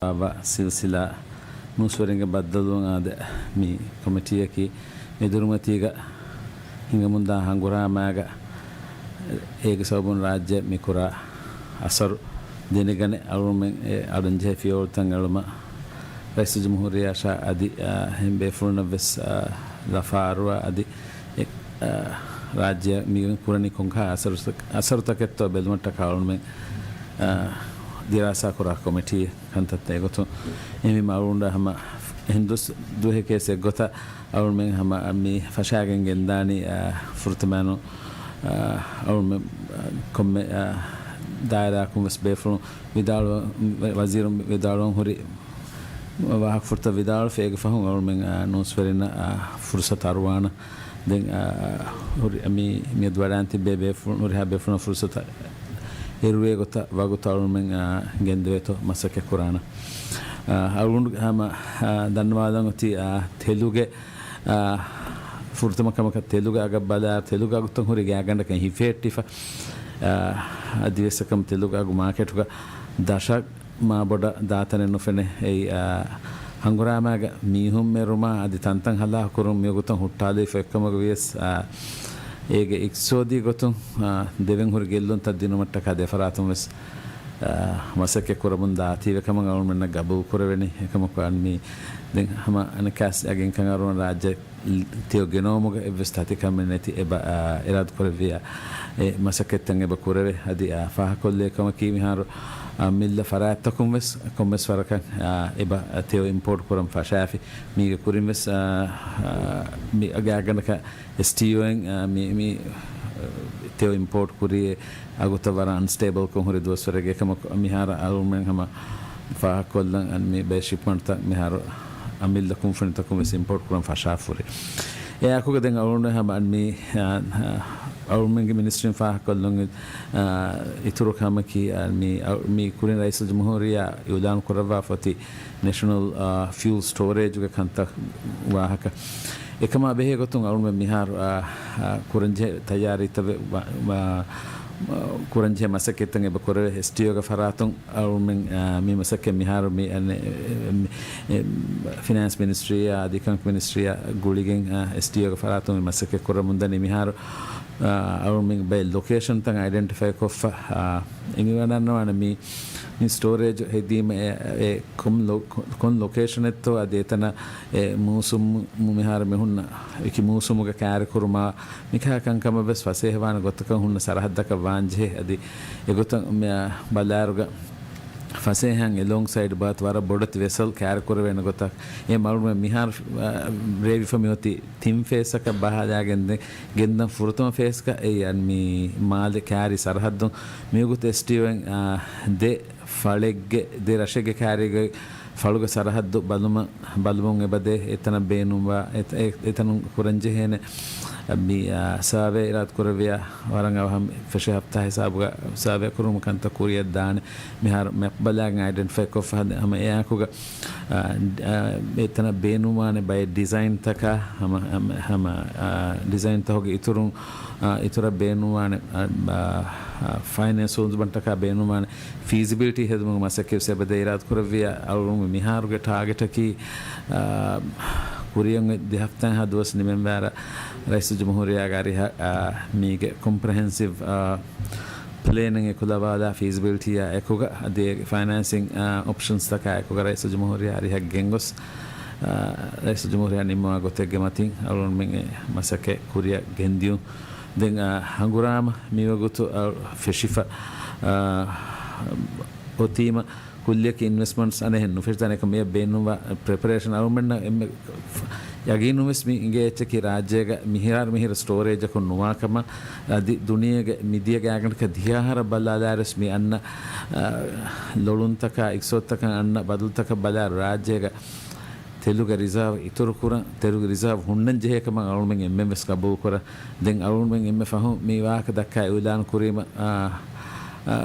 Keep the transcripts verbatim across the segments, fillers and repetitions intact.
ވ ސިލްސިލާ ނޫސްވެރިންގެ ބައްދަލުވުން އާދެ، މި ކޮމިޓީއަކީ މެދުރުމަތީގަ ހިނގަމުންދާ ހަނގުރާމާގަ އޭގެ ސަބަބުން ރާއްޖެ މިކުރާ އަސަރު ދެނެގަނެ އަޅުމެން އެ އަޑުންޖެހޭ ފިޔަވަޅުތައް އެޅުމަށް ރައީސުލްޖުމްހޫރިއްޔާ އަށާ އަދި، އާ، އެހެން ބޭފުޅުންނަށްވެސް، އާ، ލަފާ އަރުވާ އަދި އެ، އާ، ރާއްޖެ މި ކުރަނީ ކޮންކަހަލަ އަސަރު-، އަސަރުތަކެއްތޯ ބެލުމަށްޓަކާ އަޅުމެން، އާ، ދިރާސާ ކުރާ ކޮމިޓީ ކަންތައްތައް އެގޮތުން އެހެންވީމަ އަޅުގަނޑަށް ހަމަ އެހެން ދުވަސް ދުވަހެއް ކޭސް އެއްގޮތަށް އަޅުމެން ހަމަ މި ފަށާގެން ގެންދާނީ، އާ، ފުރަތަމައިނު، އާ، އަޅުމެން، އާ، ކޮންމެ، އާ، ދާއިރާއަކުން ވެސް ބޭފުޅުން ވިދާޅު-، ވަޒީރުން ވިދާޅުވަން ހުރި ވާހަކަފުރަތައް ވިދާޅުފަ އޭގެ ފަހުން އަޅުމެން، އާ، ނޫސްވެރިންނަށް، އާ، ފުރުސަތު އަރުވާނަ. ދެން، އާ، ހުރި-، މި-، މިއަދު ވަޑައިގެން ތިއްބެވި ބޭފުޅުން، ހުރިހާ ބޭފުޅުންނަށް ފުރުސަތު އެރުވޭ ގޮތަށް ވަގުތު އަޅުމެން، އާ، ގެންދެވޭތޯ މަސައްކަތް ކުރާނަ. އާ، އަޅުގަނޑު ހަމަ، އާ، ދަންނަވާލަން އޮތީ، އާ، ތެލުގެ، އާ، ފުރަތަމަ ކަމަކަށް ތެލުގެ އަގަށް ބަލާ، ތެލުގެ އަގުތައް ހުރި ގާތްގަނޑަކަށް ހިފޭއްޓިފަ. އާ، އަދިވެސް އެކަމް ތެލުގެ އަގު މާކެޓުގަ ދަށަށް މާ ބޮޑަށް ދާތަނެއް ނުފެނޭ. އެއީ، އާ، ހަނގުރާމާގަ މީހުން މެރުމާ އަދި ތަންތަން ހަލާކުކުރުން މިވަގުތަށް ހުއްޓާލެވިފަ އެއްކަމަކު ވިޔަސް، އާ، އޭގެ އިޤްތިޞާދީ ގޮތުން، އާ، ދެވެން ހުރި ގެއްލުންތައް ދިނުމަށްޓަކާ ދެފަރާތުން ވެސް، އާ، މަސައްކަތް ކުރަމުން ދާތީވެ ކަމަށް އަޅުމެންނަށް ގަބޫލު ކުރެވެނީ. އެކަމަކު އަންމީ ދެން ހަމަ އަނެއްކާސް އަގެއްކަން އަރުވަން ރާއްޖެ ތެޔޮ ގެނައުމުގަ އެއްވެސް ތަތިކަމެއް ނެތި އެބަ، އާ، އިރާދަކުރެއްވިޔާ، އެ މަސައްކަތްތައް އެބަ ކުރެވޭ. އަދި، އާ، ފާހަގަކޮށްލި ކަމަކީ މިހާރު، އާ، މިއްލަ ފަރާތްތަކުން ވެސް ކޮންމެސް ވަރަކަށް، އާ، އެބަ ތެޔޮ އިމްޕޯޓް ކުރަން ފަށާފި. މީގެ ކުރިން ވެސް، އާ، އާ، މި ގާތްގަނޑަކަށް އެސްޓީއޯއިން، އާ، މި، މި، އާ، ތެޔޮ އިމްޕޯޓް ކުރި އަގުތައް ވަރަށް އަންސްޓޭބަލްކަން ހުރި ދުވަސްވަރެއްގެ ކަމަކު މިހާރު އަޅުމެން ހަމަ ފާހަގަކޮށްލަން އަންމީ ބައެއް ޝިޕްމަންޓްތައް މިހާރު އަމިއްލަ ކުންފުނިތަކުން ވެސް އިމްޕޯޓް ކުރަން ފަށާފަ ހުރި. އެ އާކުގަ ދެން އަޅުގަނޑު ހަމަ އަންމީ، އާ، އަޅުމެންގެ މިނިސްޓްރީން ފާހަގަކޮށްލުން، އާ، އިތުރު ކަމަކީ، އާ، މި، އަ، މި ކުރިން ރައީސުލްޖުމްހޫރިއްޔާ އިޢުލާން ކުރައްވާފަ އޮތީ ނެޝަނަލް، އާ، ފިއުލް ސްޓޯރޭޖުގެ ކަންތައް ވާހަކަ. އެކަމާ ބެހޭ ގޮތުން އަޅުމެން މިހާރު، އާ، އާ، ކުރަންޖެހޭ ތައްޔާރީތައް ވެ-، ވަ-، ވަ-، ކުރަންޖެހޭ މަސައްކަތްތައް އެބަ ކުރެވޭ އެސްޓީއޯގެ ފަރާތުން. އަޅުމެން، އާ، މި މަސައްކަތް މިހާރު މި، އެ، އެ، އެ، ފިނޭންސް މިނިސްޓްރީއާ އަދި އިކޮނޮމިކް މިނިސްޓްރީއާ ގުޅިގެން، އާ، އެސްޓީއޯގެ ފަރާތުން މި މަސައްކަތް ކުރަމުންދަނީ. މިހާރު، އާ، އަޅުމެން ބައެއް ލޮކޭޝަންތައް އައިޑެންޓިފައި ކޮށްފަ، އާ، އެނގިވަޑަންނަވާނެ މި، މި ސްޓޯރޭޖް ހެދީމަ އެ، އެ ކޮން ލޮ-، ކޮން ލޮކޭޝަނެއްތޯ އަދި އެތަނަށް އެ މޫސުމް މިހާރު މިހުންނަ އެކި މޫސުމުގެ ކާރިކުރުމާ މިކާ ކަންކަމަށް ވެސް ފަސޭހަވާނެ ގޮތަކަށް ހުންނަ ސަރަހައްދަކަށް ވާންޖެހޭ. އަދި އެގޮތަށް މި ބަލާއިރުގަ ފަސޭހައިން އެލޯންގް ސައިޑް ބާތު ވަރަށް ބޮޑެތި ވެސަލް ކާރި ކުރެވޭނެ ގޮތަށް އެ މަޅުމެ މިހާރު، އާ، ރޭވިފަ މިއޮތީ ތިން ފޭސްއަކަށް ބަހައްލާގެން ދެ-، ގެންދަން ފުރަތަމަ ފޭސްގަ އެ އަން މި މާލެ ކާރި ސަރަހައްދުން މިވަގުތު އެސްޓީއޯއިން، އާ، ދެ ފަޅެއްގެ، ދެ ރަށެއްގެ ކާރީގެ ފަޅުގެ ސަރަހައްދު ބަލުމަށް، ބަލުމުން އެބަދޭ އެތަނަށް ބޭނުންވާ، އެ-، އެ-، އެތަނުން ކުރަންޖެހޭނެ މި، އާ، ސާވޭ އިރާދަކުރެއްވިޔާ ވަރަށް އަވަހަށް ފެށި ހަފްތާ ހިސާބުގަ ސާވޭ ކުރުމުގެ ކަންތައް ކުރިއަށް ދާނެ. މިހާރު މެޕް ބަލާގެން އައިޑެންޓިފައި ކޮށްފަ ހަމަ އެ އާކުގަ، އާ، އާ، އެތަނަށް ބޭނުންވާނެ ބައެއް ޑިޒައިންތަކާ ހަމަ، ހަމަ، ހަމަ، އާ، ޑިޒައިންތަކުގެ އިތުރުން، އާ، އިތުރަށް ބޭނުންވާނެ، އާ، އާ، ފައިނޭންސް ހޯދުމަށްޓަކާ ބޭނުންވާނެ ފީޒިބިލިޓީ ހެދުމުގެ މަސައްކަތް ވެސް އެބަދޭ އިރާދަކުރެއްވިޔާ އަޅުގަނޑު މިހާރުގެ ޓާގެޓަކީ، އާ، ކުރިއަށް ދެ ހަފްތާ ހަ ދުވަސް ނިމެންވާރަށް ރައީސުލްޖުމްހޫރިއްޔާގެ އަރިހަށް، އާ، މީގެ ކޮމްޕްރެހެންސިވް، އާ، ޕްލޭނެއް އެކުލަވާލާ ފީޒިބިލިޓީއާ އެކުގަ އަދި އޭގެ ފައިނޭންސިން، އާ، އޮޕްޝަންސްތަކާ އެކުގަ ރައީސުލްޖުމްހޫރިއްޔާ އަރިހަށް ގެންގޮސް، އާ، ރައީސުލްޖުމްހޫރިއްޔާ ނިންމަވާ ގޮތެއްގެ މަތިން އަޅުގަނޑުމެން އެ މަސައްކަތް ކުރިއަށް ގެންދިޔުން. ދެން، އާ، ހަނގުރާމަ މިވަގުތު، އާ، ފެށިފަ، އާ، އޮތީމަ ކުއްލިއަކީ އިންވެސްޓްމަންޓްސް އަނެއްހެން ނުފެށިދާނެ ކަމަށް ބޭނުންވާ ޕްރެޕަރޭޝަން އަޅުމެންނަށް އެންމެ ޔަގީނުން ވެސް މި އިނގޭ އެއްޗަކީ ރާއްޖޭގަ މިހާރު މިހިރަ ސްޓޯރޭޖަކުން ނުވާ ކަމަށް. އަދި ދުނިޔޭގެ މިދިޔަ ގާތްގަނޑަކަށް ދިހަ އަހަރަށް ބަލާލާއިރުވެސް މި އަންނަ، އާ، ލޮޅުންތަކާ އިޤްތިޞާދުތަކަށް އަންނަ ބަދަލުތަކަށް ބަލާއިރު ރާއްޖޭގަ ތެލުގެ ރިޒާވް އިތުރުކުރަން، ތެލުގެ ރިޒާވް ހުންނަން ޖެހޭ ކަމަށް އަޅުމެން އެންމެން ވެސް ގަބޫލުކުރަން. ދެން އަޅުމެން އެންމެ ފަހުން މި ވާހަކަ ދައްކާ އިޢުލާން ކުރީމަ، އާ، އާ،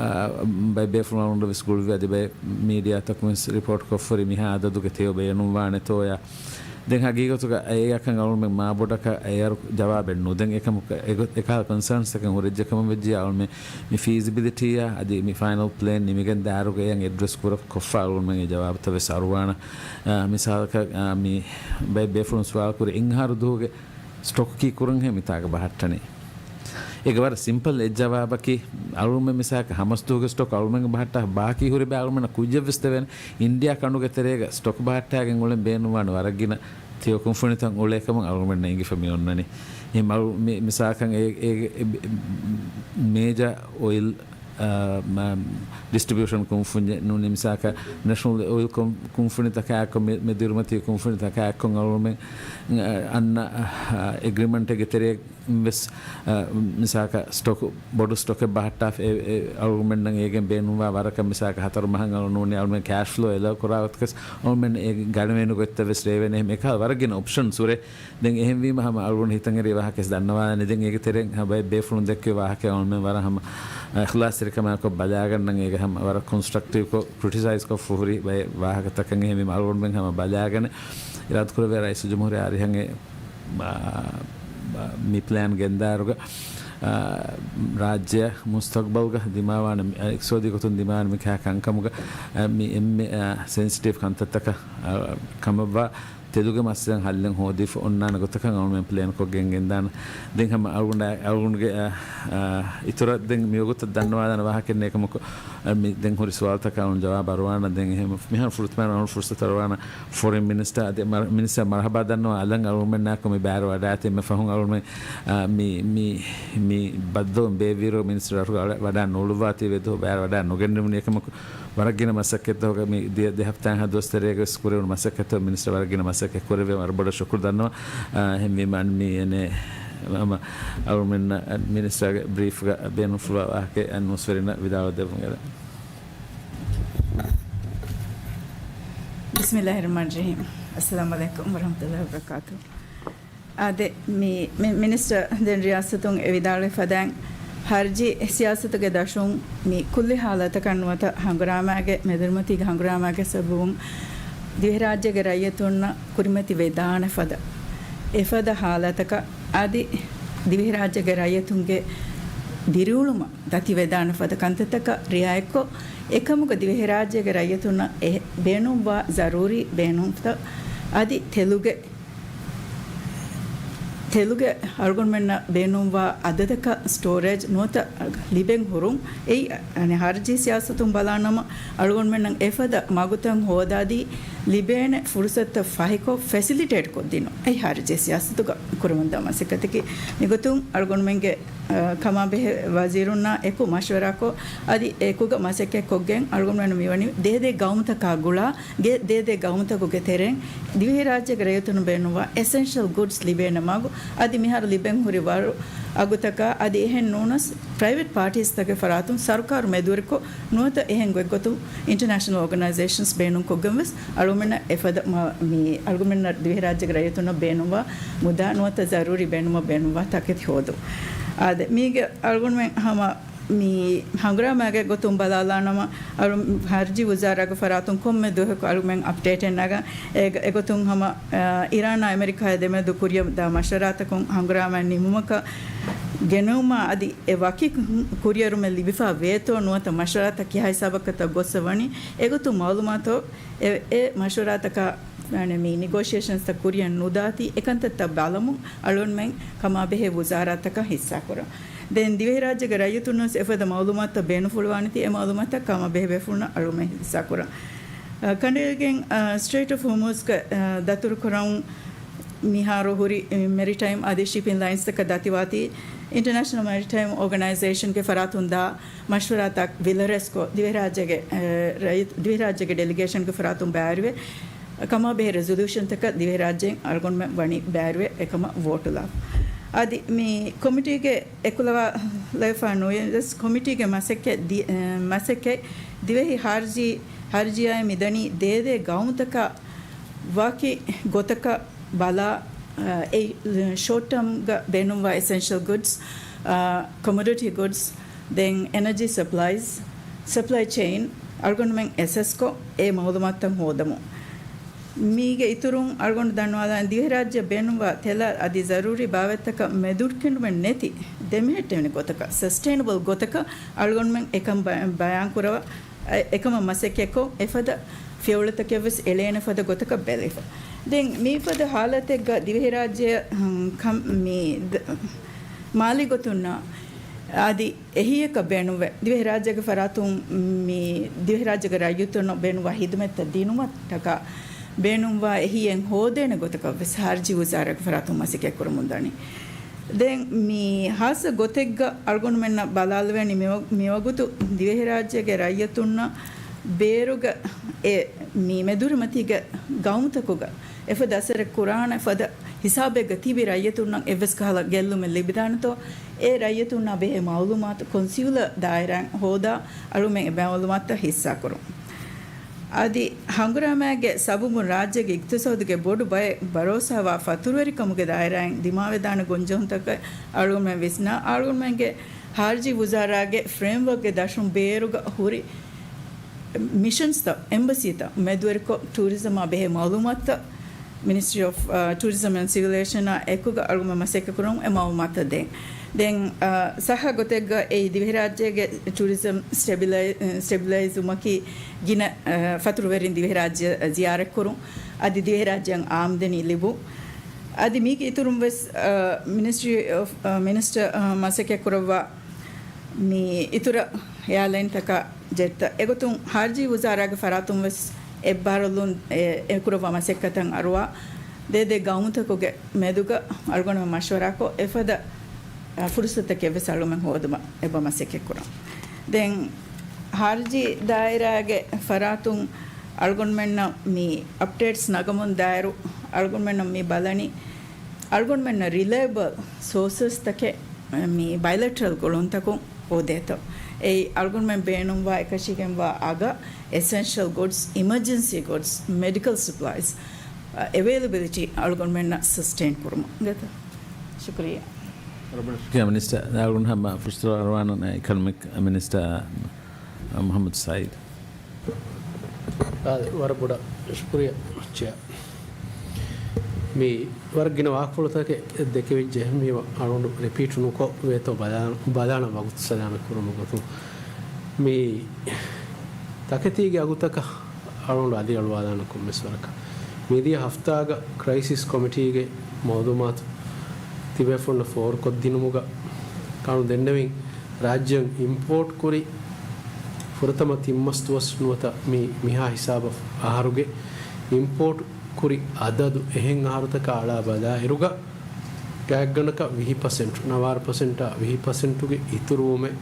ބައެއް ބޭފުޅުން އަޅުގަނޑަށް ވެސް ގުޅުވި އަދި ބައެއް މީޑިއާތަކުން ވެސް ރިޕޯޓް ކޮށްފަ ހުރި މިހާ އަދަދުގެ ތެޔޮ ބޭނުންވާނެތޯޔާ. ދެން ހަގީގަތުގަ އެއަކަށް އަޅުމެން މާބޮޑަކަށް އެއަރު ޖަވާބެއް ނުދެން. އެކަމަކަށް އެގޮ-، އެކަހަލަ ކޮންސާންސްތަކެއް ހުރެއްޖެ ކަމަށް ވެއްޖިއްޔާ އަޅުމެން މި ފީޒިބިލިޓީއާ އަދި މި ފައިނަލް ޕްލޭން ނިމިގެން ދާއިރުގަ އެޔަށް އެޑްރެސް ކުރަ ކޮށްފަ އަޅުމެން އެ ޖަވާބުތައް ވެސް އަރުވާނަ. އާ، މިސާލަކަށް، އާ، މި ބައެއް ބޭފުޅުން ސުވާލު ކުރި އެއް އަހަރު ދުވަހުގެ ސްޓޮކް ކީ ކުރަންހޭ މިތާގަ ބަހައްޓަނީ. އޭގެ ވަރަށް ސިމްޕަލް އެއް ޖަވާބަކީ، އަޅުމެން މިސާލަކަށް ހަމަސް ދުވަހުގެ ސްޓޮކް އަޅުމެން ބަހައްޓާ ބާކީ ހުރި ބައި އަޅުމެންނަށް ކުއްޖެއްވެސް ދެވޭނެ. އިންޑިއާ ކަނޑުގެ ތެރޭގަ ސްޓޮކް ބަހައްޓާގެން އުޅެން ބޭނުންވާނެ ވަރަށް ގިނަ ތިޔަ ކުންފުނިތައް އުޅޭ ކަމަށް އަޅުގަނޑަށް އެނގިފަ މި އޮންނަނީ. އެހެން އަޅު-، މި-، މިސާލަކަށް އޭ-، އޭގެ އެ-، އެ-، މޭޖާ އޮއިލް، އާ، މަ-، ޑިސްޓްރިބިއުޝަން ކުންފުންޏެއް ނޫނީ މިސާލަކަށް ނެޝަނަލް އޮއިލް ކުން-، ކުންފުނިތަކާއެއްކޮށް މެ-، މެދުއިރުމަތީ ކުންފުނިތަކާއެއްކޮށް އަޅުމެން، އަ-، އަންނަ، އަ-، އެގްރިމަންޓެއްގެ ތެރޭ ވެސް، އަ، މިސާލަކަށް ސްޓޮކު، ބޮޑު ސްޓޮކެއް ބަހައްޓާފަ އެ، އެ، އަޅުގަނޑަށް އޭގެން ބޭނުންވާ ވަރަކަށް މިސާލަކަށް ހަތަރު މަހަށް އަޅު ނޫނީ އަޅުމެން ކޭޝް ފްލޯ އެލައު ކުރާ ގޮތަކަސް އަޅުމެން އޭގެ ގަނެވޭނެ ގޮތްތައް ވެސް ރޭވޭނެ. އެހެން އެކަހަލަ ވަރަށް ގިނަ އޮޕްޝަންސް ހުރޭ. ދެން އެހެންވީމަ ހަމަ އަޅުގަނޑު ހިތަށް އެރި ވާހަކަ ވެސް ދަންނަވާލަނީ. ދެން އޭގެ ތެރެއިން ހަ ބައެއް ބޭފުޅުން ދެއްކެވި ވާހަކަ އަޅުމެން ވަރަށް ހަމަ، އަ، އިޚްލާޞްތެރިކަމާއެކު ބަލާގަންނަން އޭގެ ހަމަ ވަރަށް ކޮންސްޓްރަކްޓިވްކޮށް ކްރިޓިސައިޒްކޮށް ފުހުރި ބައެއް ވާހަކަތަކަށް އެހެންވީމަ އަޅުގަނޑުމެން ހަމަ ބަލާގަނެ އިރާދަކުރެއްވިޔާ ރައީސުލްޖުމްހޫރިއްޔާ އަރިހަށް އެ މި ޕްލޭން ގެންދާއިރުގަ، އާ، ރާއްޖެއަށް މުސްތަގްބަލްގަ ދިމާވާނެ، އިޤްތިޞާދީ ގޮތުން ދިމާވާނެ މި ކަހަލަ ކަންކަމުގަ، އާ، މި އެންމެ، އާ، ސެންސިޓިވް ކަންތައްތަކަށް، އާ، ކަމަށްވާ ތެދުގެ މައްސަލައިން ހައްލެއް ހޯދިފަ އޮންނާނެ ގޮތަކަށް އަޅުމެން ޕްލޭންކޮށް ގެންގެންދާނެ. ދެން ހަމަ އަޅުގަނޑާ-، އަޅުގަނޑުގެ، އާ، އާ، އިތުރަށް ދެން މިވަގުތަށް ދަންނަވާލާނެ ވާހަކައެއް ނެތް ކަމަކު، އަ، މި ދެން ހުރި ސުވާލުތަކަށް އަޅުން ޖަވާބު އަރުވާނަ. ދެން އެހެން މިހާރު ފުރަތަމަ އަޅުން ފުރުސަތު އަރުވާނަ ފޮރިން މިނިސްޓަރ އަދި މަ-، މިނިސްޓަރ މަރުޙަބާ ދަންނަވާ އަލަށް އަޅުމެންނާއެކު މި ބައިވެރިވަޑާއިތީ އެންމެ ފަހުން އަޅުމެން، އަ، މި، މި، މި ބައްދަލުން ބޭއްވިއިރު މިނިސްޓަރ އަރު ވަޑާ ނުލުއްވާތީ ވެދު ބައިވެރިވަޑާ ނުގެންނެވުނީ އެކަމަކު ވަރަށް ގިނަ މަސައްކަތްތަކުގަ މި ދިޔަ ދެ ހަފްތާ ހަ ދުވަސް ތެރޭގަ ވެސް ކުރެވުނު މަސައްކަތްތައް މިނިސްޓަރ ވަރަށް ގިނަ މަސައްކަތް ކުރެވޭ ވަރަށް ބޮޑަށް ޝުކުރު ދަންނަވާ. އަ، އެހެންވީމަ އަން މި އެނެ ހަމަ އަޅުމެންނަށް މިނިސްޓަރގެ ބްރީފްގަ ބޭނުންފުޅުވާ ވާހަކައެއް އަން ނޫސްވެރިންނަށް ވިދާޅު ދެއްވުން އެދެން. ބިސްމިއްލާހި ރަޙްމާނި ރަޙީމް. އައްސަލާމު ޢަލައިކުމް ވަރަޙްމަތުﷲި ވަބަރަކާތުހު. އާދެ، މި، މި މިނިސްޓަރ ދެން ރިޔާސަތުން އެ ވިދާޅުވި ފަދައިން، ހަރްޖީ ސިޔާސަތުގެ ދަށުން މި ކުއްލި ހާލަތަކަށް ނުވަތަ ހަނގުރާމާގެ، މެދުރިމަތީގެ ހަނގުރާމާގެ ސަބަބުން ދިވެހިރާއްޖޭގެ ރައްޔިތުންނަށް ކުރިމަތި ވެދާނެ ފަދަ، އެފަދަ ހާލަތަކަށް އަދި ދިވެހިރާއްޖޭގެ ރައްޔިތުންގެ ދިރިއުޅުމަށް ދަތިވެދާނެ ފަދަ ކަންތައްތަކަށް ރިއާޔަތްކޮށް، އެކަމުގަ ދިވެހިރާއްޖޭގެ ރައްޔިތުންނަށް އެ ބޭނުންވާ ޒަރޫރީ ބޭނުންތައް އަދި ތެލުގެ، ތެލުގެ އަޅުގަނޑުމެންނަށް ބޭނުންވާ އަދަދަކަށް ސްޓޯރޭޖް ނުވަތަ ލިބެން ހުރުން. އެއީ، އަނެއް ހަރްޖީ ސިޔާސަތުން ބަލާނަމަ، އަޅުގަނޑުމެންނަށް އެފަދަ މަގުތައް ހޯދާދީ، ލިބޭނެ ފުރުސަތުތައް ފަހިކޮށް، ފެސިލިޓޭޓް ކޮށްދިނުން. އެއީ ހަރްޖީ ސިޔާސަތުގަ ކުރަމުންދާ މަސައްކަތަކީ. މިގޮތުން އަޅުގަނޑުމެންގެ، އަ، ކަމާބެހޭ ވަޒީރުންނާ އެކު މަޝްވަރާކޮށް، އަދި އެކުގަ މަސައްކަތްކޮށްގެން އަޅުގަނޑުމެން މިވަނީ ދޭދޭ ގައުމުތަކާ ގުޅާ ގެ ދޭދޭ ގައުމުތަކުގެ ތެރެއިން ދިވެހިރާއްޖޭގެ ރައްޔިތުން ބޭނުންވާ އެސެންޝަލް ގުޑްސް ލިބޭނެ މަގު، އަދި މިހާރު ލިބެން ހުރި ވަރު އަގުތަކާ އަދި އެހެން ނޫނަސް ޕްރައިވެޓް ޕާޓީސްތަކުގެ ފަރާތުން ސަރުކާރު މެދުވެރިކޮށް ނުވަތަ އެހެން ގޮތްގޮތުން އިންޓަރނޭޝަނަލް އޯގަނައިޒޭޝަންސް ބޭނުންކޮށްގެން ވެސް އަޅުގަނޑުމެންނަށް އެފަދަ މަ-، މި އަޅުގަނޑުމެންނަށް ދިވެހިރާއްޖޭގެ ރައްޔިތުންނަށް ބޭނުންވާ މުދާ ނުވަތަ ޒަރޫރީ ބޭނުމަށް ބޭނުންވާ ތަކެތި ހޯދުން. އާދެ، މީގެ އަޅުގަނޑުމެން ހަމަ މި ހަނގުރާމާގެ ގޮތުން ބަލާލާނަމަ، އަޅު ހަރްޖީ ވުޒާރާގެ ފަރާތުން ކޮންމެ ދުވަހަކު އަޅުމެން އަޕްޑޭޓެއް ނަގަން. އެ، އެގޮތުން ހަމަ، އަ، އިރާނާ އެމެރިކާއާ ދެމެދު ކުރިއަށް ދާ މަޝްވަރާތަކުން ހަނގުރާމައިން ނިމުމަކަށް ގެނައުމާ އަދި އެ ވަކި ކުރިއެރުމެއް ލިބިފާ ވޭތޯ ނުވަތަ މަޝްވަރާތައް ކިހާ ހިސާބަކަށްތޯ ގޮއްސަ ވަނީ، އެގޮތުން މައުލޫމާތު އެ، އެ މަޝްވަރާތަކާ، އަނެ، މި ނިގޯޝިއޭޝަންސްތައް ކުރިއަށް ނުދާތީ، އެކަންތައްތައް ބަލަމުން އަޅުގަނޑުމެން ކަމާބެހޭ ވުޒާރާތަކަށް ހިއްސާކުރަން. ދެން ދިވެހިރާއްޖޭގެ ރައްޔިތުންނަށް އެފަދަ މައުލޫމާތުތައް ބޭނުންފުޅުވާނެތީ، އެ މައުލޫމާތުތައް ކަމާބެހޭ ބޭފުޅުންނަށް އަޅުމެން ހިއްސާކުރަން. އަ، ކަނޑައެޅިގެން، އަ، ސްޓްރެއިޓް އޮފް ހޮމޫޒްގެ، އަ، ދަތުރުކުރަން މިހާރު ހުރި، އެ، މެރިޓައިމް އަދި ޝިޕިން ލައިންސްތަކަށް ދަތިވާތީ، އިންޓަރނޭޝަނަލް މެރިޓައިމް އޯގަނައިޒޭޝަންގެ ފަރާތުން ދާ މަޝްވަރާތައް ވިލަރެސްކޮށް، ދިވެހިރާއްޖޭގެ، އެ، ރައްޔިތު-، ދިވެހިރާއްޖޭގެ ޑެލިގޭޝަންގެ ފަރާތުން ބައިވެރިވެ، ކަމާބެހޭ ރެޒޮލޫޝަންތަކަށް ދިވެހިރާއްޖޭން އަޅުގަނޑުމެން ވަނީ ބައިވެރިވެ އެކަމަށް ވޯޓުލާ. އަދި މި ކޮމިޓީގެ އެކުލަވާލައިފާ ނުވިޔަސް ކޮމިޓީގެ މަސައްކަތް ދި-، އެ، މަސައްކަތް ދިވެހި ހަރްޖީ، ހަރްޖީއާއި މިދަނީ ދޭދޭ ގައުމުތަކަށް ވަކި ގޮތަކަށް ބަލާ، އެ، ޝޯޓް ޓާމްގަ ބޭނުންވާ އެސެންޝަލް ގުޑްސް، އަ، ކޮމޮޑިޓީ ގުޑްސް، ދެން އެނަޖީ ސަޕްލައިޒް، ސަޕްލައި ޗެއިން އަޅުގަނޑުމެން އެސެސްކޮށް، އެ މައުލޫމާތުތައް ހޯދަމުން. މީގެ އިތުރުން އަޅުގަނޑު ދަންނަވާލާން ދިވެހިރާއްޖެ ބޭނުންވާ ތެލަށް އަދި ޒަރޫރީ ބާވަތްތަކަށް މެދުކެނޑުމެއް ނެތި ދެމެހެއްޓެވިނި ގޮތަކަށް، ސަސްޓެއިނަބަލް ގޮތަކަށް އަޅުގަނޑުމެން އެކަން ބަ-، ބަޔާންކުރަވާ، އެ-، އެކަމަށް މަސައްކަތްކޮށް، އެފަދަ ފިޔަވަޅުތަކެއްވެސް އެޅޭނެ ފަދަ ގޮތަކަށް ބެލެފަ. ދެން މިފަދަ ހާލަތެއްގަ ދިވެހިރާއްޖެ، ހުން، ކަން-، މި ދ-، މާލީ ގޮތުންނާ އަދި އެހީއަކަށް ބޭނުންވެ، ދިވެހިރާއްޖޭގެ ފަރާތުން މި ދިވެހިރާއްޖޭގެ ރައްޔިތުންނަށް ބޭނުންވާ ހިދުމަތްތައް ދިނުމަށްޓަކާ ބޭނުންވާ އެހީއެއް ހޯދޭނެ ގޮތަކަށް ވެސް ހާރިޖީ ވުޒާރާގެ ފަރާތުން މަސައްކަތް ކުރަމުން ދަނީ. ދެން މި ހާއްސަ ގޮތެއްގަ އަޅުގަނޑުމެންނަށް ބަލާލެވޭނީ މިވަ-، މިވަގުތު ދިވެހިރާއްޖޭގެ ރައްޔިތުންނަށް ބޭރުގަ އެ މި މެދުރިމަތީގެ ގައުމުތަކުގަ އެފަދަ އަސަރެއް ކުރާނެ ފަދަ ހިސާބެއްގަ ތިބި ރައްޔިތުންނަށް އެއްވެސް ކަހަލަ ގެއްލުމެއް ލިބިދާނެތޯ، އެ ރައްޔިތުންނާ ބެހޭ މައުލޫމާތު ކޮންސިއުލަރ ދާއިރާއިން ހޯދާ އަޅުމެން އެ މައުލޫމާތުތައް ހިއްސާކުރުން. އަދި ހަނގުރާމައިގެ ސަބަބުން ރާއްޖޭގެ އިގްތިސޯދުގެ ބޮޑު ބައެއް ބަރޯސާވާ ފަތުރުވެރިކަމުގެ ދާއިރާއިން ދިމާވެދާނެ ގޮންޖެހުންތަކެއް އަޅުގަނޑުމެން ވިސްނާ، އަޅުގަނޑުމެންގެ ހާރިޖީ ވުޒާރާގެ ފްރޭމްވަރކްގެ ދަށުން ބޭރުގަ ހުރި މިޝަންސްތައް، އެމްބަސީތައް މެދުވެރިކޮށް، ޓޫރިޒަމާ ބެހޭ މައުލޫމާތުތައް މިނިސްޓްރީ އޮފް، އާ، ޓޫރިޒަމް އެންޑް ސިވިލޭޝަނާ އެކުގަ އަޅުގަނޑުމެން މަސައްކަތް ކުރަމުން އެ މައުލޫމާތުތައް ދޭން. ދެން، އާ، ސައްހަ ގޮތެއްގަ އެއީ ދިވެހިރާއްޖޭގެ ޓޫރިޒަމް ސްޓެބިލައި-، ސްޓެބިލައިޒްވުމަކީ ގިނަ، އާ، ފަތުރުވެރިން ދިވެހިރާއްޖެ ޒިޔާރަތްކުރުން، އަދި ދިވެހިރާއްޖެއަށް އާމްދަނީ ލިބުން. އަދި މީގެ އިތުރުން ވެސް، އާ، މިނިސްޓްރީ އޮފް، އާ، މިނިސްޓަރ، އާ، މަސައްކަތް ކުރައްވާ މި އިތުރަށް އެއާލައިންތަކާ ޖެޓްތައް. އެގޮތުން ހާރިޖީ ވުޒާރާގެ ފަރާތުން ވެސް އެއްބާރުލުން އެ، އެ ކުރައްވާ މަސައްކަތަށް އަރުވާ ދޭދޭ ގައުމުތަކުގެ މެދުގަ އަޅުގަނޑުމެން މަޝްވަރާކޮށް އެފަދަ، އަ، ފުރުސަތަކެއް ވެސް އަޅުގަނޑުމެން ހޯދުމަށް އެބަ މަސައްކަތް ކުރަން. ދެން ހާރިޖީ ދާއިރާގެ ފަރާތުން އަޅުގަނޑުމެންނަށް މި އަޕްޑޭޓްސް ނަގަމުން ދާއިރު އަޅުގަނޑުމެންނަށް މި ބަލަނީ އަޅުގަނޑުމެންނަށް ރިލައިބަލް ސޯސަސްތަކެއް މި ބައިލެޓްރަލް ގުޅުންތަކުން ހޯދޭތޯ. އެއީ އަޅުގަނޑުމެން ބޭނުންވާ އެކަށީގެންވާ އަގަށް އެސެންޝަލް ގުޑްސް، އިމަޖެންސީ ގުޑްސް، މެޑިކަލް ސަޕްލައިޒް، އެވެއިލެބިލިޓީ އަޅުގަނޑުމެންނަށް ސަސްޓެއިން ކުރުމަށް. ގަތަ. ޝުކުރިއްޔާ. ޝުކުރިއްޔާ މިނިސްޓަރ. އަޅުގަނޑު ހަމަ ފުރުސަތު އަރުވާނަން އިކޮނޮމިކް މިނިސްޓަރ މުޙައްމަދު ސައީދު. އާ، ވަރަށް ބޮޑަށް ޝުކުރިއްޔާ ޗެއާ. މި ވަރަށް ގިނަ ވާހަކަފުޅުތަކެއް ދެކެވިއްޖެ. މީ އަޅުގަނޑު ރިޕީޓް ނުކޮށް ވޭތޯ ބަލާ-، ބަލާނަ ވަގުތު ސަލާމަތް ކުރުމުގެ ގޮތުން. މި ތަކެތީގެ އަގުތަކަށް އަޅުގަނޑު އަލިއަޅުވާލާނަ ކޮންމެސް ވަރަކަށް. މިދިޔަ ހަފްތާގަ ކްރައިސިސް ކޮމިޓީގެ މައުލޫމާތު ތިބޭފުޅުންނަށް ފޯރުކޮށްދިނުމުގަ އަޅުގަނޑު ދެންނެވިން، ރާއްޖެއަށް އިމްޕޯޓް ކުރި ފުރަތަމަ ތިން މަސް ދުވަސް ނުވަތަ މި މިހާ ހިސާބަށް އަހަރުގެ އިމްޕޯޓް ކުރި އަދަދު އެހެން އަހަރުތަކާ އަޅާ ބަލާއިރުގަ، ގާތްގަނޑަކަށް ވިހި ޕަސެންޓް، ނަވާރަ ޕަސެންޓާ ވިހި ޕަސެންޓުގެ އިތުރުވުމެއް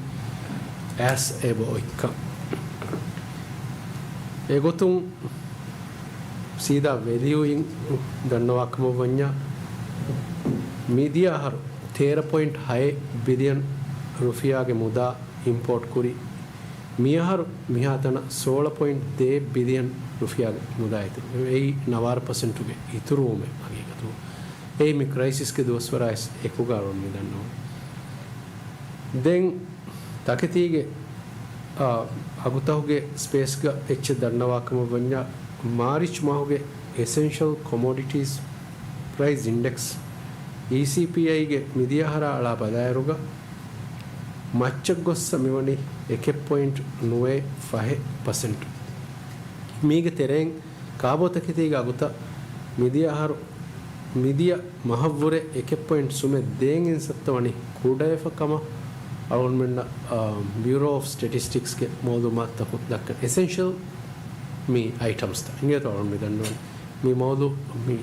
އައިސް އެބަ އޮތްކަން. އެގޮތުން ސީދާ ވެލިއުއިން ދަންނަވާކަމަށް ވަންޏާ، މިދިޔަ އަހަރު ތޭރަ ޕޮއިންޓް ހައެއް ބިލިއަން ރުފިޔާގެ މުދާ އިމްޕޯޓް ކުރި، މިއަހަރު މިހާތަނަށް ސޯޅަ ޕޮއިންޓް ދޭއް ބިލިއަން ރުފިޔާގެ މުދާ އިތުރު. އެއީ ނަވާރަ ޕަސެންޓުގެ އިތުރުވުމެއް ހަގީގަތު. އެއީ މި ކްރައިސިސްގެ ދުވަސްވަރާ އެކުގަ އަޅުން މި ދަންނަވަން. ދެން ތަކެތީގެ، އާ، އަގުތަކުގެ ސްޕޭސްގަ އެއްޗެއް ދަންނަވާކަމަށް ވަންޏާ، މާރިޗް މަހުގެ އެސެންޝަލް ކޮމޯޑިޓީސް ޕްރައިސް އިންޑެކްސް، އީސީޕީއައިގެ މިދިޔަ އަހަރާ އަޅާ ބަލާއިރުގަ، މައްޗަށް ގޮއްސަ މިވަނީ އެކެއް ޕޮއިންޓް ނުވައެއް ފަހެއް ޕަސެންޓް. މީގެ ތެރެއިން ކާބޯ ތަކެތީގެ އަގުތައް މިދިޔަ އަހަރު، މިދިޔަ މަހަށްވުރެ އެކެއް ޕޮއިންޓް ސުމެއް ދޭއް އިންސައްތަ ވަނީ ކުޑަވެފަ ކަމަށް އަޅުގަނޑުމެންނަށް، އާ، ބިއުރޯ އޮފް ސްޓެޓިސްޓިކްސްގެ މައުލޫމާތުތަކުން ދައްކަން. އެސެންޝަލް މި އައިޓަމްސްތައް އިނގޭތޯ އަޅުގަނޑު މި ދަންނަވަން. މި މައުލޫ-، މި،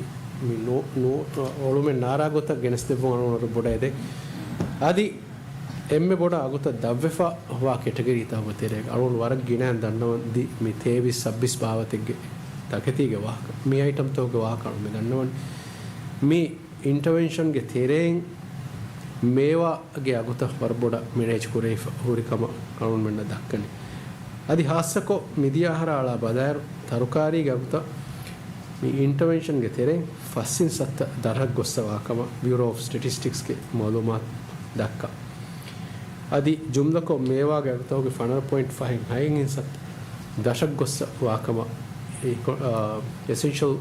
މި ނޫ-، ނޫ-، އޮޅުމެއް ނާރާ ގޮތަށް ގެނެސްދެއްވުން އަޅުގަނޑު ބޮޑަށް އެދެން. އަދި އެންމެ ބޮޑަށް އަގުތައް ދަށްވެފަ ހުވާ ކެޓަގަރީތަކުގެ ތެރޭގަ އަޅުގަނޑު ވަރަށް ގިނައިން ދަންނަވަން ދި މި ތޭވީސް ސައްބީސް ބާވަތެއްގެ ތަކެތީގެ ވާހަކަ. މި އައިޓަމްތަކުގެ ވާހަކަ އަޅުގަނޑު މި ދަންނަވަން. މި އިންޓަވެންޝަންގެ ތެރެއިން މޭވާގެ އަގުތައް ވަރަށް ބޮޑަށް މެނޭޖް ކުރެވިފަ ހުރި ކަމަށް އަޅުގަނޑުމެންނަށް ދައްކަނީ. އަދި ހާއްސަކޮށް މިދިޔަ އަހަރާ އަޅާ ބަލާއިރު، ތަރުކާރީގެ އަގުތައް މި އިންޓަވެންޝަންގެ ތެރެއިން ފަސް އިންސައްތަ ދަށަށް ގޮއްސަ ވާކަމަށް ބިއުރޯ އޮފް ސްޓެޓިސްޓިކްސްގެ މައުލޫމާތު ދައްކާ. އަދި ޖުމްލަކޮށް މޭވާގެ އަގުތަކުގެ ފަނަރަ ޕޮއިންޓް ފަހެއް ހައެއް އިންސައްތަ ދަށަށް ގޮއްސަ ވާކަމަށް އެ ކޮ-، އާ، އެސެންޝަލް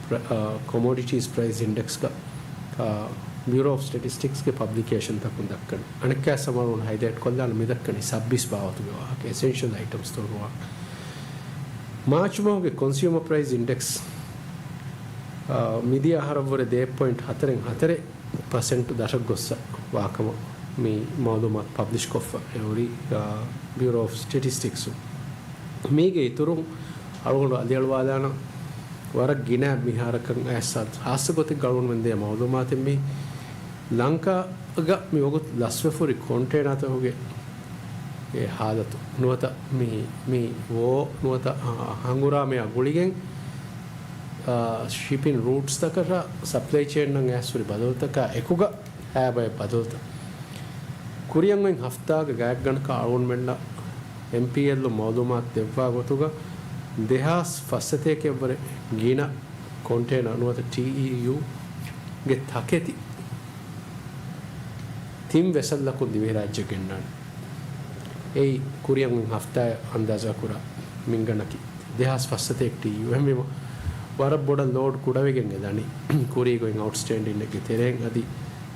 ޕްރަ-، އާ، ކޮމޯޑިޓީސް ޕްރައިސް އިންޑެކްސްގަ، އާ، ބިއުރޯ އޮފް ސްޓެޓިސްޓިކްސްގެ ޕަބްލިކޭޝަންތަކުން ދައްކަނީ. އަނެއްކާ ސަމަރުން ހައިލައިޓް ކޮށްލާނަ މި ދައްކަނީ ސައްބީސް ބާވަތުގެ ވާހަކަ، އެސެންޝަލް އައިޓަމްސް ތޯ ނުވާ. މާޗް މަހުގެ ކޮންސިއުމަރ ޕްރައިސް އިންޑެކްސް، އާ، މިދިޔަ އަހަރަށްވުރެ ދޭއް ޕޮއިންޓް ހަތަރެއް ހަތަރެއް ޕަސެންޓް ދަށަށް ގޮއްސަ ވާކަމަށް މި މައުލޫމާތު ޕަބްލިޝް ކޮށްފަ އެ ހުރީ، އާ، ބިއުރޯ އޮފް ސްޓެޓިސްޓިކްސުން. މީގެ އިތުރުން އަޅުގަނޑު އަލިއަޅުވާލާނަން ވަރަށް ގިނަ މިހާރަކަށް އައިސް ހާއްސަ ގޮތެއްގަ އަޅުގަނޑުމެން ދޭ މައުލޫމާތެއް މީ ލަންކާގަ މި ވަގުތު ލަސްވެފަ ހުރި ކޮންޓޭނާތަކުގެ އެ ހާލަތު ނުވަތަ މި، މި ވޯ ނުވަތަ، އާ، ހަނގުރާމަޔާ ގުޅިގެން، އާ، ޝިޕިން ރޫޓްސްތަކަށާ ސަޕްލައި ޗޭންއަށް އައިސް ހުރި ބަދަލުތަކާ އެކުގަ ހައިބައެއް ބަދަލުތައް. ކުރިއަށް އޮތް ހަފްތާގެ ގާތްގަނޑަކަށް އަޅުގަނޑުމެންނަށް އެމްޕީއެލްއުން މައުލޫމާތު ދެއްވާ ގޮތުގަ، ދެހާސް ފައްސަތޭކައަށްވުރެ ގިނަ ކޮންޓޭނަރ ނުވަތަ ޓީއީޔޫގެ ތަކެތި ތިން ވެސަލްއަކުން ދިވެހިރާއްޖެ ގެންނާނެ. އެއީ ކުރިއަށް އޮތް ހަފްތާއަށް އަންދާޒާކުރާ މިންގަނޑަކީ ދެހާސް ފައްސަތޭކަ ޓީއީޔޫ. އެހެންވީމަ ވަރަށް ބޮޑަށް ލޯޑް ކުޑަވެގެން އެ ދަނީ. ކުރީގަ އޮތް އައުޓްސްޓޭންޑިންއެއްގެ ތެރެއިން އަދި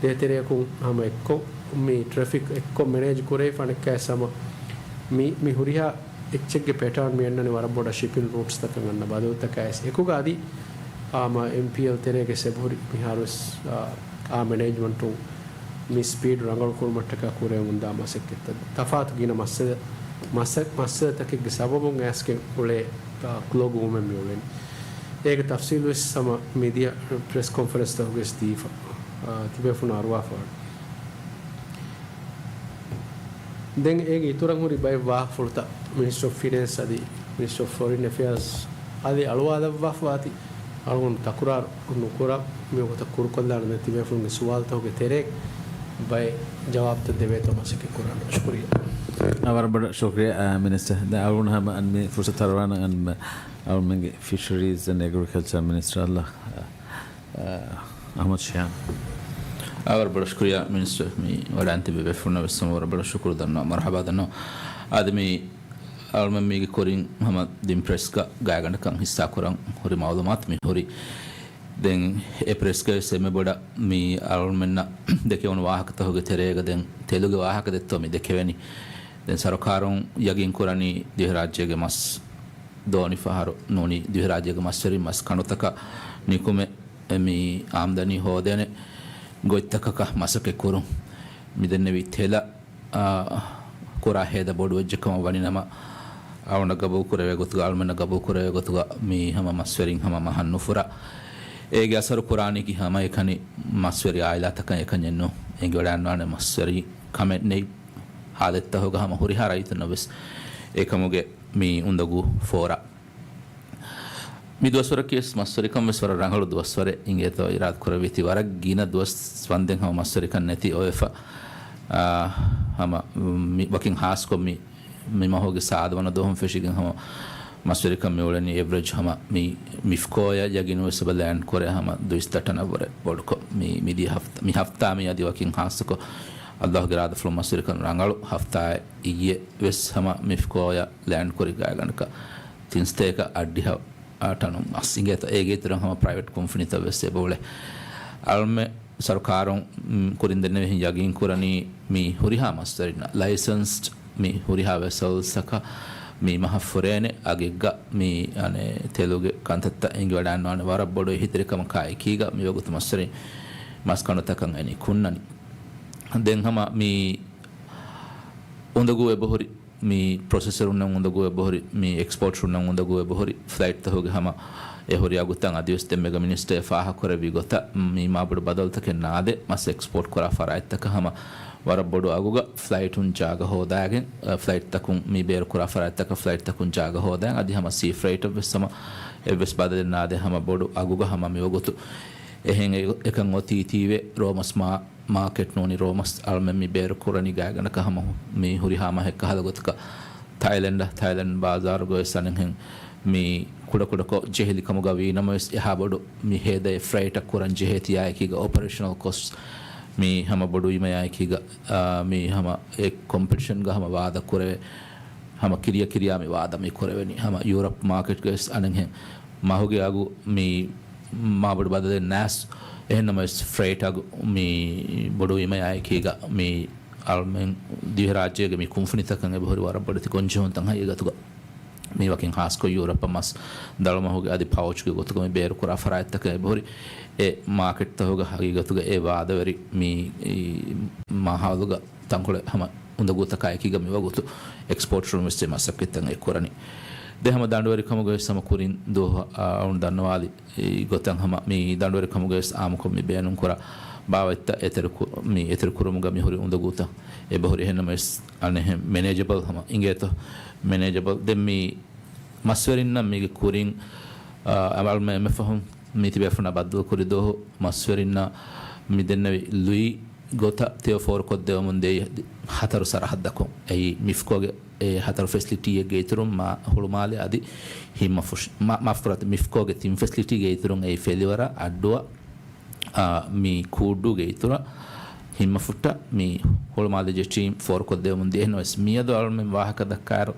ދޭތެރެއަކުން ހަމަ އެއްކޮށް މި ޓްރެފިކް އެއްކޮށް މެނޭޖް ކުރެވިފަ އަނެއްކާ ސަމަ މި، މި ހުރިހާ އެއްޗެއްގެ ޕެޓާން މި އަންނަނީ ވަރަށް ބޮޑަށް ޝިޕިން ރޫޓްސްތަކަށް އަންނަ ބަދަލުތަކާ އެކުގަ އަދި އާ، މަ، އެމްޕީއެލް ތެރޭގެ ސެބަހުރި މިހާރުވެސް، އާ، އާ މެނޭޖްމަންޓުން މި ސްޕީޑް ރަނގަޅުކުރުމަށްޓަކާ ކުރެވެމުންދާ މަސައްކަތްތައް ތަފާތު ގިނަ މައްސަލަ، މައްސަ، މައްސަލަތަކެއްގެ ސަބަބުން އައިސްގެން އުޅޭ، އާ، ކްލޯގް ވުމެން މި އުޅެނީ. އޭގެ ތަފްސީލުވެސް ހަމަ މިދިޔަ ޕްރެސް ކޮންފަރެންސްތަކުގައި ދީފަ، އާ، ތިބޭފުޅުން އަރުވާފަ ވަނީ. ދެން އޭގެ އިތުރަށް ހުރި ބައެއް ވާހަކަފުޅުތައް މިނިސްޓްރީ އޮފް ފިނޭންސް އަދި މިނިސްޓްރީ އޮފް ފޮރިން އެފެއާޒް އަދި އަޅުވާލައްވާފަ އަދި އަޅުގަނޑު ތަކުރާރު ނުކުރާ މިވަގުތަށް ކުރުކޮށްލާނަން ތިބޭފުޅުންގެ ސުވާލުތަކުގެ ތެރޭ ބައެއް ޖަވާބުތައް ދެވޭތޯ މަސައްކަތް ކުރާނަން. ޝުކުރިއްޔާ. އާ، ވަރަށް ބޮޑަށް ޝުކުރިއްޔާ، އާ، މިނިސްޓަރ. ދެން އަޅުގަނޑު ހަމަ އަން މި ފުރުސަތު ހަރުވާނަން އަން މަ-، އަޅުމެންގެ ފިޝަރީޒް އެންޑް އެގްރިކަލްޗަރ މިނިސްޓަރ އަލް އަ، އަ، އަޙްމަދު ޝިހާން. އާ، ވަރަށް ބޮޑަށް ޝުކުރިއްޔާ މިނިސްޓަރ، މި ވަޑައިން ތިބި ބޭފުޅުންނަށް ވެސް ހަމަ ވަރަށް ބޮޑަށް ޝުކުރު ދަންނަވަން، މަރުޙަބާ ދަންނަވަން. އަދި މި އަޅުމެން މީގެ ކުރިން ހަމަ ދިން ޕްރެސްގަ ގާތްގަނޑަކަށް ހިއްސާކުރަން ހުރި މައުލޫމާތު މި ހުރި. ދެން އެ ޕްރެސްގައި ވެސް އެންމެ ބޮޑަށް މި އަޅުމެންނަށް ދެކެވުނު ވާހަކަތަކުގެ ތެރޭގަ ދެން ތެލުގެ ވާހަކަ ދެއްތޯ މި ދެކެވެނީ. ދެން ސަރުކާރުން ޔަގީން ކުރަނީ ދިވެހިރާއްޖޭގެ މަސް ދޯނި ފަހަރު ނޫނީ ދިވެހިރާއްޖޭގެ މަސްވެރިން މަސް ކަނޑުތަކަށް ނިކުމެ މި އާމްދަނީ ހޯދޭނެ ގޮތްތަކަކަށް މަސައްކަތް ކުރުން. މި ދެންނެވި ތެލަށް، އާ، ކުރާ ހޭދަ ބޮޑުވެއްޖެ ކަމަށް ވަނީ ނަމަ، އަޅުގަނޑަށް ގަބޫލު ކުރެވޭ ގޮތުގަ، އަޅުމެންނަށް ގަބޫލު ކުރެވޭ ގޮތުގަ މީ ހަމަ މަސްވެރިން ހަމަ މަހަށް ނުފުރާ. އޭގެ އަސަރު ކުރާނީކީ ހަމައެކަނި މަސްވެރި އާއިލާތަކަށް އެކަންޏެއް ނޫން. އެނގިވަޑައިގަންނަވާނެ މަސްވެރި ކަމެއް ނެތް ހާލަތްތަކުގަ ހަމަ ހުރިހާ ރައްޔިތުންނަށް ވެސް އެކަމުގެ މި އުނދަގޫ ފޯރާ. މި ދުވަސްވަރަކީ ވެސް މަސްވެރިކަން ވެސް ވަރަށް ރަނގަޅު ދުވަސްވަރެއް އިނގޭތޯ އިރާދަ ކުރެވޭތީ. ވަރަށް ގިނަ ދުވަސް ވަންދެން ހަމަ މަސްވެރިކަން ނެތި އޮވެފަ. އާ، ހަމަ މި ވަކިން ހާސްކޮށް މި، މި މަހުގެ ސާދަ ވަނަ ދުވަހުން ފެށިގެން ހަމަ މަސްވެރިކަން މި އުޅެނީ އެވްރެޖް ހަމަ މި މިފްކޯއަށް ޔަގީނު ވެސް އެބަ ލޭންޑް ކުރޭ ހަމަ ދުއިސައްތަ ޓަނަށްވުރެ ބޮޑުކޮށް. މި، މިދިޔަ ހަފްތާ، މި ހަފްތާ މި އަދި ވަކިން ހާއްސަކޮށް އައްލާހުގެ އިރާދަފުޅުން މަސްވެރިކަން ރަނގަޅު ހަފްތާއެއް އިއްޔެ ވެސް ހަމަ މިފްކޯއަށް ލޭންޑް ކުރި ގާތްގަނޑަކަށް ތިން ސަތޭކަ އަށްޑިހަ އާ، ޓަނުން މަސް އިނގޭތޯ. އޭގެ އިތުރަށް ހަމަ ޕްރައިވެޓް ކުންފުނިތައް ވެސް އެބައުޅޭ. އަޅުމެ ސަރުކާރުން، މް، ކުރިން ދެންނެވިހެން ޔަގީން ކުރަނީ މި ހުރިހާ މަސްވެރިންނަށް ލައިސަންސްޑް މި ހުރިހާ ވެސަލްސްއަކަށް މި މަހަށް ފުރޭނެ އަގެއްގަ މި، އަނެ، ތެލުގެ ކަންތައްތައް އެނގިވަޑައިގަންނަވާނެ. ވަރަށް ބޮޑު އެހީތެރިކަމަކާ އެކީގަ މިވަގުތު މަސްވެރިން މަސް ކަނޑުތަކަށް އެނީ ކުންނަނީ. ދެން ހަމަ މި އުނދަގޫ އެބަހުރި މި ޕްރޮސެސަރުންނަށް އުނދަގޫ އެބަހުރި، މި އެކްސްޕޯޓްރުންނަށް އުނދަގޫ އެބަހުރި، ފްލައިޓްތަކުގެ ހަމަ އެ ހުރި އަގުތައް އަދިވެސް ދެން މެގަ މިނިސްޓަރ ފާހަގަކުރެއްވި ގޮތަށް މި މާބޮޑު ބަދަލުތަކެއް ނާދޭ. މަސް އެކްސްޕޯޓް ކުރާ ފަރާތްތަކަށް ހަމަ ވަރަށް ބޮޑު އަގުގަ ފްލައިޓުން ޖާގަ ހޯދާގެން، އަ، ފްލައިޓްތަކުން މި ބޭރު ކުރާ ފަރާތްތަކަށް ފްލައިޓްތަކުން ޖާގަ ހޯދާގެން އަދި ހަމަ ސީ ފްރެއިޓަށް ވެސް ހަމަ އެއްވެސް ބަދަލެއް ނާދޭ. ހަމަ ބޮޑު އަގުގަ ހަމަ މިވަގުތު އެހެން އެ-، އެކަން އޮތީތީވެ ރޯމަސް މާ މާކެޓް ނޫނީ ރޯމަސް އަޅުމެން މި ބޭރު ކުރަނީ ގާތްގަނޑަކަށް ހަމަ މި ހުރިހާ މަހެއް ކަހަލަ ގޮތަކަށް ތައިލެންޑަށް، ތައިލެންޑް ބާޒާރުގަ ވެސް އަނެއްހެން މި ކުޑަކުޑަކޮށް ޖެހިލި ކަމުގަ ވީނަމަވެސް އެހާ ބޮޑު މި ހޭދައެއް ފްރައިޓަށް ކުރަން ޖެހޭތީ އާއެކީގަ އޮޕަރޭޝަނަލް ކޮސްޓް މި ހަމަ ބޮޑުވީމަ އާއެކީގަ، އާ، މި ހަމަ އެ ކޮމްޕެޓިޝަންގަ ހަމަ ވާދަ ކުރެވޭ. ހަމަ ކިރިޔަ ކިރިޔާ މި ވާދަ މި ކުރެވެނީ. ހަމަ ޔޫރަޕް މާކެޓްގަ ވެސް އަނެއްހެން މަހުގެ އަގު މި މާބޮޑު ބަދަލެއް ނާސް. އެހެންނަމަވެސް ފްރޭޓް އަގު މި ބޮޑުވީމަޔާއެކީގަ މި އަޅުމެން ދިވެހިރާއްޖޭގެ މި ކުންފުނިތަކަށް އެބަހުރި ވަރަށް ބޮޑެތި ގޮންޖެހުންތައް ހަގީގަތުގަ މި ވަކިން ހާސްކޮށް ޔޫރަޕަށް މަސް ދަޅުމަހުގެ އަދި ޕައުޗްގެ ގޮތުގަ މި ބޭރުކުރާ ފަރާތްތަކަށް އެބަހުރި އެ މާކެޓްތަކުގަ ހަގީގަތުގަ އެ ވާދަވެރި މި މާހައުލުގަ ތަންކޮޅެއް ހަމަ އުނދަގޫތަކާއެކީގަ މިވަގުތު އެކްސްޕޯޓް ފަރުމް ވެސް މަސައްކަތްތައް އެ ކުރަނީ. ދެ ހަމަ ދަނޑުވެރިކަމުގަ ވެސް ހަމަ ކުރިން ދުވަހު އަޅުން ދަންނަވާލި ގޮތަށް ހަމަ މި ދަނޑުވެރިކަމުގަ ވެސް އާއްމުކޮށް މި ބޭނުންކުރާ ބާވަތްތައް އެތެރެކު-، މި އެތެރެކުރުމުގަ މިހުރި އުނދަގޫތައް އެބަހުރި. އެހެންނަމަވެސް އަނެއްހެން މެނޭޖަބަލް ހަމަ އިނގޭތޯ މެނޭޖަބަލް. ދެން މި މަސްވެރިންނަށް މީގެ ކުރިން، އަ، އަޅުމެން އެންއެފްއޭ މި ތިބޭފުޅުންނާ ބައްދަލުކުރި ދުވަހު މަސްވެރިންނަށް މި ދެންނެވި ލުއި ގޮތަށް ތެޔޮ ފޯރުކޮށްދެވެމުން ދޭ ހަތަރު ސަރަހައްދަކުން. އެއީ މިފްކޯގެ އެ ހަތަރު ފެސިލިޓީއެއްގެ އިތުރުން މާ ހުޅުމާލެ އަދި ހިންމަފުށި-، މާ-، މާފުކުރާތި، މިފްކޯގެ ތިން ފެސިލިޓީގެ އިތުރުން އެއީ ފެލިވަރ، އައްޑުއަ، އާ، މި ކޫއްޑޫގެ އިތުރަށް ހިންމަފުއްޓަށް މި ހުޅުމާލެ ޖެޓީން ފޯރުކޮށްދެވެމުން ދިޔަ. އެހެންނަމަވެސް މިއަދު އަޅުމެން ވާހަކަ ދައްކާއިރު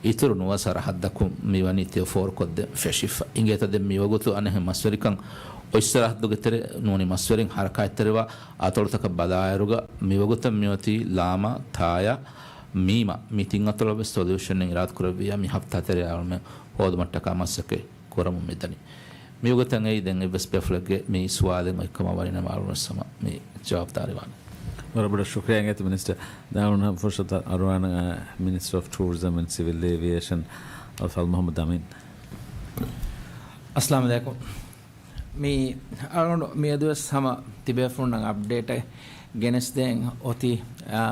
އިތުރު ނުވަ ސަރަހައްދަކުން މިވަނީ ތެޔޮ ފޯރުކޮށްދޭން ފެށިފަ. އިނގޭތަ ދެން މިވަގުތު އަނެއްހެން މަސްވެރިކަން އޮތް ސަރަހައްދުގެ ތެރޭ ނޫނީ މަސްވެރިން ހަރަކާތްތެރިވާ އަތޮޅުތަކަށް ބަލާއިރުގަ މިވަގުތަށް މިއޮތީ ލާމާ، ތާޔާ، މީމާ މި ތިން އަތޮޅަށް ވެސް ސޮލިއުޝަނެއް އިރާދަކުރެއްވިއްޔާ މި ހަފްތާ ތެރޭ އަޅުމެން ހޯދުމަށްޓަކާ މަސައްކަތް ކުރަމުން މިދަނީ. މިވަގުތަށް އެއީ ދެން އެއްވެސް ބޭފުޅެއްގެ މި ސުވާލެއް އޮތްކަމަށް ވަނީނަމަ އަޅުގަނޑު ވެސް ހަމަ މި ޖަވާބުދާރީވާނެ. ވަރަށް ބޮޑަށް ޝުކުރިއްޔާ އިނގޭތަ މިނިސްޓަރ. ދާނުން ފުރުސަތު އަރުވާނަ، އާ، މިނިސްޓަރ އޮފް ޓޫރިޒަމް އެންޑް ސިވިލް އޭވިއޭޝަން އަލްފާޟިލް މުޙައްމަދު އަމީން. އައްސަލާމު ޢަލައިކުމް. މި އަޅުގަނޑު މިއަދުވެސް ހަމަ ތިބޭފުޅުންނަށް އަޕްޑޭޓެއް ގެނެސްދޭން އޮތީ، އާ،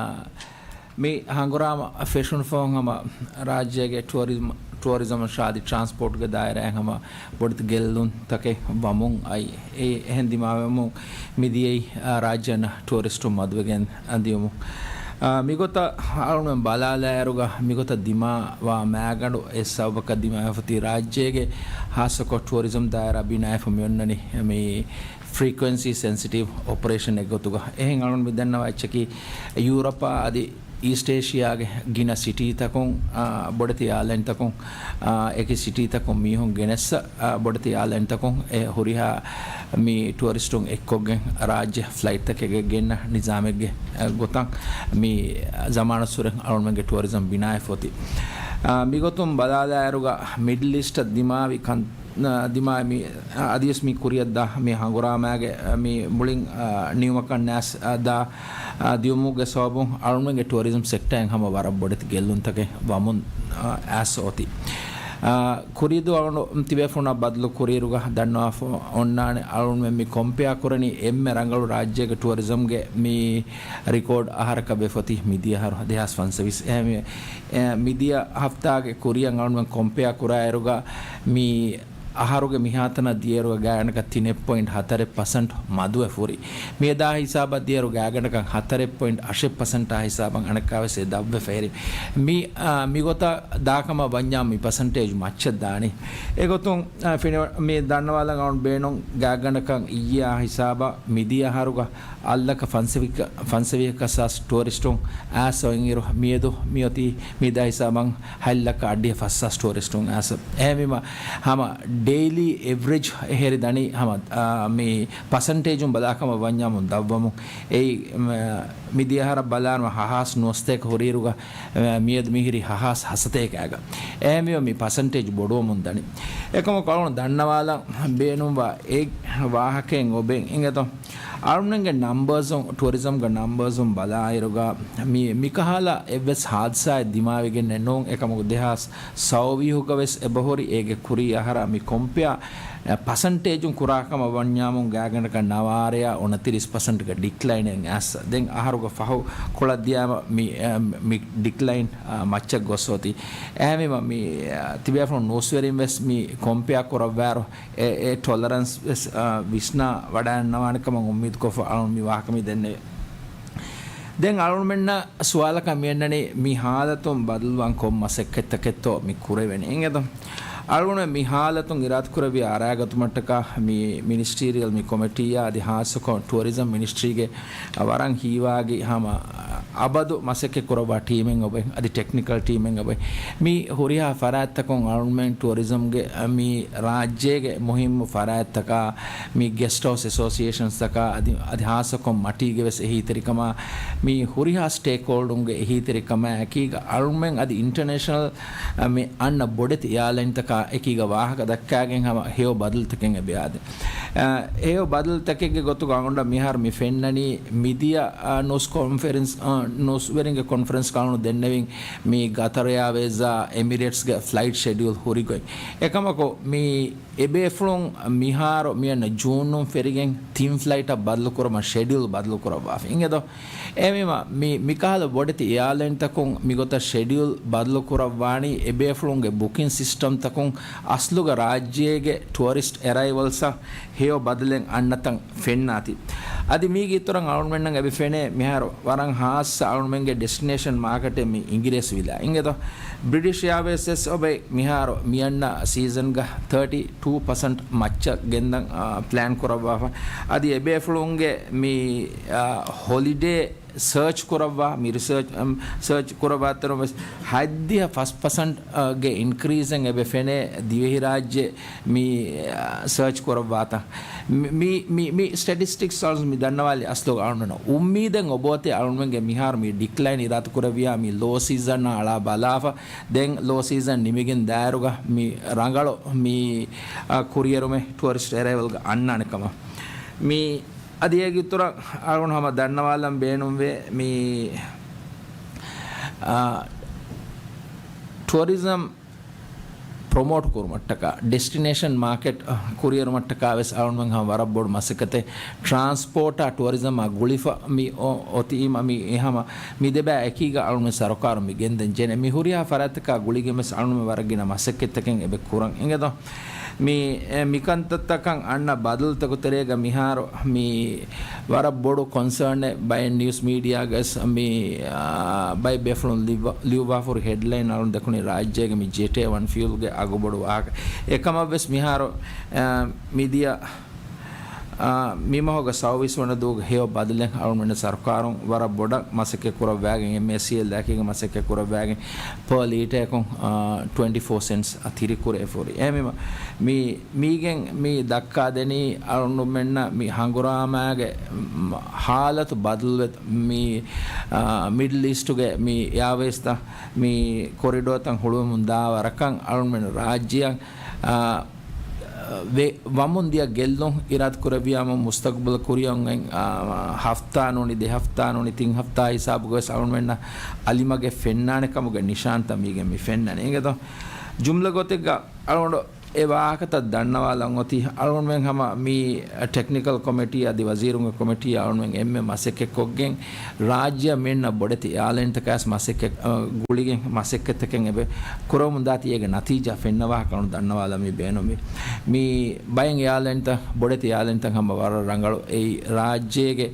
މި ހަނގުރާމަ ފެށުނު ފަހުން ހަމަ ރާއްޖޭގެ ޓުއަރިޒްމް، ޓުއަރިޒަމް ޝާދި ޓްރާންސްޕޯޓްގެ ދާއިރާއިން ހަމަ ބޮޑެތި ގެއްލުންތަކެއް ވަމުން އައި. އެ އެހެން ދިމާވެމުން މިދިޔައީ، އާ، ރާއްޖެ އަންނަ ޓުއަރިސްޓުން މަދުވެގެން ދިޔުމުން. އާ، މިގޮތަށް އަޅުގަނޑުމެން ބަލާލާއިރުގަ މިގޮތަށް ދިމާވާ މައިގަނޑު އެއް ސަބަބަކަށް ދިމާވެފަ އޮތީ ރާއްޖޭގެ ހާއްސަކޮށް ޓުއަރިޒަމް ދާއިރާ ބިނާވެފަ މިއޮންނަނީ މި ފްރީކުއެންސީ ސެންސިޓިވް އޮޕަރޭޝަން އެއްގޮތުގަ. އެހެން އަޅުގަނޑު މި ދަންނަވާ އެއްޗަކީ ޔޫރަޕާ އަދި އީސްޓް އޭޝިއާގެ ގިނަ ސިޓީތަކުން، އާ، ބޮޑެތި އާލަންތަކުން، އާ، އެކި ސިޓީތަކުން މީހުން ގެނެއްސަ، އާ، ބޮޑެތި އާލަންތަކުން އެ ހުރިހާ މި ޓުއަރިސްޓުން އެއްކޮށްގެން ރާއްޖެ ފްލައިޓްތަކެއް ގެންނަ ނިޒާމެއްގެ، އާ، ގޮތަށް މި ޒަމާނުއްސުރެ އަޅުގަނޑުމެންގެ ޓުއަރިޒަމް ބިނާވެފަ އޮތީ. އާ، މިގޮތުން ބަލާލާއިރުގަ މިޑްލް އީސްޓަށް ދިމާވި ކަން އާ، ދިމާ މި، އާ، އަދިވެސް މި ކުރިއަށްދާ މި ހަނގުރާމާގެ، އާ، މި މުޅިން، އާ، ނިމުމަކަށް ނާސް، އާ، ދާ، އާ، ދިޔުމުގެ ސަބަބުން އަޅުގަނޑުމެންގެ ޓުއަރިޒަމް ސެކްޓާއިން ހަމަ ވަރަށް ބޮޑެތި ގެއްލުންތަކެއް ވަމުން، އާ، އައިސް އޮތީ. އާ، ކުރީދޫ އަޅުގަނޑު ތިބޭފުޅުންނާ ބަދަލު ކުރިއިރުގަ ދަންނަވާފަ އޮންނާނެ އަޅުގަނޑުމެން މި ކޮމްޕެއާ ކުރަނީ އެންމެ ރަނގަޅު ރާއްޖޭގެ ޓުއަރިޒަމްގެ މި ރިކޯޑް އަހަރަކަށް ވެފަ އޮތީ މިދިޔަ އަހަރު ދެހާސް ފަންސަވީސް. އެހެންވެ، އެ، މިދިޔަ ހަފްތާގެ ކުރިއަށް އަޅުގަނޑުމެން ކޮމްޕެއާ ކުރާއިރުގަ މި އަހަރުގެ މިހާތަނަށް ދިޔައިރުގަ ގާތްގަނޑަކަށް ތިނެއް ޕޮއިންޓް ހަތަރެއް ޕަސެންޓް މަދުވެ ހުރި. މިއަދާ ހިސާބަށް ދިޔައިރު ގާތްގަނޑަކަށް ހަތަރެއް ޕޮއިންޓް އަށެއް ޕަސެންޓާ ހިސާބަށް އަނެއްކާވެސް އެ ދަށްވެފަ ހެރި. މި، އާ، މިގޮތަށް ދާކަމަށް ވަންޏާ މި ޕަސެންޓޭޖް މައްޗަށް ދާނީ. އެގޮތުން، އާ، ފިނިވަ-، މި ދަންނަވާލަން އަޅުން ބޭނުން ގާތްގަނޑަކަށް އިއްޔާ ހިސާބަށް މިދިޔަ އަހަރުގަ އަށްލަކަ ފަންސަވީސް، ފަންސަވީސް ހަސާސް ޓުއަރިސްޓުން އައިސް އޮތްއިރު މިއަދު މިއޮތީ މިދާ ހިސާބަށް ހަތްލަކަ އަށްޑިހަ ފަސްހާސް ޓުއަރިސްޓުން އައިސް. އެހެންވީމަ، ހަމަ ޑެއިލީ އެވްރެޖް ހެރި ދަނީ ހަމަ، އާ، މި ޕަސެންޓޭޖުން ބަލާކަމަށް ވަންޏާމުން ދަށްވަމުން. އެއީ، މ-، މިދިޔަ އަހަރަށް ބަލާނަމަ ހަހާސް ނުވަސަތޭކަ ހުރިއިރުގަ، އާ، މިއަދު މިހިރީ ހަހާސް ހަސަތޭކައިގަ. އެހެންވީމަ މި ޕަސެންޓޭޖް ބޮޑުވަމުން ދަނީ. އެކަމަކު އަޅުން ދަންނަވާލަން ބޭނުންވާ އެ ވާހަކައެއް އޮބެން އިނގޭތޯ. އަޅުންގެ ނަމްބަރސުން، ޓުއަރިޒަމްގެ ނަމްބަރސުން ބަލާއިރުގަ، މި، މިކަހަލަ އެއްވެސް ހާދިސާއެއް ދިމާވެގެންނެއް ނޫން. އެކަމަކު ދެހާސް ސައުވީހުގަ ވެސް އެބަހުރި އޭގެ ކުރީ އަހަރާ މި ކޮމްޕެއާ، އެ، ޕަސަންޓޭޖުން ކުރާކަމަށް ވަންޏާމުން ގާތްގަނޑަކަށް ނަވާރަޔާ އުނަތިރީސް ޕަސަންޓްގެ ޑިކްލައިނެއް އައިސް. ދެން އަހަރުގެ ފަހު ކޮޅަށް ދިޔާމަ މި، އެ، މި ޑިކްލައިން، އާ، މައްޗަށް ގޮސް އޮތީ. އެހެންވީމަ މި، އާ، ތިބޭފުޅުން ނޫސްވެރިން ވެސް މި ކޮމްޕެއާ ކުރައްވާއިރު، އެ، އެ ޓޮލަރެންސް ވެސް، އާ، ވިސްނާ ވަޑައިގަންނަވާނެ ކަމަށް އުއްމީދުކޮށްފަ އަޅުން މި ވާހަކަ މި ދެންނެވި. ދެން އަޅުގަނޑުމެންނަށް ސުވާލަކަށް މިއަންނަނީ މި ހާލަތުން ބަދަލުވާން ކޮން މަސައްކަތްތަކެއްތޯ މި ކުރެވެނީ އިނގޭތޯ؟ އަޅުގަނޑު މި ހާލަތުން އިރާދަކުރެއްވިޔާ އަރާގަތުމަށްޓަކާ މި މިނިސްޓީރިއަލް މި ކޮމިޓީއާ އަދި ހާއްސަކޮށް ޓުއަރިޒަމް މިނިސްޓްރީގެ ވަރަށް ހީވާގި ހަމަ އަބަދު މަސައްކަތް ކުރައްވާ ޓީމެއް އޮބެ އަދި ޓެކްނިކަލް ޓީމެއް އޮބެ މި ހުރިހާ ފަރާތްތަކުން އަޅުމެން ޓުއަރިޒަމްގެ މި ރާއްޖޭގެ މުހިއްމު ފަރާތްތަކާ މި ގެސްޓް ހައުސް އެސޯސިއޭޝަންސްތަކާ އަދި، އަދި ހާއްސަކޮށް މަޓީގެ ވެސް އެހީތެރިކަމާ މި ހުރިހާ ސްޓޭކްހޯލްޑުންގެ އެހީތެރިކަމާ އެކީގަ އަޅުމެން އަދި އިންޓަރނޭޝަނަލް މި އަންނަ ބޮޑެތި އެއާލައިންތަކާ އެކީގަ ވާހަކަ ދައްކާގެން ހަމަ ހެޔޮ ބަދަލުތަކެއް އެބައާދެ. އަ، ހެޔޮ ބަދަލުތަކެއްގެ ގޮތުގަ އަޅުގަނޑަށް މިހާރު މި ފެންނަނީ މިދިޔަ، އަ، ނޫސް ކޮންފަރެންސް، އަ، ނޫސްވެރިންގެ ކޮންފަރެންސްގަ އަޅުގަނޑު ދެންނެވިން މި ގަތަރ އެއާވޭޒާ އެމިރޭޓްސްގެ ފްލައިޓް ޝެޑިއުލް ހުރިގޮތް. އެކަމަކު މި އެބޭފުޅުން މިހާރު މިއަންނަ ޖޫނުން ފެރިގެން ތިން ފްލައިޓަށް ބަދަލުކުރުމަށް ޝެޑިއުލް ބަދަލުކުރައްވާފަ. އިނގޭތޯ؟ އެހެންވީމަ، މި، މިކަހަލަ ބޮޑެތި އެއާލައިންތަކުން މިގޮތަށް ޝެޑިއުލް ބަދަލުކުރައްވާނީ އެބޭފުޅުންގެ ބުކިން ސިސްޓަމްތަކުން އަސްލުގަ ރާއްޖޭގެ ޓުއަރިސްޓް އެރައިވަލްސްއަށް ހެޔޮ ބަދަލެއް އަންނަތަން ފެންނާތީ. އަދި މީގެ އިތުރަށް އަޅުގަނޑުމެންނަށް އެބަ ފެނޭ މިހާރު ވަރަށް ހާއްސަ އަޅުގަނޑުމެންގެ ޑެސްޓިނޭޝަން މާކެޓެއް މި އިނގިރޭސިވިލާ. އިނގޭތޯ؟ ބްރިޓިޝް އެއާވޭސް އޮބެ މިހާރު މިއަންނަ ސީޒަންގަ ތާޓީ ޓޫ ޕަސެންޓް މައްޗަށް ގެންދަން، އާ، ޕްލޭން ކުރައްވާފަ. އަދި އެބޭފުޅުންގެ މި، އާ، ހޮލިޑޭ ސާޗް ކުރައްވާ، މި ރިސާޗް، އަމް، ސާޗް ކުރައްވާ އަތަރުން ވެސް ހަތްދިހަ ފަސް ޕަސެންޓް، އާ، ގެ އިންކްރީޒެއް އެބަ ފެނޭ ދިވެހިރާއްޖެ މި، އާ، ސާޗް ކުރައްވާތަން. މި، މި، މި، މި ސްޓެޓިސްޓިކްސް އަޅުން މި ދަންނަވާލި އަސްލު އަޅުން އުއްމީދެއް އޮބޯތޭ އަޅުންގެ މިހާރު މި ޑިކްލައިން އިރާދަ ކުރެއްވިޔާ މި ލޯ ސީޒަން އަޅާ ބަލާފަ. ދެން ލޯ ސީޒަން ނިމިގެން ދާއިރުގަ މި ރަނގަޅު މި، އާ، ކުރިއެރުމެއް ޓުއަރިސްޓް އެރައިވަލްގަ އަންނާނެ ކަމަށް. މި އަދި އޭގެ އިތުރަށް އަޅުގަނޑު ހަމަ ދަންނަވާލަން ބޭނުންވޭ މި، އާ، ޓުއަރިޒަމް ޕްރޮމޯޓް ކުރުމަށްޓަކާ، ޑެސްޓިނޭޝަން މާކެޓް، އަ، ކުރިއެރުމަށްޓަކާ ވެސް އަޅުގަނޑުމެން ހަމަ ވަރަށް ބޮޑު މަސައްކަތެއް. ޓްރާންސްޕޯޓާ ޓުއަރިޒަމާ ގުޅިފަ މި އޮ-، އޮތީމަ މި ހަމަ މި ދެބާ އެކީގަ އަޅުގަނޑުމެން ސަރުކާރުން މި ގެންދަން ޖެނެ. މި ހުރިހާ ފަރާތްތަކާ ގުޅިގެން ވެސް އަޅުގަނޑުމެން ވަރަށް ގިނަ މަސައްކަތްތަކެއް އެބަ ކުރަން. އިނގޭތޯ؟ މި، އެ، މިކަންތައްތަކަށް އަންނަ ބަދަލުތަކު ތެރޭގަ މިހާރު މި ވަރަށް ބޮޑު ކޮންސާނެއް ބައެއް ނިއުސް މީޑިއާގަސް މި، އާ، ބައެއް ބޭފުޅުން ލިއްވަ-، ލިޔުއްވާފަހުރި ހެޑްލައިން އަޅުން ދެކުނީ ރާއްޖޭގެ މި ޖެޓް އެ ވަން ފިއުލްގެ އަގުބޮޑު ވާހަކަ. އެކަމަށްވެސް މިހާރު، އާ، މިދިޔަ، އާ، މިމަހުގެ ސައުވީސް ވަނަ ދުވަހުގެ ހެޔޮ ބަދަލެއް އަޅުން ސަރުކާރުން ވަރަށް ބޮޑަށް މަސައްކަތް ކުރައްވާގެން އެމްއޭސީއެލް ދާކީގެ މަސައްކަތް ކުރައްވާގެން ޕާ ލީޓަރަކުން، އާ، ޓްވެންޓީ ފޯ ސެންޓްސް އަ ތިރިކުރެވިފަހުރި. އެހެންވީމަ މި މީގެން މި ދައްކާދެނީ އަޅުގަނޑުމެންނަށް މި ހަނގުރާމާގެ ހާލަތު ބަދަލުވެ މި، އާ، މިޑްލް އީސްޓުގެ މި އެއާވޭސްތައް މި ކޮރިޑޯތައް ހުޅުވަމުން ދާ ވަރަކަށް އަޅުގަނޑުމެން ރާއްޖެއަށް، އާ، ވެ-، ވަމުން ދިޔަ ގެއްލުން އިރާދަކުރެއްވިޔާމު މުސްތަގުބަލަށް ކުރިއަށް އޮން ހަފްތާ ނޫނީ ދެ ހަފްތާ ނޫނީ ތިން ހަފްތާ ހިސާބުގަވެސް އަޅުގަނޑުމެންނަށް އަލިމަގެ ފެންނާނެ ކަމުގެ ނިޝާންތައް މީގެން މި ފެންނަނީ. އިނގޭތޯ؟ ޖުމްލަ ގޮތެއްގަ އަޅުގަނޑު އެ ވާހަކަތައް ދަންނަވާލަން އޮތީ، އަޅުގަނޑުމެން ހަމަ މި ޓެކްނިކަލް ކޮމިޓީ އަދި ވަޒީރުންގެ ކޮމިޓީ އަޅުގަނޑުމެން އެންމެ މަސައްކަތްކޮށްގެން، ރާއްޖެއަށް މިއަންނަ ބޮޑެތި އެއާލައިންތަކާސް މަސައްކަތް، އަ، ގުޅިގެން މަސައްކަތްތަކެއް އެބަ ކުރަމުން ދާތީ. އޭގެ ނަތީޖާ ފެންނަ ވާހަކަ އަޅުގަނޑު ދަންނަވާލަން މި ބޭނުމީ. މި ބައެއް އެއާލައިންތައް، ބޮޑެތި އެއާލައިންތައް ހަމަ ވަރަށް ރަނގަޅު. އެއީ ރާއްޖޭގެ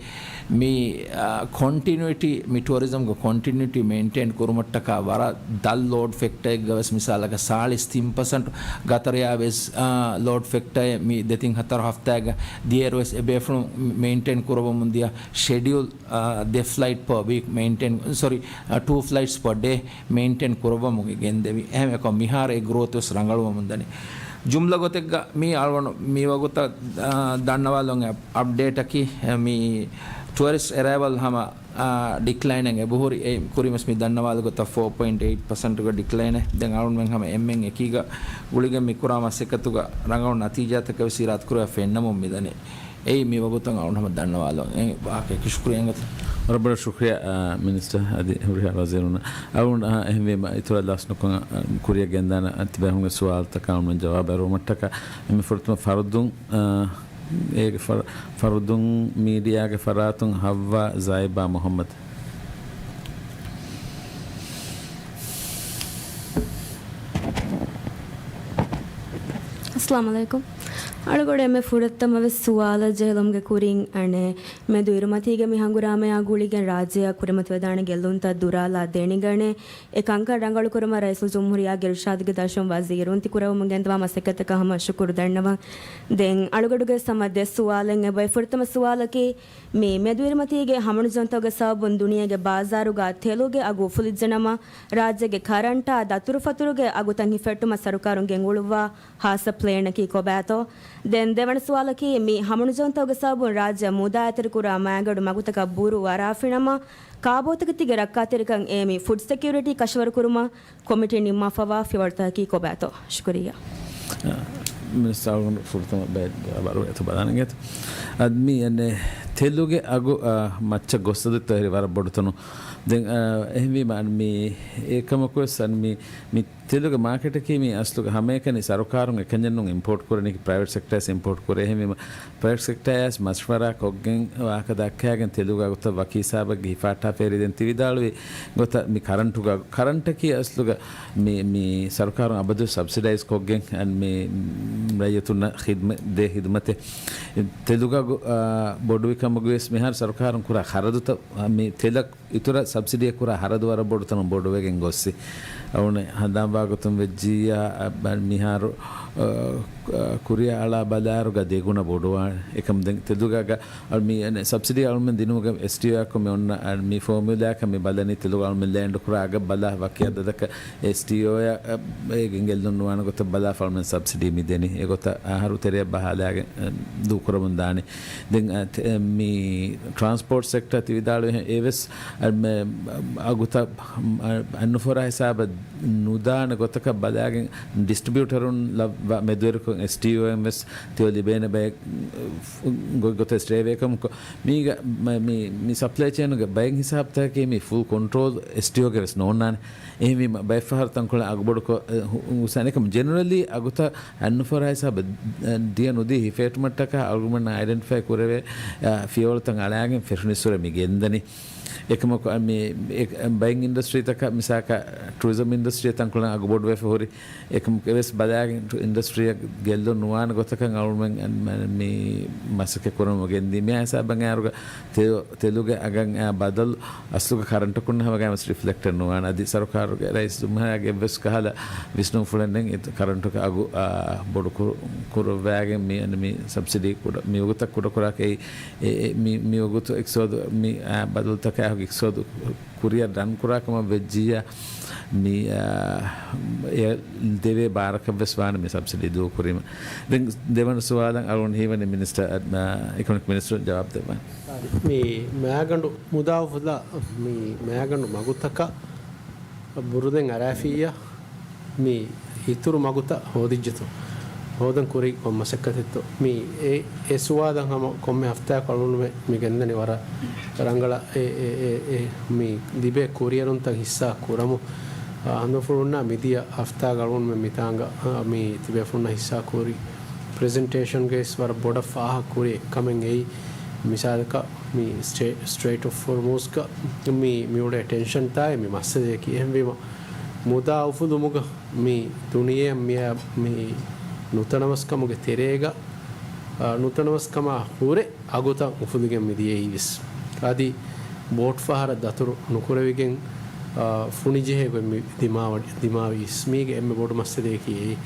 މި، އާ، ކޮންޓިނިއުއިޓީ، މި ޓުއަރިޒަމްގެ ކޮންޓިނިއުއިޓީ މެއިންޓެއިން ކުރުމަށްޓަކާ ވަރަށް ދަށް ލޯޑް ފެކްޓަރެއްގަ ވެސް މިސާލަކަށް ސާޅީސް ތިން ޕަސެންޓް ގަތަރަޔާ ވެސް، އާ، ލޯޑް ފެކްޓަރެއް މި ދެތިން ހަތަރު ހަފްތާގަ ދިޔައިރު ވެސް އެބޭފުޅުން މެއިންޓެއިން ކުރައްވަމުން ދިޔަ ޝެޑިއުލް، އާ، ދެ ފްލައިޓް ޕާ ވީކް މެއިންޓެއިން، ސޮރީ، އާ، ޓޫ ފްލައިޓްސް ޕާ ޑޭ މެއިންޓެއިން ކުރައްވަމުން ގެންދެވި. އެހެން އެކަމް މިހާރު އެ ގްރޯތު ވެސް ރަނގަޅުވަމުން ދަނީ. ޖުމްލަ ގޮތެއްގަ މީ އަޅުގަނޑު މިވަގުތަށް، އާ، ދަންނަވާލުން އަޕްޑޭޓަކީ، މި ޓުއަރިސްޓް އެރައިވަލް ހަމަ، އާ، ޑިކްލައިނެއް އެބަހުރި. އެ ކުރިންވެސް މި ދަންނަވާލި ގޮތަށް ފޯ ޕޮއިންޓް އެއިޓް ޕަސެންޓްގެ ޑިކްލައިނެއް. ދެން އަޅުގަނޑުމެން ހަމަ އެންމެން އެކީގަ ގުޅިގެން މި ކުރާ މަސައްކަތުގަ ރަނގަޅު ނަތީޖާތަކެއް ވެސް އިރާދަކުރެވި ފެންނަމުން މިދަނީ. އެއީ މިވަގުތަށް އަޅުގަނޑު ހަމަ ދަންނަވާލަން. އެ ވާހަކައަކީ ޝުކުރިއްޔާ އިނގޭތަ؟ ވަރަށް ބޮޑަށް ޝުކުރިއްޔާ، އާ، މިނިސްޓަރ އަދި ހުރިހާ ވަޒީރުންނަށް. އަޅުގަނޑު، އާ، އެހެންވީމަ އިތުރަށް ލަސް ނުކޮށް، އާ، ކުރިއަށް ގެންދާނަ ތިބޭފުޅުންގެ ސުވާލުތަކަށް އަޅުގަނޑު ޖަވާބު އެރުވުމަށްޓަކާ އެންމެ ފުރަތަމަ ފަރުދުން، އާ، އޭގެ ފަރު-، ފަރުދުން މީޑިއާގެ ފަރާތުން ހައްވާ ޒައިބާ މުހައްމަދު. އައްސަލާމު ޢަލައިކުމް. އަޅުގަޑު އެންމެ ފުރަތަމަވެސް ސުވާލަށް ޖެހިލުމުގެ ކުރިން އަނެއް މެދު އިރުމަތީގެ މި ހަނގުރާމަޔާ ގުޅިގެން ރާއްޖެއަށް ކުރިމަތިވެދާނެ ގެއްލުންތައް ދުރާލާ ދެނެގަނެ، އެ ކަންކަން ރަނގަޅުކުރުމަށް ރައީސުލްޖުމްހޫރިއްޔާގެ އިރުޝާދުގެ ދަށުން ވަޒީރުން ތި ކުރެވެމުން ގެންދަވާ މަސައްކަތަކަށް ހަމަ ޝުކުރު ދަންނަވަން. ދެން އަޅުގަޑުގެ ހަމަ ދެ ސުވާލެއް އެބައި. ފުރަތަމަ ސުވާލަކީ، މި މެދު އިރުމަތީގެ ހަމަނުޖަންތައުގެ ސަބަބުން ދުނިޔޭގެ ބާޒާރުގަ ތެލުގެ އަގު އުފުލިއްޖެނަމަ، ރާއްޖޭގެ ކަރަންޓާ ދަތުރުފަތުރުގެ އަގުތައް ހިފެއްޓުމަށް ސަރުކާރުން ގެންގުޅުއްވާ ހާއްސަ ޕްލޭނަކީ ކޮބާތޯ؟ ދެން ދެވަނަ ސުވާލަކީ، މި ހަމަނުޖަންތައުގެ ސަބަބުން ރާއްޖެއަށް މުދާ އެތެރެކުރާ މައިގަނޑު މަގުތަކަށް ބުރު ވަރާފިނަމަ، ކާބޯތަކެތީގެ ރައްކާތެރިކަން އެ މި ފުޑް ސެކިއުރިޓީ ކަށަވަރުކުރުމަށް ކޮމިޓީ ނިންމާފަވާ ފިޔަވަޅުތަކަކީ ކޮބާތޯ؟ ޝުކުރިއްޔާ. މިނިސްޓަރ އަޅުގަނޑު ފުރަތަމަ ބައެއް ވަރު އެތަ ބަލާނަން ގެތަ. އަދި މި އެންނެ ތެލުގެ އަގު، އާ، މައްޗަށް ގޮއްސަދުތަ ހެރި ވަރަށް ބޮޑުތަނު. ދެން، އާ، އެހެންވީމަ މި އެކަމަކުވެސް އަން މި، މި ތެލުގެ މާކެޓަކީ މި އަސްލުގަ ހަމައެކަނި ސަރުކާރުން އެކަންޏެއްނު އިމްޕޯޓް ކުރަނީ، ޕްރައިވެޓް ސެކްޓަރސް އިމްޕޯޓް ކުރޭ. އެހެންވީމަ، ޕްރައިވެޓް ސެކްޓަރާ މަޝްވަރާ ކޮށްގެން ވާހަކަ ދައްކާގެން ތެލުގަ ގޮތަށް ވަކީ ހިސާބަށް ހިފާއްޓާފައި ދެން ތި ވިދާޅުވި ގޮތަށް މި ކަރަންޓުގަ، ކަރަންޓަކީ އަސްލުގަ މި، މި ސަރުކާރުން އަބަދު ސަބްސިޑައިޒް ކޮށްގެން މި ރައްޔިތުންނަށް ޚިދްމަތް، ދޭ ޚިދްމަތެއް. ތެލުގަ ގޮ-، އާ، ބޮޑުވި ކަމުގަވެސް މިހާރު ސަރުކާރުން ކުރާ ޚަރަދުތައް، މި ތެލަށް އިތުރަށް ސަބްސިޑީއަށް ކުރާ ހަރަދު ވަރަށް ބޮޑު ތަނުން ބޮޑުވެގެން ގޮއްސި. އަޅުގަނޑު ހަނދާންވާ ގޮތުން ވެއްޖިއްޔާ، އަ، މިހާރު، އަ، އަ، ކުރިއަށް އަޅާ ބަލާއިރުގަ ދެގުނަ ބޮޑުވާނެ. އެކަމް ދެން ތެލުގަ އަ، މި، އަ، ސަބްސިޑީ އަޅުމެން ދިނުމުގެ އެސްޓީއޯއަކު މި އޮންނަ، އަ، މި ފޯމިއުލާއަކަށް މި ބަލަނީ ތެލުގަ އަޅުމެން ލޭންޑް ކުރާ އަގަށް ބަލާ ވަކި އަދަދަކަށް އެސްޓީއޯއަށް، އަ، އޭގެން ގެއްލުން ނުވާނެ ގޮތަށް ބަލާފަ އަޅުމެން ސަބްސިޑީ މި ދެނީ. އެގޮތަށް އަހަރު ތެރެއަށް ބަހާލާގެން، އަ، ދޫކުރަމުން ދާނީ. ދެން، އަ، ތެ-، އަ، މި ޓްރާންސްޕޯޓް ސެކްޓަރ ތި ވިދާޅުވި އެވެސް، އަ، މެ، އަގުތައް، އަ، އަންނުފޯރާ ހިސާބަށް ނުދާނެ ގޮތަކަށް ބަލާގެން ޑިސްޓްރިބިއުޓަރުން ލައްވާ މެދުވެރިކޮށް އެސްޓީއޯއިން ވެސް ތެޔޮ ލިބޭނެ ބައެއް ގޮތް ގޮތަށް ސްޓޭވޭކަމުކޮށް، މީގަ މަ-، މި، މި ސަޕްލައި ޗޭނުގެ ބައެއް ހިސާބުތަކަކީ މި ފުލް ކޮންޓްރޯލް އެސްޓީއޯގެ ވެސް ނޯންނާނެ. އެހެންވީމަ، ބައެއްފަހަރު ތަންކޮޅެއް އަގުބޮޑުކޮށް، އެ، ހު-، ހުސް އަނެކަމު ޖެނެރަލީ އަގުތައް އަންނުފޯރާ ހިސާބަށް، އެ، ދިޔަ ނުދީ ހިފޭޓުމަށްޓަކާ އަޅުގަނޑުމެންނަށް އައިޑެންޓިފައި ކުރެވޭ، އެ، ފިޔަވަޅުތައް އަޅާގެން ފެށުނިއްސުރެ މި ގެންދަނީ. އެކަމަކު މި، އެ، ބައެއް އިންޑަސްޓްރީތަކަށް މިސާކަށް ޓުރިޒަމް އިންޑަސްޓްރީ ތަންކޮޅެއް އަގުބޮޑުވެފަ ހުރި. އެކަމަކު އެވެސް ބަލާގެން އިންޑަސްޓްރީއަށް ގެއްލުން ނުވާނެ ގޮތަކަށް އަޅުމެން މި މަސައްކަތް ކުރަމުން ގެންދީ. މި ހިސާބަށް އައިރުގަ ތެ-، ތެލުގެ އަގަށް އައި ބަދަލު އަސްލުގަ ކަރަންޓަކުން ހަމަގައިމަސް ރިފްލެކްޓެއް ނުވާނެ. އަދި ސަރުކާރުގެ ރައީސް ޖުމްހޫރިއްޔާގެ އެއްވެސް ކަހަލަ ވިސްނުންފުޅެއް ނެތް ކަރަންޓުގެ އަގު، އާ، ބޮޑު ކުރު-، ކުރުއްވާގެން މި، މި ސަބްސިޑީ ކުޑަ-، މި ވަގުތަށް ކުޑަކުރާކަށް އެ، އެ، މި، މި ވަގުތު އިޤްތިޞާދު މި، އާ، ބަދަލުތަކާ އިޤްތިޞާދު ކުރިއަށް ރަން ކުރާ ކަމަށް ވެއްޖިއްޔާ، މި، އާ، އެ ދެވޭ ބާރަކަށް ވެސް ވާނެ މި ސަބްސިޑީ ދޫކުރީމަ. ދެން ދެވަނަ ސުވާލަށް އަޅުގަނޑު ހީވަނީ މިނިސްޓަރ، އާ، އިކޮނޮމިކް މިނިސްޓަރ ޖަވާބު ދެއްވާނެ. މި މައިގަނޑު މުދާ އުފުލާ، މި މައިގަނޑު މަގުތަކަށް ބުރުދެން އަރާފިއްޔާ، މި އިތުރު މަގުތައް ހޯދިއްޖެތޯ؟ ހޯދަން ކުރީ ކޮން މަސައްކަތެއްތޯ؟ މި އެ، އެ ސުވާލަށް ހަމަ ކޮންމެ ހަފްތާއަކު އަޅުގަނޑުމެން މި ގެންދަނީ ވަރަށް ރަނގަޅަށް އެ، އެ، އެ، އެ، މި ލިބޭ ކުރިއެރުންތައް ހިއްސާ ކުރަމު. އަ، ހަނދުފުޅުންނާ މިދިޔަ ހަފްތާގަ އަޅުގަނޑުމެން މިތާނގަ، އަ، މި ތިބޭފުޅުންނާ ހިއްސާ ކުރި ޕްރެޒެންޓޭޝަންގައިސް ވަރަށް ބޮޑަށް ފާހަގަ ކުރި އެއްކަމެއް އެއީ، މިސާލަކަށް މި ސްޓްރޭ-، ސްޓްރެއިޓް އޮފް ހޮރްމުޒްގަ މި، މި އުޅޭ ޓެންޝަންތާއި މި މައްސަލަޔަކީ. އެހެންވީމަ، މުދާ އުފުލުމުގަ މި ދުނިޔެއަށް މިއަށް މި ނުތަނަވަސްކަމުގެ ތެރޭގަ، އާ، ނުތަނަވަސްކަމާ ހުރެ އަގުތައް އުފުލިގެން މި ދިޔައީވެސް. އަދި ބޯޓް ފަހަރަށް ދަތުރު ނުކުރެވިގެން، އާ، ފުނިޖެހޭ ގޮތް މި ދިމާވަ-، ދިމާވީސް. މީގެ އެންމެ ބޮޑު މައްސަލަޔަކީ އެއީ.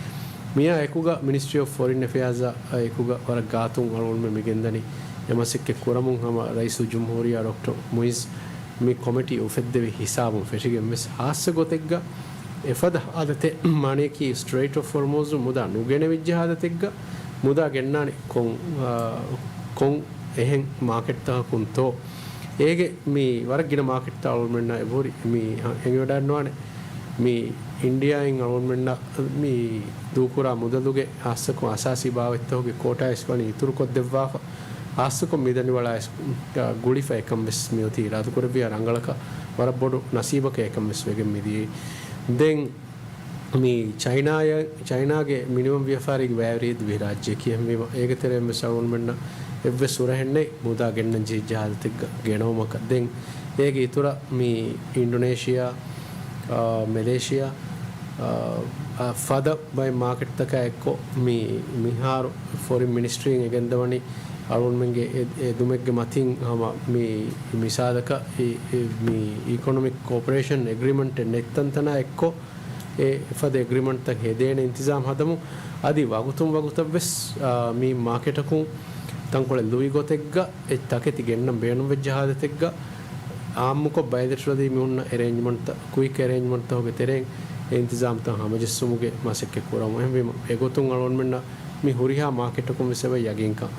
މިއާ އެކުގަ މިނިސްޓްރީ އޮފް ފޮރިން އެފެއާޒާ އެކުގަ ވަރަށް ގާތުން އަޅުގަނޑުމެން މި ގެންދަނީ އެ މަސައްކަތް ކުރަމުން ހަމަ ރައީސުލްޖުމްހޫރިއްޔާ ޑޮކްޓަރ މުއިއްޒު މި ކޮމިޓީ އުފެއްދެވި ހިސާބުން ފެށިގެން ވެސް ހާއްސަ ގޮތެއްގަ އެފަދަ ހާލަތެއް މާނަޔަކީ ސްޓްރެއިޓް އޮފް ހޮރްމުޒު މުދާ ނުގެނެވިއްޖެ ހާލަތެއްގަ މުދާ ގެންނާނެ ކޮން، އާ، ކޮން އެހެން މާކެޓްތަކަކުންތޯ؟ އޭގެ މި ވަރަށް ގިނަ މާކެޓްތައް އަޅުގަނޑުމެންނަށް އެބަހުރި މި އެނގިވަޑައިގަންނަވާނެ. މި އިންޑިއާއިން އަޅުގަނޑުމެންނަށް މި ދޫކުރާ މުދަލުގެ ހާއްސަކޮށް އަސާސީ ބާވަތްތަކުގެ ކޯޓާ އިސް ވަނީ އިތުރުކޮށްދެއްވާފަ. ހާއްސަކޮށް މިދަނޑިވަޅާ އިސް ގުޅިފަ އެކަން ވެސް މިއޮތީ އިރާދަކުރެއްވިޔާ ރަނގަޅަކަށް ވަރަށް ބޮޑު ނަސީބަކަށް އެކަން ވެސް ވެގެން މިދިޔައީ. ދެން މި ޗައިނާއަށް، ޗައިނާގެ މިނިވަން ވިޔަފާރީގެ ވައިވެރިއެއް ދިވެހިރާއްޖެއަކީ އެހެންވީމަ، އޭގެ ތެރެއިން ވެސް އަޅުގަނޑުމެންނަށް އެއްވެސް ހުރަހެއްނެތް މުދާ ގެންނަން ޖެހިއްޖެ ހާލަތެއްގަ ގެނައުމަކަށް. ދެން އޭގެ އިތުރަށް މި އިންޑޮނޭޝިއާ، އާ، މެލޭޝިއާ، އާ، އާ، ފަދަ ބައެއް މާކެޓްތަކާ އެއްކޮށް، މި، މިހާރު ފޮރިން މިނިސްޓްރީން އެ ގެންދަވަނީ އަޅުގަނޑުމެންގެ އެ، އެ ދުމެއްގެ މަތިން ހަމަ މި، މިސާލަކަށް އެ، އެ މި އިކޮނޮމިކް ކޯޕަރޭޝަން އެގްރިމަންޓެއް ނެތް ތަންތަނާ އެއްކޮށް، އެ ފަދަ އެގްރިމަންޓްތައް ހެދޭނެ އިންތިޒާމް ހަދަމުން، އަދި ވަގުތުން ވަގުތަށް ވެސް، އާ، މި މާކެޓަކުން ތަންކޮޅެއް ލުއި ގޮތެއްގަ އެ ތަކެތި ގެންނަން ބޭނުންވެއްޖެ ހާލަތެއްގަ، އާއްމުކޮށް ބައެއް ލެޓަރަލީ މި ހުންނަ އެރޭންޖްމަންޓްތައް، ކުއިކް އެރޭންޖްމަންޓްތަކުގެ ތެރެއިން އެ އިންތިޒާމްތައް ހަމަޖެއްސުމުގެ މަސައްކަތް ކުރަމު. އެހެންވީމަ، އެގޮތުން އަޅުގަނޑުމެންނަށް މި ހުރިހާ މާކެޓަކުން ވެސް އެބަ ޔަގީންކަން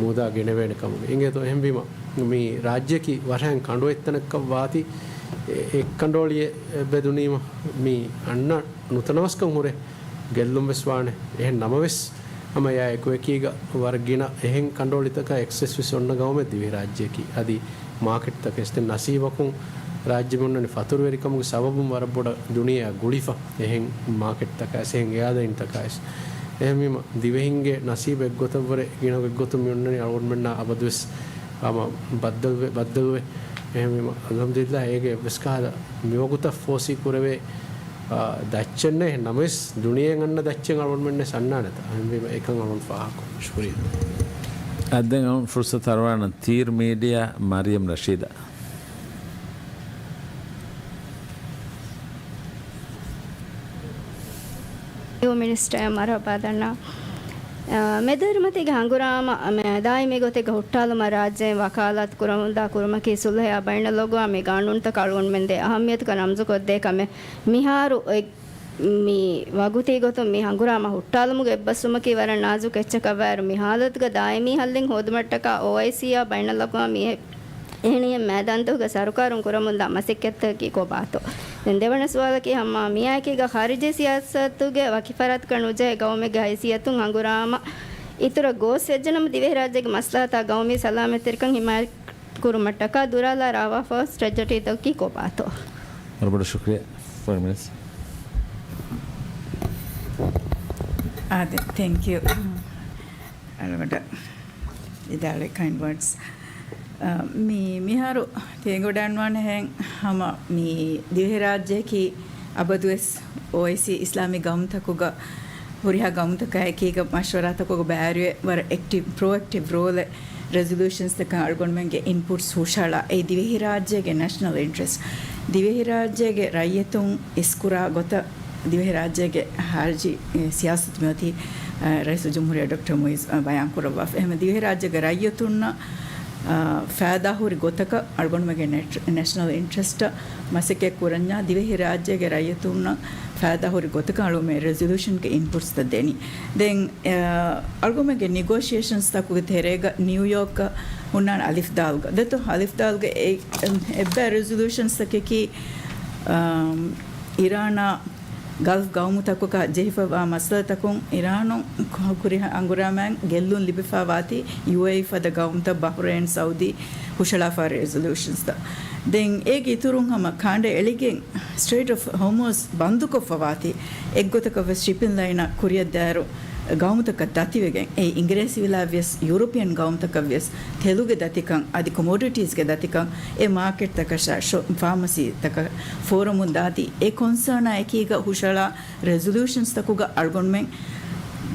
މުދާ ގެނެވޭނެ ކަމުގެ އިނގޭތޯ. އެހެންވީމަ، މި ރާއްޖެއަކީ ވަށައިން ކަނޑު އެއްތަނަކަށް ވާތީ، އެ-، އެއްކަނޑޯޅިއެއް ބެދުނީމަ، މި އަންނަ ނުތަނަވަސްކަން ހުރެ ގެއްލުން ވެސް ވާނެ. އެހެން ނަމަވެސް، ހަމަ އެއާ އެކުއެކީގަ ވަރަށް ގިނަ އެހެން ކަނޑޯޅިތަކާ އެކްސެސް ވެސް އޮންނަ ގައުމެއް ދިވެހިރާއްޖެއަކީ. އަދި މާކެޓްތަކެއް ސްތެ ނަސީބަކުން ރާއްޖެ މި އޮންނަނީ ފަތުރުވެރިކަމުގެ ސަބަބުން ވަރަށް ބޮޑަށް ދުނިޔެއާ ގުޅިފަ އެހެން މާކެޓްތަކާ ވެސް އެހެން އެއާދައިންތަކާ ވެސް. އެހެންވީމަ، ދިވެހިންގެ ނަސީބު އެއްގޮތަށްވުރެ ގިނަ އެއްގޮތުން މި އޮންނަނީ އަޅުގަނޑުމެންނާ އަބަދުވެސް ހަމަ ބައްދަލުވެ، ބައްދަލުވެ. އެހެންވީމަ، އަލްހަމްދުލިއްލާ އޭގެ އެއްވެސް ކަހަލަ މިވަގުތަށް ފޯސީ ކުރެވޭ، އާ، ދައްޗެއް ނެތް. ނަމަވެސް ދުނިޔެއަށް އަންނަ ދައްޗެއް އަޅުގަނޑުމެންނަށް އަންނާނެތަ؟ އެހެންވީމަ އެކަން އަޅުގަނޑު ފާހަގަކޮށް. ޝުކުރިއްޔާ. އަދި ދެން އަޅުގަނޑު ފުރުސަތު އަރުވާނަން ތީރު މީޑިއާ މަރިޔަމް ރަޝީދަށް. މިނިސްޓަރ މަރުޙަބާ ދަންނަ. އަ، މެދުއިރުމަތީގެ ހަނގުރާމަ، މެ-، ދާއިމީ ގޮތެއްގަ ހުއްޓާލުމަށް ރާއްޖޭން ވަކާލާތު ކުރަމުންދާ ކުރުމަކީ ޞުލްޙެއާ ބައިނަލްއަގްވާ މި ގާނޫނުތަކަށް އަޅުގަނޑުމެން ދޭ އަހައްމިޔަތުގަ ނަމްޒުކޮށްދޭ ކަމެއް. މިހާރު އެ-، މި ވަގުތީ ގޮތުން މި ހަނގުރާމަ ހުއްޓާލުމުގެ އެއްބަސްވުމަކީ ވަރަށް ނާޒުކު އެއްޗަކަށްވާއިރު، މި ހާލަތުގަ ދާއިމީ ހައްލެއް ހޯދުމަށްޓަކާ އޯއައިސީއާ ބައިނަލްއަގްވާމީ އެހެނިހެން މައިދާންތަކުގަ ސަރުކާރުން ކުރަމުންދާ މަސައްކަތްތަކަކީ ކޮބާތޯ؟ ދެން ދެވަނަ ސުވާލަކީ ހަމަ މިއާއެކީގަ ޚާރިޖީ ސިޔާސަތުގެ ވަކި ފަރާތަކަށް ނުޖެހޭ ގައުމެއްގެ ހައިސިއްޔަތުން ހަނގުރާމަ އިތުރަށް ގޯސް ވެއްޖެނަމަ، ދިވެހިރާއްޖޭގެ މަސްލަހަތާ ގައުމީ ސަލާމަތްތެރިކަން ހިމާޔަތް ކުރުމަށްޓަކާ ދުރާލާ ރާވާފަވާ ސްޓްރެޓެޖީތަކަކީ ކޮބާތޯ؟ ވަރަށް ބޮޑަށް ޝުކުރިއްޔާ. ފޯރިން މިނިސްޓަރ. އާދެ، ތެންކް ޔޫ. އަޅުގަނޑަށް ވިދާޅުވި ކައިން ވާޑްސް. އަ، މި-، މިހާރު ތި އެނގިވަޑައިގަންނަވާނެހެން ހަމަ މި ދިވެހިރާއްޖެއަކީ އަބަދުވެސް އޯއައިސީ އިސްލާމީ ގައުމުތަކުގަ ހުރިހާ ގައުމުތަކާ އެކީގަ މަޝްވަރާތަކުގަ ބައިވެރިވެ ވަރަށް އެކްޓިވް، ޕްރޯއެކްޓިވް ރޯލެއް ރެޒޮލޫޝަންސްތަކަށް އަޅުގަނޑުމެންގެ އިންޕުޓްސް ހުށަހަޅާ އެ ދިވެހިރާއްޖޭގެ ނޭޝަނަލް އިންޓްރެސްޓް، ދިވެހިރާއްޖޭގެ ރައްޔިތުން އިސްކުރާ ގޮތަށް ދިވެހިރާއްޖޭގެ ޚާރިޖީ، އެ، ސިޔާސަތު މިއޮތީ، އަ، ރައީސުލްޖުމްހޫރިއްޔާ ޑޮކްޓަރ މުއިއްޒު، އަ، ބަޔާންކުރައްވާފަ. އެހެންވެ ދިވެހިރާއްޖޭގެ ރައްޔިތުންނަށް، އަ، ފައިދާހުރި ގޮތަކަށް އަޅުގަނޑުމެންގެ ނެޓް-، ނޭޝަނަލް އިންޓްރެސްޓަށް މަސައްކަތް ކުރަންޏާ ދިވެހިރާއްޖޭގެ ރައްޔިތުންނަށް ފައިދާހުރި ގޮތަކަށް އަޅުގަނޑުމެން ރެޒޮލޫޝަންގެ އިންޕުޓްސްތައް ދެނީ. ދެން، އަ، އަޅުގަނޑުމެންގެ ނިގޯޝިއޭޝަންސްތަކުގެ ތެރޭގަ ނިއުޔޯކަށް ހުންނާނެ އަލިފް ދާލުގަ. ދެއްތޯ އަލިފް ދާލުގަ އެ-، އެ-، އެއްބައި ރެޒޮލޫޝަންސްތަކަކީ، އަ، އިރާނާ ގަލްފް ގައުމުތަކުގަ ޖެހިފައިވާ މައްސަލަތަކުން އިރާނުން ކުރި ހަނގުރާމައިން ގެއްލުން ލިބިފައިވާތީ ޔޫއޭއީ ފަދަ ގައުމުތައް، ބަހްރެއިން، ސައުދީ ހުށަޅާފަ ރެޒޮލޫޝަންސްތައް. ދެން އޭގެ އިތުރުން ހަމަ ކާނޑެއް އެޅިގެން ސްޓްރެއިޓް އޮފް ހޮމުޒް ބަންދުކޮށްފަވާތީ އެއްގޮތަކަށް ވެސް ޝިޕިން ލައިނަށް ކުރިއަށްދާއިރު ގައުމުތަކަށް ދަތިވެގެން އެ އިނގިރޭސިވިލާތް ވިޔަސް ޔޫރަޕިއަން ގައުމުތަކަށް ވިޔަސް ތެލުގެ ދަތިކަން އަދި ކޮމޯޑިޓީސްގެ ދަތިކަން އެ މާކެޓްތަކަށާ ޝޮ-، ފާމަސީތަކަށް ފޯރަމުން ދާތީ އެ ކޮންސާނާ އެކީގަ ހުށަޅާ ރެޒޮލޫޝަންސްތަކުގަ އަޅުގަނޑުމެން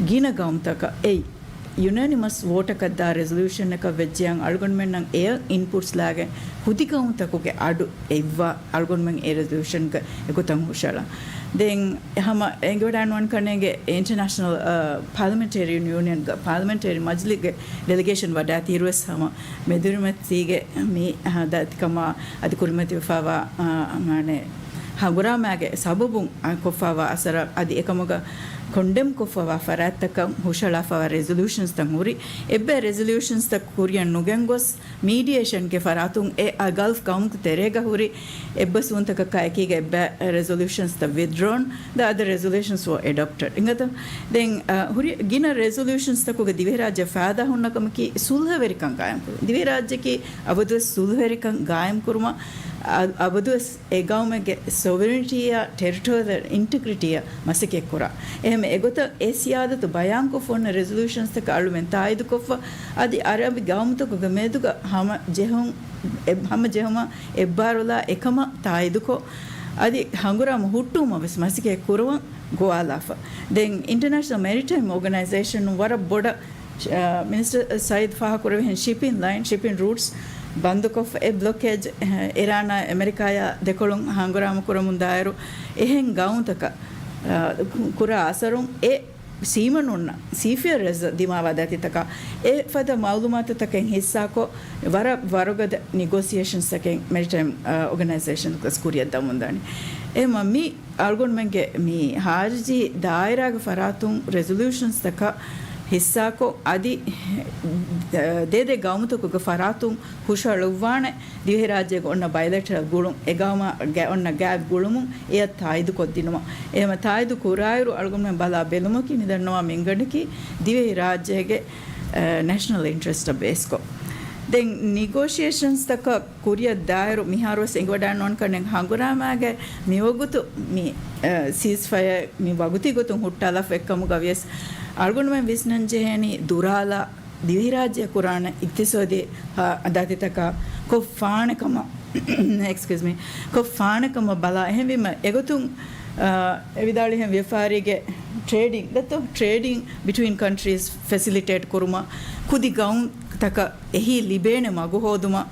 ގިނަ ގައުމުތަކަށް އެ ޔުނޭނިމަސް ވޯޓަކަށް ދާ ރެޒޮލޫޝަންއަކަށް ވެއްޖެއަން އަޅުގަނޑުމެންނަށް އެ އިންޕުޓްސް ލާގެން ހުދި ގައުމުތަކުގެ އަޑު އެއްވާ އަޅުގަނޑުމެން އެ ރެޒޮލޫޝަންގެ އެގޮތަށް ހުށަޅަން. ދެން ހަމަ އެނގިވަޑައިނުވަން ކަންނޭނގެ އިންޓަރނޭޝަނަލް، އަ، ޕާލަމެންޓޭރި ޔޫނިއަންގެ ޕާލަމެންޓޭރި މަޖިލިސްގެ ޑެލެގޭޝަން ވަޑާތީ އިރުވެސް ހަމަ މެދުއިރުމަތީގެ މި، އަ، ދަތިކަމާ އަދި ކުރިމަތިވެފައިވާ، އަ، މާނަ ހަނގުރާމާގެ ސަބަބުން ކޮށްފައިވާ އަސަރަށް އަދި އެކަމުގަ ކޮންޑެމް ކޮށްފައިވާ ފަރާތްތަކަށް ހުށަޅާފައިވާ ރެޒޮލޫޝަންސްތައް ހުރި. އެއްބައި ރެޒޮލޫޝަންސްތައް ކުރިއަށް ނުގެންގޮސް، މީޑިއޭޝަންގެ ފަރާތުން އެ އަ ގަލްފް ގައުމުގެ ތެރޭގަ ހުރި އެއްބަސްވުންތަކަކާ އެކީގަ އެއްބައި ރެޒޮލޫޝަންސްތައް ވިދްޑްރޯން، the other resolutions were adopted. އިނގޭތަ؟ ދެން، އަ، ހުރި ގިނަ ރެޒޮލޫޝަންސްތަކުގަ ދިވެހިރާއްޖެ ފައިދާ ހުންނަ ކަމަކީ ސުލްހަވެރިކަން ގާއިމްކުރުން. ދިވެހިރާއްޖެއަކީ އަބަދުވެސް ސުލްހަވެރިކަން ގާއިމްކުރުމަށް އަ-، އަބަދުވެސް އެ ގައުމެއްގެ ސޮވެރެނިޓީއާ ޓެރިޓޯރިއަލް އިންޓެގްރިޓީއާ މަސައްކަތްކުރާ. އެހެން އެގޮތަށް އެ ސިޔާދަތު ބަޔާންކޮށްފަ އޮންނަ ރެޒޮލޫޝަންސްތަކަށް އަޅުމެން ތާއީދުކޮށްފަ، އަދި އަރަބި ގައުމުތަކުގެ މެދުގަ ހަމަ ޖެހުން، އެ-، ހަމަ ޖެހުމަށް އެއްބާރުލާ އެކަމަށް ތާއީދުކޮށް، އަދި ހަނގުރާމަ ހުއްޓުވުމަށް ވެސް މަސައްކަތް ކުރުވަން. ގޮވާލާފަ. ދެން އިންޓަރނޭޝަނަލް މެރިޓައިމް އޯގަނައިޒޭޝަނުން ވަރަށް ބޮޑަށް، އަ، މިނިސްޓަރ ސައީދު ފާހަގަކުރެއްވިހެން ޝިޕިން ލައިން، ޝިޕިން ރޫޓްސް ބަންދުކޮށްފަ އެ ބްލޮކޭޖް، އަ، އިރާނާ އެމެރިކާޔާ ދެކޮޅުން ހަނގުރާމަ ކުރަމުން ދާއިރު އެހެން ގައުމުތަކަށް، އަ، ކުރާ އަސަރުން އެ ސީމަނުންނަށް ސީފެއަރ ރެއްޒަށް ދިމާވާ ދަތިތަކާ އެ ފަދަ މައުލޫމާތުތަކެއް ހިއްސާކޮށް، ވަރަށް ވަރުގަދަ ނިގޯސިއޭޝަންސްތަކެއް މެރިޓައިމް، އަ، އޯގަނައިޒޭޝަން ކުރިއަށް ދަމުންދާނެ. އެހެންވީމަ މި އަޅުގަނޑުމެންގެ މި ހާރިޖީ ދާއިރާގެ ފަރާތުން ރެޒޮލޫޝަންސްތަކަށް ހިއްސާކޮށް، އަދި ދޭދޭ ގައުމުތަކުގެ ފަރާތުން ހުށަހަޅުއްވާނެ ދިވެހިރާއްޖޭގެ އޮންނަ ބަޔަލެޓަރަލް ގުޅުން، އެ ގައުމާ ގެ އޮންނަ ގާތް ގުޅުމުން އެޔަށް ތާއީދު ކޮށްދިނުމަށް. އެހެންވީމަ ތާއީދު ކުރާއިރު އަޅުގަނޑުމެން ބަލާ ބެލުމަކީ މިދަންނަވާ މިންގަނޑަކީ ދިވެހިރާއްޖޭގެ، އަ، ނޭޝަނަލް އިންޓްރެސްޓަށް ބޭސްކޮށް. ދެން ނިގޯޝިއޭޝަންސްތަކަށް ކުރިއަށް ދާއިރު މިހާރުވެސް އެނގިވަޑައިނުވާނެ ކަންނޭނގެ ހަނގުރާމާގެ މިވަގުތު މި، އަ، ސީސްފަޔަރ މި ވަގުތީ ގޮތުން ހުއްޓާލާފަ އެއްކަމުގަ ވިޔަސް، އަޅުގަނޑުމެން ވިސްނަން ޖެހޭނީ ދުރާލާ ދިވެހިރާއްޖެ ކުރާނެ އިގްތިސޯދީ ހަ-، ދަތިތަކާ ކޮށްފާނެ ކަމަށް. އެކްސްކިއުސް މީ. ކޮށްފާނެ ކަމަށް ބަލާ. އެހެންވީމަ އެގޮތުން، އަ، އެ ވިދާޅުވިހެން ވިޔަފާރީގެ ޓްރޭޑިން، ދެއްތޯ، ޓްރޭޑިން ބިޓްވީން ކަންޓްރީސް ފެސިލިޓޭޓް ކުރުމަށް، ކުދި ގައުމުތަކަށް އެހީ ލިބޭނެ މަގު ހޯދުމަށް،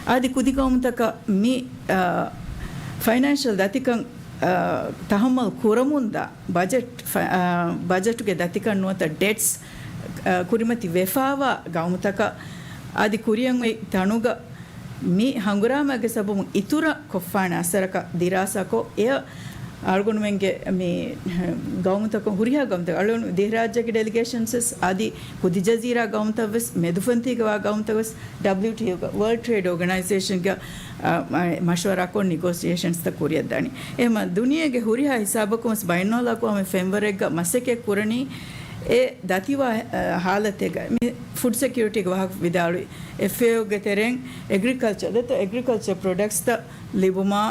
އަދި ކުދި ގައުމުތަކަށް މި، އަ، ފައިނޭންޝަލް ދަތިކަން، އަ، ތަހައްމަލް ކުރަމުންދާ ބަޖެޓް، ފަ-، އަ، ބަޖެޓުގެ ދަތިކަން ނުވަތަ ޑެޓްސް، އަ، ކުރިމަތި ވެފާވާ ގައުމުތަކަށް އަދި ކުރިއަށް އޮތް ތަނުގަ މި ހަނގުރާމާގެ ސަބަބުން އިތުރަށް ކޮށްފާނެ އަސަރަކަށް ދިރާސާކޮށް، އެއަށް އަޅުގަނޑުމެންގެ މި ގައުމުތަކުން، ހުރިހާ ގައުމުތަކުން، އަޅުގަނޑު ދިވެހިރާއްޖޭގެ ޑެލިގޭޝަންސް ވެސް އަދި ކުދި ޖަޒީރާ ގައުމުތައް ވެސް، މެދުފަންތީގަ ވާ ގައުމުތައް ވެސް، ޑަބްލިއުޓީއޯގަ، ވަރލްޑް ޓްރޭޑް އޯގަނައިޒޭޝަންގަ، އަ، މަ-، މަޝްވަރާކޮށް ނިގޯސިއޭޝަންސްތައް ކުރިއަށްދާނީ. އެހެންވީމަ ދުނިޔޭގެ ހުރިހާ ހިސާބަކުން ވެސް ބައިނަލްއަޤްވާމީ ފެންވަރެއްގަ މަސައްކަތް ކުރަނީ އެ ދަތިވާ، އަ، ހާލަތެއްގަ. މި ފުޑް ސެކިއުރިޓީގެ ވާހަކަ ވިދާޅުވި، އެފްއޭއޯގެ ތެރެއިން އެގްރިކަލްޗަރ، ދެއްތޯ، އެގްރިކަލްޗަރ ޕްރޮޑަކްޓްސްތައް ލިބުމާ،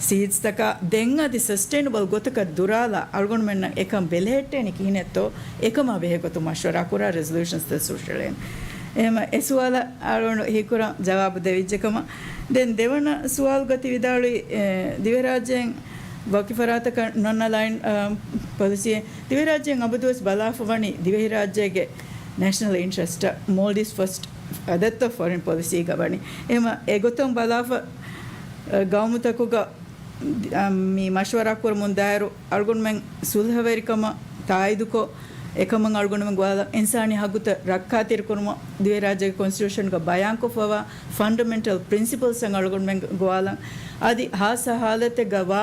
ސީޑްސްތަކާ ދެން އަދި ސަސްޓެއިނަބަލް ގޮތަކަށް ދުރާލާ އަޅުގަނޑުމެންނަށް އެކަން ބެލެހެއްޓޭނީ ކިހިނެއްތޯ، އެކަމާ ބެހޭ ގޮތުން މަޝްވަރާ ކުރާ ރެޒޮލޫޝަންސްތައް ހުށަހެޅޭނެ. އެހެންވީމަ އެ ސުވާލަށް އަޅުގަނޑު ހީކުރަން ޖަވާބު ދެވިއްޖެ ކަމަށް. ދެން ދެވަނަ ސުވާލުގަ ތި ވިދާޅުވި، އެ، ދިވެހިރާއްޖޭން ވަކި ފަރާތަކަށް ނޮން އަލައިން، އަ، ޕޮލިސީ. ދިވެހިރާއްޖޭން އަބަދުވެސް ބަލާފަ ވަނީ ދިވެހިރާއްޖޭގެ ނޭޝަނަލް އިންޓްރެސްޓަށް، މޯލްޑިވްސް ފަސްޓް އަދައްތޯ ފޮރިން ޕޮލިސީގަ ވަނީ. އެހެންވީމަ އެގޮތުން ބަލާފަ، އަ، ގައުމުތަކުގަ، އަ، މި މަޝްވަރާ ކުރަމުން ދާއިރު އަޅުގަނޑުމެން ސުލްހަވެރިކަމަށް ތާއީދުކޮށް، އެކަމަށް އަޅުގަނޑުމެން ގޮވާލަން އިންސާނީ ހައްގުތައް ރައްކާތެރިކުރުމަށް ދިވެހިރާއްޖޭގެ ކޮންސްޓިޓިއުޝަންގަ ބަޔާންކޮށްފައިވާ ފަންޑަމެންޓަލް ޕްރިންސިޕަލްސް އަޅުގަނޑުމެން ގޮވާލަން. އަދި ހާއްސަ ހާލަތެއްގަ ވާ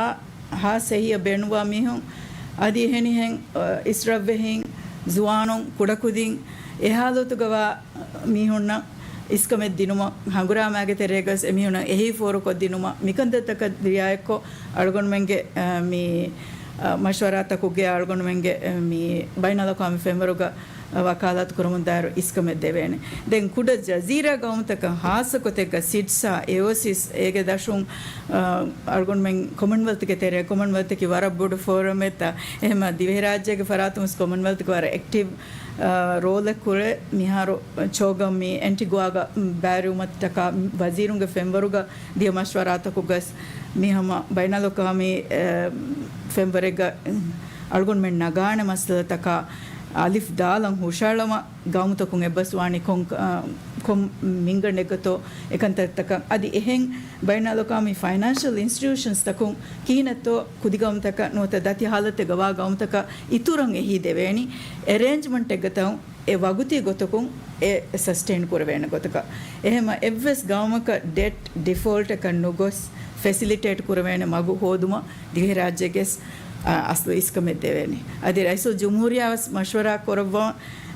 ހާއްސަ އެހީއަށް ބޭނުންވާ މީހުން އަދި އެހެނިހެން، އަ، އިސްރަށްވެހީން، ޒުވާނުން، ކުޑަކުދިން އެ ހާލަތުގަ ވާ މީހުންނަށް އިސްކަމެއް ދިނުމަށް، ހަނގުރާމާގެ ތެރޭގަސް އެމީހުންނަށް އެހީ ފޯރުކޮށްދިނުމަށް، މިކަންތައްތަކަށް ރިއާޔަތްކޮށް، އަޅުގަނޑުމެންގެ، އަ، މި، އަ، މަޝްވަރާތަކުގެ އަޅުގަނޑުމެންގެ، އަ، މި ބައިނަލްއަޤްވާމީ ފެންވަރުގަ ވަކާލާތު ކުރަމުން ދާއިރު އިސްކަމެއް ދެވޭނެ. ދެން ކުޑަ ޖަޒީރާ ގައުމުތަކަށް ހާއްސަ ގޮތެއްގަ ސިޑްސްއާ އެއޯސިސް އޭގެ ދަށުން، އަ، އަޅުގަނޑުމެން ކޮމަންވެލްތުގެ ތެރޭ، ކޮމަންވެލްތަކީ ވަރަށް ބޮޑު ފޯރަމެއްތަ، އެހެންވީމަ ދިވެހިރާއްޖޭގެ ފަރާތުން ވެސް ކޮމަންވެލްތުގެ ވަރަށް އެކްޓިވް، އަ، ރޯލެއް ކުރޭ. މިހާރު ޗޯގަން މި އެންޓިގުއާގަ ބައިވެރިވުމަށްޓަކާ ވަޒީރުންގެ ފެންވަރުގަ ދިޔަ މަޝްވަރާތަކުގަސް މި ހަމަ ބައިނަލްއަޤްވާމީ، އެ، ފެންވަރެއްގަ އަޅުގަނޑުމެން ނަގާނެ މައްސަލަތަކާ އަލިފް ދާލަން ހުށަހަޅަމަށް ގައުމުތަކުން އެއްބަސްވާނީ ކޮން، އަ، ކޮން މިންގަނޑެއްގަތޯ އެކަންތައްތަކަށް. އަދި އެހެން ބައިނަލްއަޤްވާމީ ފައިނޭންޝަލް އިންސްޓިޓިއުޝަންސްތަކުން ކިހިނެއްތޯ ކުދި ގައުމުތަކަށް ނުވަތަ ދަތި ހާލަތެއްގަ ވާ ގައުމުތަކަށް އިތުރަށް އެހީ ދެވޭނީ އެރޭންޖްމަންޓެއްގަތައުން އެ ވަގުތީ ގޮތަކުން އެ ސަސްޓެއިން ކުރެވޭނެ ގޮތަކަށް. އެހެންވީމަ އެއްވެސް ގައުމަކަށް ޑެޓް ޑިފޯލްޓަކަށް ނުގޮސް ފެސިލިޓޭޓް ކުރެވޭނެ މަގު ހޯދުމަށް ދިވެހިރާއްޖޭގެސް، އަ، އަސްލު އިސްކަމެއް ދެވޭނެ. އަދި ރައީސުލްޖުމްހޫރިއްޔާވެސް މަޝްވަރާ ކުރައްވަން،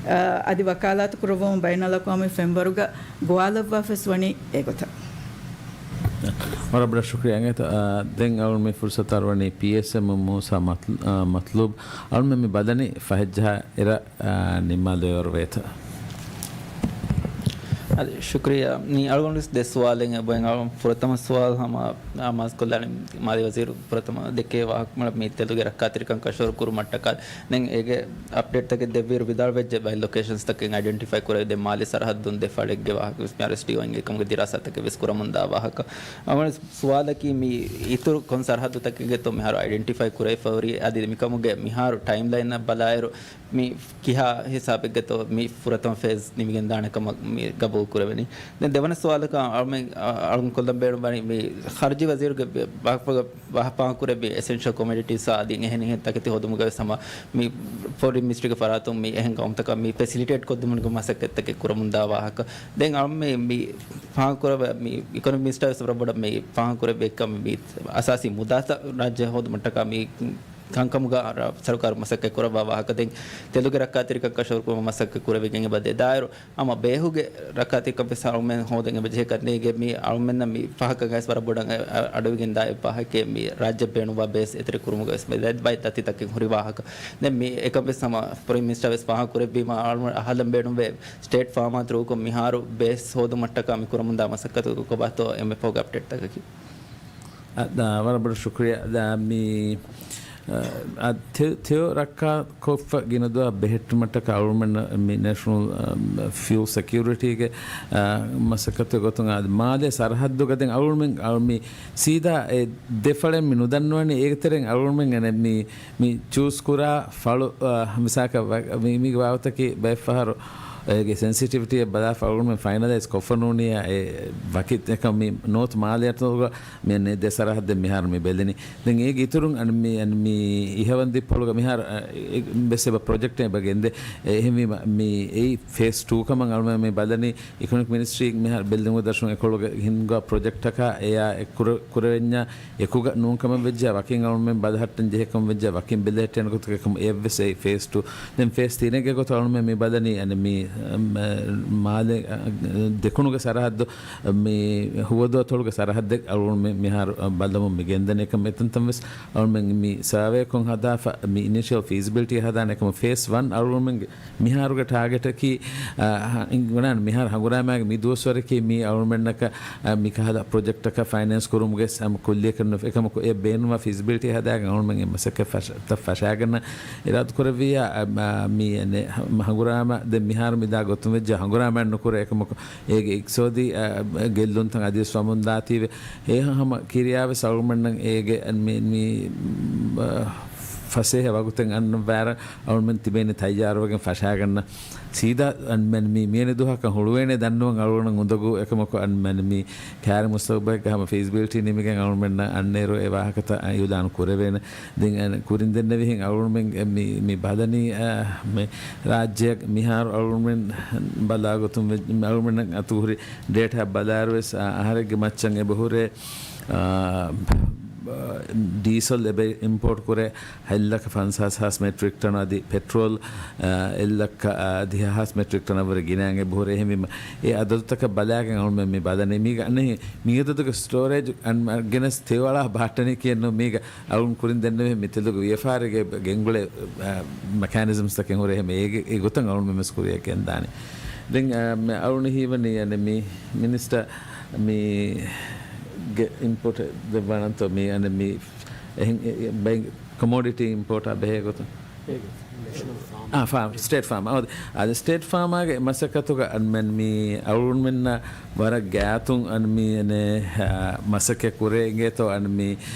އަ، އަދި ވަކާލާތު ކުރައްވަމުން ބައިނަލްއަޤްވާމީ ފެންވަރުގަ ގޮވާލައްވާފަސް ވަނީ އެގޮތަށް. ވަރަށް ބޮޑަށް ޝުކުރިއްޔާ އިނގޭތޯ. އަ، ދެން އަޅުގަނޑު މި ފުރުސަތު އަރުވަނީ ޕީއެސްއެމް މޫސާ މަތްލު-، އަ، މަތްލޫބް. އަޅުގަނޑު މި ބަލަނީ ފަހެއްޖަހާ އިރަށް، އަ، ނިންމާލެވޭވަރު ވޭތޯ. އަދި ޝުކުރިއްޔާ. މި އަޅުގަނޑު ވެސް ދެ ސުވާލެއް އެބައިން އަޅުގަނޑު ފުރަތަމަ ސުވާލު ހަމަ އާ މާޒް ކޮށްލާނީ މާލީ ވަޒީރު ފުރަތަމަ ދެއްކޭ ވާހަކަ މި ތެލުގެ ރައްކާތެރިކަން ކަށަވަރު ކުރުމަށްޓަކާ. ދެން އޭގެ އަޕްޑޭޓްތަކެއް ދެއްވިއިރު ވިދާޅުވެއްޖެ ބައި ލޮކޭޝަންސްތަކެއް އައިޑެންޓިފައި ކުރެވި ދެ މާލީ ސަރަހައްދުން ދެ ފަޅެއްގެ ވާހަކަ ވެސް މިހާރު އެސްޑީއޯއިން އެކަމުގެ ދިރާސާތަކެއް ވެސް ކުރަމުންދާ ވާހަކަ. އަޅުގަނޑު ސުވާލަކީ މި އިތުރު ކޮން ސަރަހައްދުތަކެއްގެތޯ މިހާރު އައިޑެންޓިފައި ކުރެވިފައި ހުރީ އަދި މިކަމުގެ މިހާރު ޓައިމްލައިންއަށް ބަލާއިރު މި ކިހާ ހިސާބެއްގެތޯ މި ފުރަތަމަ ފޭޒް ނިމިގެންދާނެ ކަމަށް މި ގަބޫލު ކުރެވެނީ. ދެން ދެވަނަ ސުވާލަކަށް އަޅުމެން، އަ، އަޅުން ކޮށްލަން ބޭނުންވަނީ މި ޚަރްޖީ ވަޒީރުގެ ބެ-، ބާފަގަ ފާހަގަކުރެއްވި އެސެންޝަލް ކޮމޮޑިޓީސް އަދި އެހެނިހެން ތަކެތި ހޯދުމުގަ ވެސް ހަމަ މި ފޮރިން މިނިސްޓްރީގެ ފަރާތުން މި އެހެން ގައުމުތަކަށް މި ފެސިލިޓޭޓް ކޮށްދިނުމުގެ މަސައްކަތްތަކެއް ކުރަމުންދާ ވާހަކަ. ދެން އަޅުމެން މި ފާހަގަކުރެއްވި މި އިކޮނޮމިކް މިނިސްޓަރ ވެސް ވަރަށް ބޮޑަށް މި ފާހަގަކުރެއްވި އެއްކަމެއް މި އަސާސީ މުދާތައް ރާއްޖެ ހޯދުމަށްޓަކާ މި ކަންކަމުގަ ރ-، ސަރުކާރު މަސައްކަތް ކުރައްވާ ވާހަކަ. ދެން ތެލުގެ ރައްކާތެރިކަން ކަށަވަރުކުރުމަށް މަސައްކަތް ކުރެވިގެން އެބަ ދެ ދާއިރު ހަމަ ބޭހުގެ ރައްކާތެރިކަން ވެސް އަޅުމެން ހޯދަން އެބަ ޖެހޭ ކަންނޭގެ މި އަޅުމެންނަށް މި ފަހަކަށް ވެސް ވަރަށް ބޮޑަށް އަ-، އަ-، އަޑުއިވިގެން ދާ އެއް ވާހަކައެއް މި ރާއްޖެ ބޭނުންވާ ބޭސް އެތެރެ ކުރުމުގަ ވެސް މި ދަތި ދަތި ތަކެއް ހުރި ވާހަކަ. ދެން މި އެކަން ވެސް ހަމަ ފޮރިން މިނިސްޓަރ ވެސް ފާހަގަކުރެއްވީމަ އަޅުމެން އަހަލަން ބޭނުންވޭ ސްޓޭޓް ފާމާ ތްރޫކޮށް މިހާރު ބޭސް ހޯދުމަށްޓަކާ މި ކުރަމުންދާ މަސައްކަތު ކޮބާތޯ އެންއެފްއޯގެ އަޕްޑޭޓްތަކަކީ. އަ، ދާ، ވަރަށް ބޮޑަށް ޝުކުރިއްޔާ. ދާ، މި، އަ، އަ، ތެ-، ތެޔޮ ރައްކާ ކޮށްފަ ގިނަ ދުވަހަށް ބެހެއްޓުމަށްޓަކާ އަޅުމެން މި ނޭޝަނަލް، އަ، ފިއުލް ސެކިއުރިޓީގެ، އަ، މަސައްކަތުގެ ގޮތުން އަ، މާލޭ ސަރަހައްދުގަ ދެން އަޅުމެން، އަ، މި ސީދާ އެ ދެ ފަޅެއް މި ނުދަންނަވަނީ އޭގެ ތެރެއިން އަޅުމެން އެނެ މި، މި ޗޫސް ކުރާ ފަޅު، އަ، މިސާކަށް ވަ-، މި، މީގެ ވާހަކަތަކީ ބައެއްފަހަރު އޭގެ ސެންސިޓިވިޓީއެއް ބަލާފަ އަޅުމެން ފައިނަލައިޒް ކޮށްފަ ނޫނިއްޔާ އެ ވަކި އެކަން މި ނޯތު މާލެއަށް މި ދެ ސަރަހައްދެއް މިހާރު މި ބެލެނީ. ދެން އޭގެ އިތުރުން އަން މި، އަން މި އިހަވަންދިއްޕޮޅުގަ މިހާރު، އަ، އެ، ވެސް އެބަ ޕްރޮޖެކްޓެއް އެބަ ގެންދޭ. އެ، އެހެންވީމަ މި އެއީ ފޭސް ޓޫ ކަމަށް އަޅުމެން މި ބަލަނީ. އިކޮނޮމިކް މިނިސްޓްރީ މިހާރު ބެލެދިން ދަށުން އެކޮޅުގެ ހިންގާ ޕްރޮޖެކްޓަކާ އެޔާ އެ ކުރެ-، ކުރެވެންޏާ އެކުގަ ނޫން ކަމަށް ވެއްޖާ ވަކިން އަޅުމެން ބަލަހައްޓަން ޖެހޭ ކަމަށް ވެއްޖާ ވަކިން ބެލެހެއްޓޭނެ ގޮތުގަ އެކަމަށް އެއަށްވެސް އެއީ ފޭސް ޓޫ. ދެން ފޭސް ތިނެއްގެ ގޮތަށް އަޅުމެން މި ބަލަނީ އަނެ މި، އަ، މާލެ، އަ، ދެކުނުގެ ސަރަހައްދު މި ހުވަދުއަތޮޅުގެ ސަރަހައްދެއް އަޅުމެން މި، މިހާރު، އަ، ބަލަމުން މި ގެންދަނީ. އެކަމަށް އެތަންތަން ވެސް އަޅުމެން މި ސާވޭކޮށް ހަދާފަ މި އިނިޝިއަލް ފީޒިބިލިޓީ ހަދާނެ. އެކަމަށް ފޭސް ވަން އަޅުމެންގެ މިހާރުގެ ޓާގެޓަކީ، އަ، ހަ-، އިނގިވަނާން މިހާރު ހަނގުރާމައިގެ މި ދުވަސްވަރަކީ މީ އަޅުމެންނަކަށް، އަ، މިކަހަލަ ޕްރޮޖެކްޓަކަށް ފައިނޭންސް ކުރުމުގެ ސަމް ކުއްލިއަކަށް ނުފެ-، އެކަމަކު އެ ބޭނުންވާ ފިޒިބިލިޓީ ހަދާގެން އަޅުމެން އެ މަސައްކަތް ފަށަ-، ތައް ފަށާގަންނަ އިރާދަ ކުރެއްވިއްޔާ، އަ، އަ، މީ އެނެ ހަ-، ހަނގުރާމަ ދެން މިހާރު މިދާ ގޮތުން ވެއްޖެ ހަނގުރާމައެއް ނުކުރޭ އެކަމަކު އޭގެ އިގްތިސޯދީ، އަ، ގެއްލުންތައް އަދިވެސް ވަމުން ދާތީވެ. އެ ހަމަ ކިރިޔާވެސް އަޅުމެންނަށް އޭގެ މި، މި، އަ، ފަސޭހަ ވަގުތެއް އަންނަ ވާރަށް އަޅުމެން ތިބޭނެ ތައްޔާރުވެގެން ފަށާގަންނަ. ސީދާ އަންމެން މި މިއެނެ ދުވަހަކަށް ހުޅުވޭނެ ދަންނަވަން އަޅުގަނޑު އުނދަގޫ އެކަމަކު އަންމެން މި ކާރި މުސްތަގުބަލެއްގަ ހަމަ ފީޒިބިލިޓީ ނިމިގެން އަޅުމެންނަށް އަންނައިރު އެ ވާހަކަތައް އިއުލާން ކުރެވޭނެ. ދެން އަން ކުރިން ދެންނެވިހެން އަޅުމެން މި، މި ބަލަނީ، އަ، މި ރާއްޖެއަށް މިހާރު އަޅުމެން ބަލާގޮތުން ވެ-، އަޅުމެންނަށް އަތުހުރި ޑޭޓާ ބަލާއިރު ވެސް، އަ، އަހަރެއްގެ މައްޗަށް އެބަހުރޭ، އާ، ޑީސަލް އެބަ އިމްޕޯޓް ކުރޭ ހަތް ލައްކަ ފަންސާސް ހާސް މެޓްރިކް ޓަން އަދި ޕެޓްރޯލް، އާ، އެއް ލައްކަ، އާ، ދިހަ ހާސް މެޓްރިކް ޓަނަށް ވުރެ ގިނައިން އެބަހުރޭ. އެހެންވީމަ، އެ އަދަދުތަކަށް ބަލާގެން އަޅުމެން މި ބަލަނީ. މީގަ އަނެއް މި އަދަދުގެ ސްޓޯރޭޖް އަން-، ގެނެސް ތެޔޮއަޅާ ބަހައްޓަނީ ކިޔެއްނު. މީގަ އަޅުން ކުރިން ދެންނެވި މި ތެލުގެ ވިޔަފާރިގެ ގެންގުޅޭ، އާ، މެކޭނިޒަމްސްތަކެއް ހުރޭ. އެހެން އޭގެ، އެ ގޮތަށް އަޅުން މި މެސް ކުރިޔަށް ގެންދާނެ. ދެން، އާ، މެ-، އަޅުން ހީވަނީ އަނެ މި މިނިސްޓަރ މީގެ އިންޕުޓް ދެއްވާނަންތޯ މީ އަނެ މި އެހެން އެ، އެ، ބައި ކޮމޯޑިޓީ އިމްޕޯޓާ ބެހޭ ގޮތުން؟ އާ، ފާމް، ސްޓޭޓް ފާމް. އަވަދ-، އަދި ސްޓޭޓް ފާމާގެ މަސައްކަތުގަ އަންމެން މީ އަޅުންމެންނަށް ވަރަށް ގާތުން އަން މީ އެނެ، އާ، މަސައްކަތް ކުރޭ އިނގޭތޯ އަން މީ،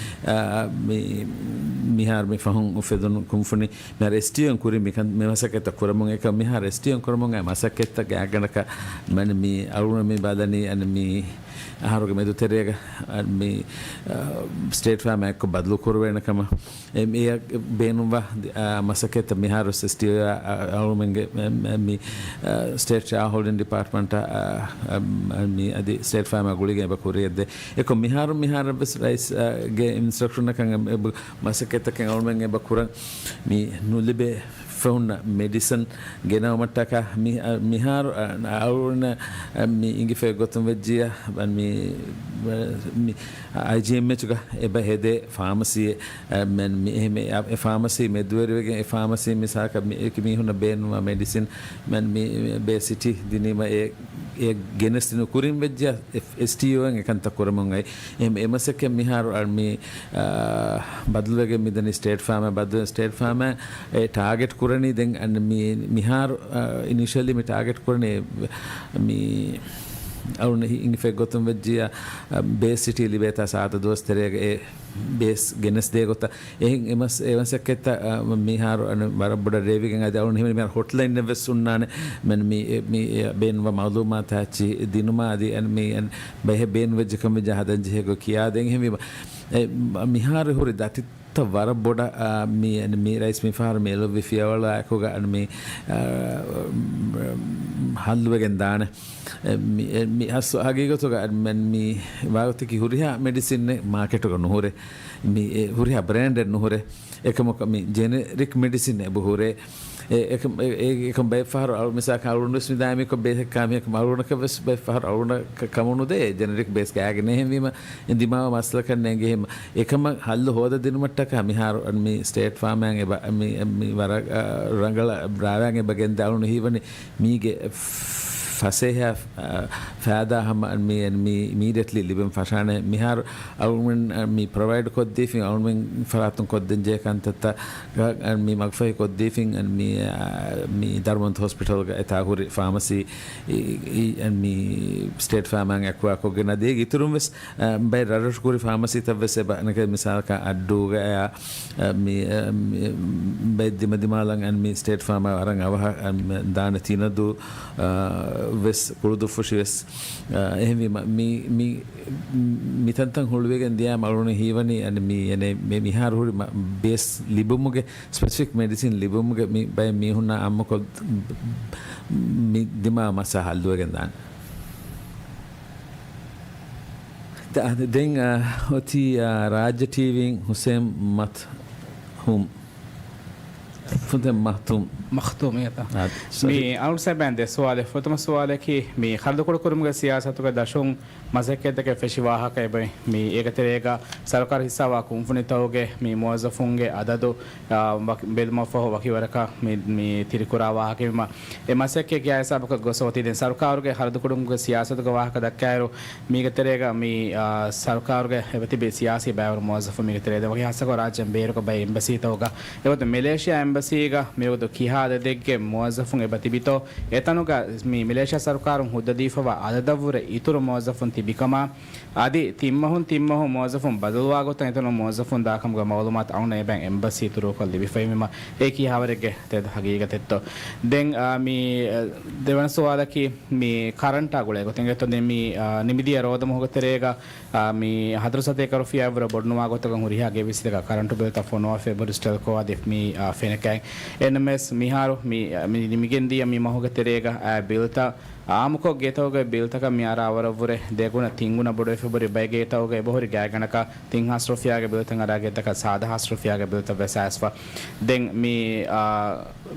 އާ، މީ، މިހާރު މި ފަހުން އުފެދުނު ކުންފުނި މިހާރު އެސްޓީއެން ކުރި މިކަން މި މަސައްކަތްތައް ކުރަމުން އެކަ މިހާރު އެސްޓީއެން ކުރަމުން އެ މަސައްކަތްތައް ގާތްގަނޑަކަށް މަން މީ އަޅުގަނޑު މި ބަލަނީ އަން މީ އަހަރުގެ މެދުތެރޭގަ އަން މީ، އާ، ސްޓޭޓް ފާމާ އެއްކޮށް ބަދަލު ކުރުވޭނެ ކަމަށް. އެ، އެ ބޭނުންވާ، އާ، މަސައްކަތްތައް މިހާރު އެސްޓީއާ، އަ، އަޅުމެންގެ މެ-، މެ-، މި، އާ، ސްޓޭޓް ޝެއާ ހޯލްޑިން ޑިޕާޓްމަންޓާ، އާ، އަ، މި އަދި ސްޓޭޓް ފާމާ ގުޅިގެން އެބަ ކުރިޔަށްދޭ. އެކޮށް މިހާރު، މިހާރަށްވެސް ރައީސް، އާ، ގެ އިންސްޓްރަކްޝަނަކަށް އެ، އެ، މަސައްކަތްތަކެއް އަޅުމެން އެބަ ކުރަން މި ނުލިބޭ ފެހުންނަ މެޑިސަން ގެނައުމަށްޓަކާ މި-، މިހާރު، އަ، އަޅުގަނޑަށް މި އިނގިފައި ގޮތުން ވެއްޖިޔާ، މި، މި އައިޖީއެމްއެޗުގަ އެބަ ހެދޭ ފާމަސީއެއް، މެން މި އެހެމެ އެ ފާމަސީ މެދުވެރިވެގެން އެ ފާމަސީ މިސާކަށް މި އެކި މީހުންނަށް ބޭނުންވާ މެޑިސިން މެން މި ބޭސިޓީ ދިނީމަ އެ ގެނެސްދިނު ކުރިން ވެއްޖެ އެސްޓީއޯއިން އެކަންތައް ކުރަމުން އައި. އެ މަސައްކަތް މިހާރު އަ، މި، އާ، ބަދަލުވެގެން މިދަނީ ސްޓޭޓް ފާމާ، ބަދަލުވެ ސްޓޭޓް ފާމާ އެ ޓާގެޓް ކުރަނީ ދެން އަން މި، މިހާރު، އާ، އިނިޝަލީ މި ޓާގެޓް ކުރަނީ މި އަޅުން ހި-، ހިނގިފައި ގޮތުން ވެއްޖިއްޔާ، އަ، ބޭސް ސިޓީ ލިބޭތާ ސާދަ ދުވަސް ތެރޭގަ އެ ބޭސް ގެނެސްދޭ ގޮތަށް. އެހެން އެ މަސް-، އެ މަސައްކަތްތައް، އަ، މިހާރު އަން ވަރަށް ބޮޑަށް ރޭވިގެން އަދި އަޅުން ހިމެނި މިހާރު ހޮޓްލައިންއެއް ވެސް ހުންނާނެ. މެން މި، އެ، މި، އެ، ބޭނުންވާ މައުލޫމާތާ އެއްޗި ދިނުމާ އަދި އަން މި އަން ބައެއް ބޭނުން ވެއްޖެ ކަމެއް ހަދަން ޖެހޭ ގޮތް ކިޔާދޭން. އެހެންވީމަ، އެ، މިހާރު ހުރި ދަތި ތައް ވަރަށް ބޮޑަށް، އާ، މި، މި ރައީސް މި ފަހަރު މި އެޅުއްވި ފިޔަވަޅާއެކުގަ އަން މި، އާ، ހައްލުވެގެން ދާނެ. އެ، މި، އެ، މި އަސް ހަގީގަތުގަ އަން މި ވާގޮތަކީ ހުރިހާ މެޑިސިނެއް މާކެޓުގަ ނުހުރޭ. މި އެ ހުރިހާ ބްރޭންޑެއް ނުހުރޭ. އެކަމަކު މި ޖެނެރިކް މެޑިސިން އެބަ ހުރޭ. އެ، އެކަމް، އެ، އެ، އެކަމް ބައެއް ފަހަރު އަޅު-، މިސާލަކަށް އަޅުގަނޑު ވެސް މި ދާއިމީކޮށް ބޭސް ކާ މިހަކަމް އަޅުގަނޑަކަށް ވެސް ބައެއް ފަހަރު އަޅުގަނޑަކަށް ކަމުނުދޭ ޖެނެރިކް ބޭސް ގާގެ ނޭހެންވީމަ ދިމާވާ މައްސަލަކަށް ނޭނގެ ހެމަ. އެކަމަށް ހައްލު ހޯދަދިނުމަށްޓަކާ މިހާރު މި ސްޓޭޓް ފާމާއިން އެބަ-، މި، މި ވަރަށް، އަ، ރަނގަޅަށް ރާވާން އެބަ ގެންދާ އަޅުން ހީވަނީ މީގެ ފަސޭހަ، އަ، ފައިދާ ހަމަ މި، މި، މީޑިއެޓްލީ ލިބެން ފަށާނެ. މިހާރު އަޅުމެން މި ޕްރޮވައިޑް ކޮށްދީފިން އަޅުމެން ފަރާތުން ކޮށްދޭން ޖެހޭ ކަންތައްތައް މި މަގުފަހި ކޮށްދީފިން މި، މި ދަރުމަންތު ހޮސްޕިޓަލްގަ އެތާ ހުރި ފާމަސީ، އި، އި، މި ސްޓޭޓް ފާމާއިން އެކުއާ ކޮށްގެން އަދި އޭގެ އިތުރުން ވެސް އަ، ބައެއް ރަށްރަށު ކުރި ފާމަސީތައް ވެސް އެބަ ނެގެ މިސާލަކަށް އައްޑޫގައި، އަ، މި، އަ، މި، ބައެއް ދިމަދިމާލަށް އަން މި ސްޓޭޓް ފާމާ ވަރަށް އަވަހަށް އަން ދާނެ ތިނަދޫ، އަ، ވެސް ކުޅުދުއްފުށި ވެސް. އަ، އެހެންވީމަ މި، މި، މިތަންތަން ހުޅުވިގެން ދިޔާ އަޅުގަނޑު ހީވަނީ އަން މި، އެނެ، މި، މިހާރު ހުރި މަ-، ބޭސް ލިބުމުގެ، ސްޕެސިފިކް މެޑިސިން ލިބުމުގެ މި ބައެއް މީހުންނާ އާއްމުކޮށް މި ދިމާ މައްސަ ހައްލުވެގެން ދާނެ. ދ-، ދެން، އަ، އޮތީ، އަ، ރާއްޖެ ޓީވީން ހުސެން މަތްހޫމް. ފުދެ މަހްތޫމް. މަހްތޫމް އިނގޭތަ؟ އާ، ސޮރީ. މި އަޅުގަނޑު ސަބަބެން ދެ ސުވާލެއް. ފުރަތަމަ ސުވާލަކީ، މި ޚަރަދު ކުޑަކުރުމުގެ ސިޔާސަތުގެ ދަށުން މަސައްކަތްތަކެއް ފެށި ވާހަކަ އެބައި. މި އޭގެ ތެރޭގަ ސަރުކާރު ހިއްސާވާ ކުންފުނިތަކުގެ މި މުވައްޒަފުންގެ އަދަދު، އާ، ވަކި-، ބެލުމަށްފަހު ވަކިވަރަކަށް މި، މި ތިރިކުރާ ވާހަކަ މި އެ މަސައްކަތް ކިޔާ ހިސާބަކަށް ގޮސް އޮތީ. ދެން ސަރުކާރުގެ ޚަރަދު ކުޑަކުރުމުގެ ސިޔާސަތުގެ ވާހަކަ ދައްކާއިރު، މީގެ ތެރޭގަ މި، އާ، ސަރުކާރުގެ އެބަތިބި ސިޔާސީ ބައިވަރު މުވައްޒަފުން މީގެ ތެރޭ ދެން ވަކި ހާއްސަކޮށް ރާއްޖޭން ބޭރުގަ ބައެއް އެމްބަސީތަކުގަ އެގޮތުން މެލޭޝިޔާ އެމްބަސީގަ މިވަގުތު ކިހާ އަދަދެއްގެ މުވައްޒަފުން އެބަތިބިތޯ، އެތަނުގަ މި މެލޭޝިޔާ ސަރުކާރުން ހުއްދަ ދީފަވާ އަދަދަށްވުރެ އިތުރު މުވައްޒަފުން ތިބިކަމާ، އަދި ތިން މަހުން ތިން މަހު މުވައްޒަފުން ބަދަލުވާ ގޮތަށް އެތަނުން މުވައްޒަފުން ދާކަމުގެ މައުލޫމާތު އަޅުގަނޑަށް އެބައިން އެމްބަސީ ތުރޫކޮށް ލިބިފައިވީމަ، އެ ކިހާވަރެއްގެ ތެދު ހަގީގަތެއްތޯ. ދެން، އާ، މި، އަ، ދެވަނަ ސުވާލަކީ، މި ކަރަންޓާ ގުޅޭ ގޮތެއް އެތޯ. ދެން މި، އާ، ނިމިދިޔަ ރޯދަމަހުގެ ތެރޭގަ، އާ، މި ހަތަރު ސަތޭކަ ރުފިޔާއަށްވުރެ ބޮޑުނުވާ ގޮތަކަށް ހުރިހާ ގެބިސްތަކަށް ކަރަންޓު ބިލްތައް ފޮނުވާފައި އެބަހުރި ސްޓެލްކޯ އަދި މި، އާ، ފެނެކާއިން. އެންއެމްއެސް މިހާރު މި، މި ނިމިގެންދިޔަ މި މަހުގެ ތެރޭގަ، އާ، ބިލްތައް އާއްމުކޮށް ގޭތަކުގެ ބިލްތަކަށް މި އަރާވަރަށްވުރެ ދެގުނަ ތިންގުނަ ބޮޑުވެފަ ހުރި ބައެއް ގޭތަކުގަ އެބަހުރި ގާތްގަނޑަކަށް ތިން ހާސް ރުފިޔާގެ ބިލްތައް އަރާ ގޭތަކަށް ސާދަ ހާސް ރުފިޔާގެ ބިލްތައް ވެސް އައިސްފަ. ދެން މި، އާ،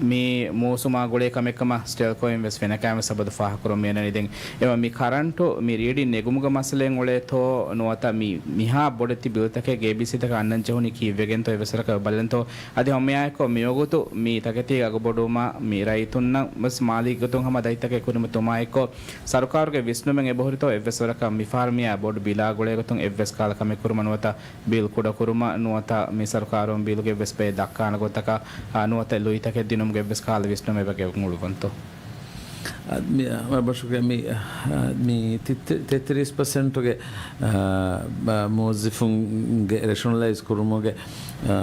މި މޫސުމާ ގުޅޭ ކަމެއްކަމަށް ސްޓެލްކޯއިން ވެސް ފެނަކާއިން ވެސް ސަބަދު ފާހަގަކުރަން މިއަންނަނީ. ދެން އެވަ މި ކަރަންޓު މި ރީޑިން ނެގުމުގެ މައްސަލައެއް އުޅޭތޯ ނުވަތަ މި މިހާ ބޮޑެތި ބިލްތަކެއް ގޭބީސީތަކަށް އަންނަން ޖެހުނީ ކީއްވެގެންތޯ އެއްވެސް ވަރަކަށް ބަލަންތޯ. އަދި ހަމައެއާއެކު މިވަގުތު މި ތަކެތީގެ އަގު ބޮޑުވުމާ މި ރައްޔިތުންނަށް ވެސް މާލީ ގޮތުން ހަމަ ދަތިތަކެއް ކުރިމަތުމާއެކު، ސަރުކާރުގެ ވިސްނުމެއް އެބަހުރިތޯ އެއްވެސް ވަރަކަށް މިފަހަރު މިއާ ބޮޑު ބިލާ ގުޅޭގޮތުން އެއްވެސް ކަހަލަ ކަމެއް ކުރުމަށް ނުވަތަ ބިލް ކުޑަކުރުމަށް ނުވަތަ މި ސަރުކާރުން ބިލުގެ އެއްވެސް ބައެއް ދައްކާނެ ގޮތަކަށް، އާ، ނުވަތަ ލުއިތަކެއް ދިނުމުގެ އެއްވެސް ކަހަލަ ވިސްނުމެއް އެބަ ގެންގުޅުވަންތޯ؟ އަ، މި، އަ، ވަރަށް ބޮޑަށް ޝުކުރިއްޔާ. މި، އަ، މި ތި-، ތި-، ތެތިރީސް ޕަސެންޓުގެ، އަ، މަ-، މުވައްޒިފުންގެ ރެޝަނަލައިޒް ކުރުމުގެ، އަ،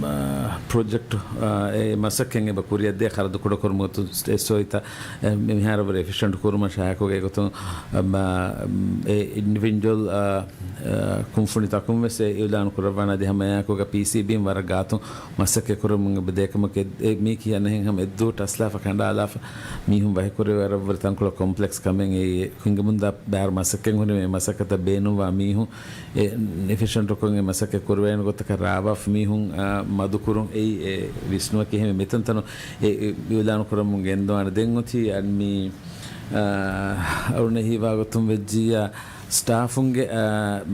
މަ-، ޕްރޮޖެކްޓް، އަ، އެ މަސައްކަތް އެބަ ކުރިއަށްދޭ ޚަރަދު ކުޑަކުރުމުގެ އެސްއޯއިތައް، އެ، މިހާރު ވަރަށް އެފިޝަންޓް ކުރުމަށް ޝައިހަކުގެ ގޮތުން، އަ، މަ-، އެ އިންޑިވިޖުއަލް، އަ، އަ، ކުންފުނިތަކުން ވެސް އެ އިއުލާނު ކުރައްވާނެ. އަދި ހަމައެއާއެކުގަ ޕީސީބީން ވަރަށް ގާތުން މަސައްކަތް ކުރަމުން އެބަ ދޭކަމަކު އެ، އެ މީކީ އަނެއްހެން ހަމަ އެއްދުވަހު ޓަސްލާފަ ކަނޑާލާފަ މީހުން ވަހިކުރެވޭ ވަރަށްވުރެ ތަންކޮޅެއް ކޮމްޕްލެކްސް ކަމެއް އެ ހިނގަމުންދާ ބައިވަރު މަސައްކަތް ހުރި މި މަސައްކަތަށް ބޭނުންވާ މީހުން އެ އެފިޝަންޓުކޮށް އެ މަސައްކަތް ކުރެވޭނެ ގޮތަކަށް ރާވާފަ މީހުން، އާ، މަދުކުރުން އެއީ އެ ވިސްނުމަކީ. އެހެން މިތަންތަނުން އެ، އެ އިއުލާނު ކުރަމުން ގެންދަވާނެ. ދެން އޮތީ އަން މި، އާ، އަޅުން ހީވާ ގޮތުން ވެއްޖިއްޔާ ސްޓާފުންގެ، އާ،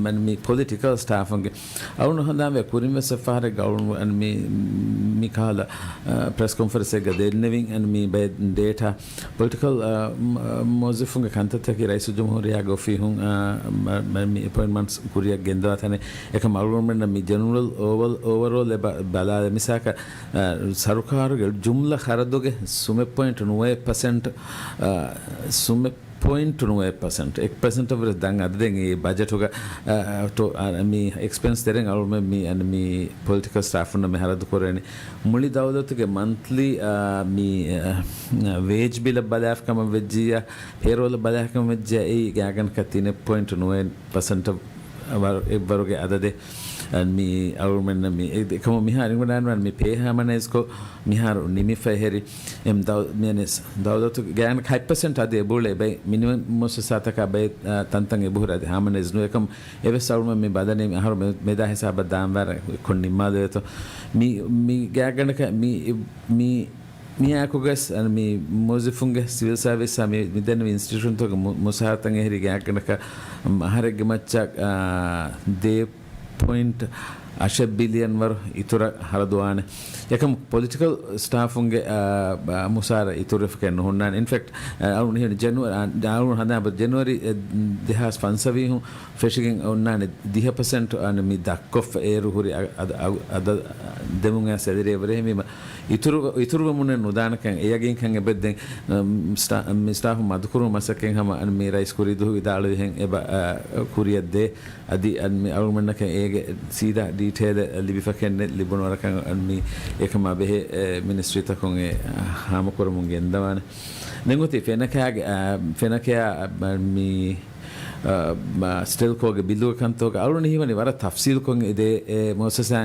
މަން މި ޕޮލިޓިކަލް ސްޓާފުންގެ އަޅުން ހަނދާންވެ ކުރިން ވެސް އެއްފަހަރެއްގަ އަޅުން މި، މި ކަހަލަ، އާ، ޕްރެސް ކޮންފަރެންސެއްގަ ދެންނެވިން އަން މި ބައެއް ޑޭޓާ ޕޮލިޓިކަލް، އާ، މު-، މުވައްޒަފުންގެ ކަންތައްތަކީ ރައީސުލްޖުމްހޫރިއްޔާގެ އޮފީހުން، އާ، މަ-، މަ-، މި އެޕޮއިންޓްމަންޓްސް ކުރިއަށް ގެންދަވާ ތަނެއް. އެކަމް އަޅުގަނޑުމެންނަށް މި ޖެނެރަލް އޯވަލް، އޯވަރޯލް އެ ބަ-، ބަލާލެ މިސާކަށް، އާ، ސަރުކާރުގެ ޖުމްލަ ޚަރަދުގެ ސުމެއް ޕޮއިންޓް ނުވައެއް ޕަސެންޓް، އާ، ސުމެއް ޕޮއިންޓް ނުވައެއް ޕަސެންޓް، އެއް ޕަސެންޓަށް ވެސް ދަށް އަދަދެއް އެ ބަޖެޓުގަ، އާ، ޓޮ-، އާ، މި އެކްސްޕެންސް ތެރެއިން އަޅުމެން މި، އަން މި ޕޮލިޓިކަލް ސްޓާފުންނަށް މި ޚަރަދު ކުރެވެނީ. މުޅި ދައުލަތުގެ މަންތްލީ، އާ، މި، އާ، ވޭޖް ބިލަށް ބަލާފަ ކަމަށް ވެއްޖިއްޔާ، ޕޭރޯލަށް ބަލާފަ ކަމަށް ވެއްޖިއްޔާ، އެއީ ގާތްގަނޑަކަށް ތިނެއް ޕޮއިންޓް ނުވައެއް ޕަސެންޓަށް ވަރު-، އެއްވަރުގެ އަދަދެއް. އަން މި އަޅުމެންނަށް މި އެ-، އެކަމަ މިހާރު އިނގުނާން ވަން މި ޕޭ ހާމަނައިޒްކޮށް މިހާރު ނިމިފަ އެހެރި. އެމް ދައު-، މި އަނެސް ދައުލަތު ގާތްގަނޑަކަށް ހަތް ޕަސެންޓް އަދި އެބައުޅޭ ބައެއް މިނިވަން މުއައްސަސާތަކާ ބައެއް، އާ، ތަންތަން އެބަހުރި އަދި ހާމަނައިޒް ނުވޭ. އެކަމް އެވެސް އަޅުމެން މި ބަލަނީ އަހަރު މެ-، މެދާ ހިސާބަށް ދާންވާރަށް އެއްކޮށް ނިންމާލެވޭތޯ. މި، މި ގާތްގަނޑަކަށް މި، މި މިއާއެކުގަސް، އަން، މި މުވައްޒަފުންގެ ސިވިލް ސާވިސްއާ މި، މިދެންނެވި އިންސްޓިޓިއުޝަންތަކުގެ މު-، މުސާރަތައް އެހެރީ ގާތްގަނޑަކަށް، އަން، އަހަރެއްގެ މައްޗަށް، އާ، ދޭއް ޕޮއިންޓް އަށެއް ބިލިއަން ވަރު އިތުރަށް ހަރަދުވާނެ. އެކަމް ޕޮލިޓިކަލް ސްޓާފުންގެ، އާ، ބާ، މުސާރަ އިތުރުވެފަކަށް ނުހުންނާނެ. އިންފެކްޓް، އާ، އަޅުގަނޑު ހީވަނީ ޖެނުއަރީ، އާ، އަޅުގަނޑު ހަނދާން ޖެނުއަރީ، އެ، ދެހާސް ފަންސަވީހުން ފެށިގެން އޮންނާނެ ދިހަ ޕަސެންޓް އަން މި ދަށްކޮށްފަ އޭރު ހުރި އަ-، އަދަ-، އަ-، އަދަ-، ދެމުން އައިސް އެދެރޭ އެބަރޭ ހެމީމަ އިތުރު، އިތުރުވަމުން ނުދާނެކަން އެ ޔަގީންކަން އެބައްދެން، އަ، މި ސްޓާ-، މި ސްޓާފު މަދުކުރުމުގެ މަސައްކަތް ހަމަ އަން މި ރައީސް ކުރީ ދުވަހު ވިދާޅުވިހެން އެބަ، އަ، ކުރިއަށް ދޭ. އަދި އަން މި އަޅުގަނޑަކަށް އޭގެ ސީދާ ޑީޓެއިލް ލިބިފަކެއް ނެތް. ލިބުނު ވަރަކަށް އަން މި އެކަމާ ބެހޭ، އެ، މިނިސްޓްރީތަކުން އެ، އަ، ހާމަކުރަމުން ގެންދަވާނެ. ދެން އޮތީ ފެނަކަޔާގެ، އަ، ފެނަކަޔާ، އަ، މި އަ، މަ، ސްޓެލްކޯގެ ބިލުގެ ކަންތަކުގެ އަޅުގަނޑު ހީވަނީ ވަރަށް ތަފްސީލްކޮށް އެދޭ، އެ، މުއައްސަސާ،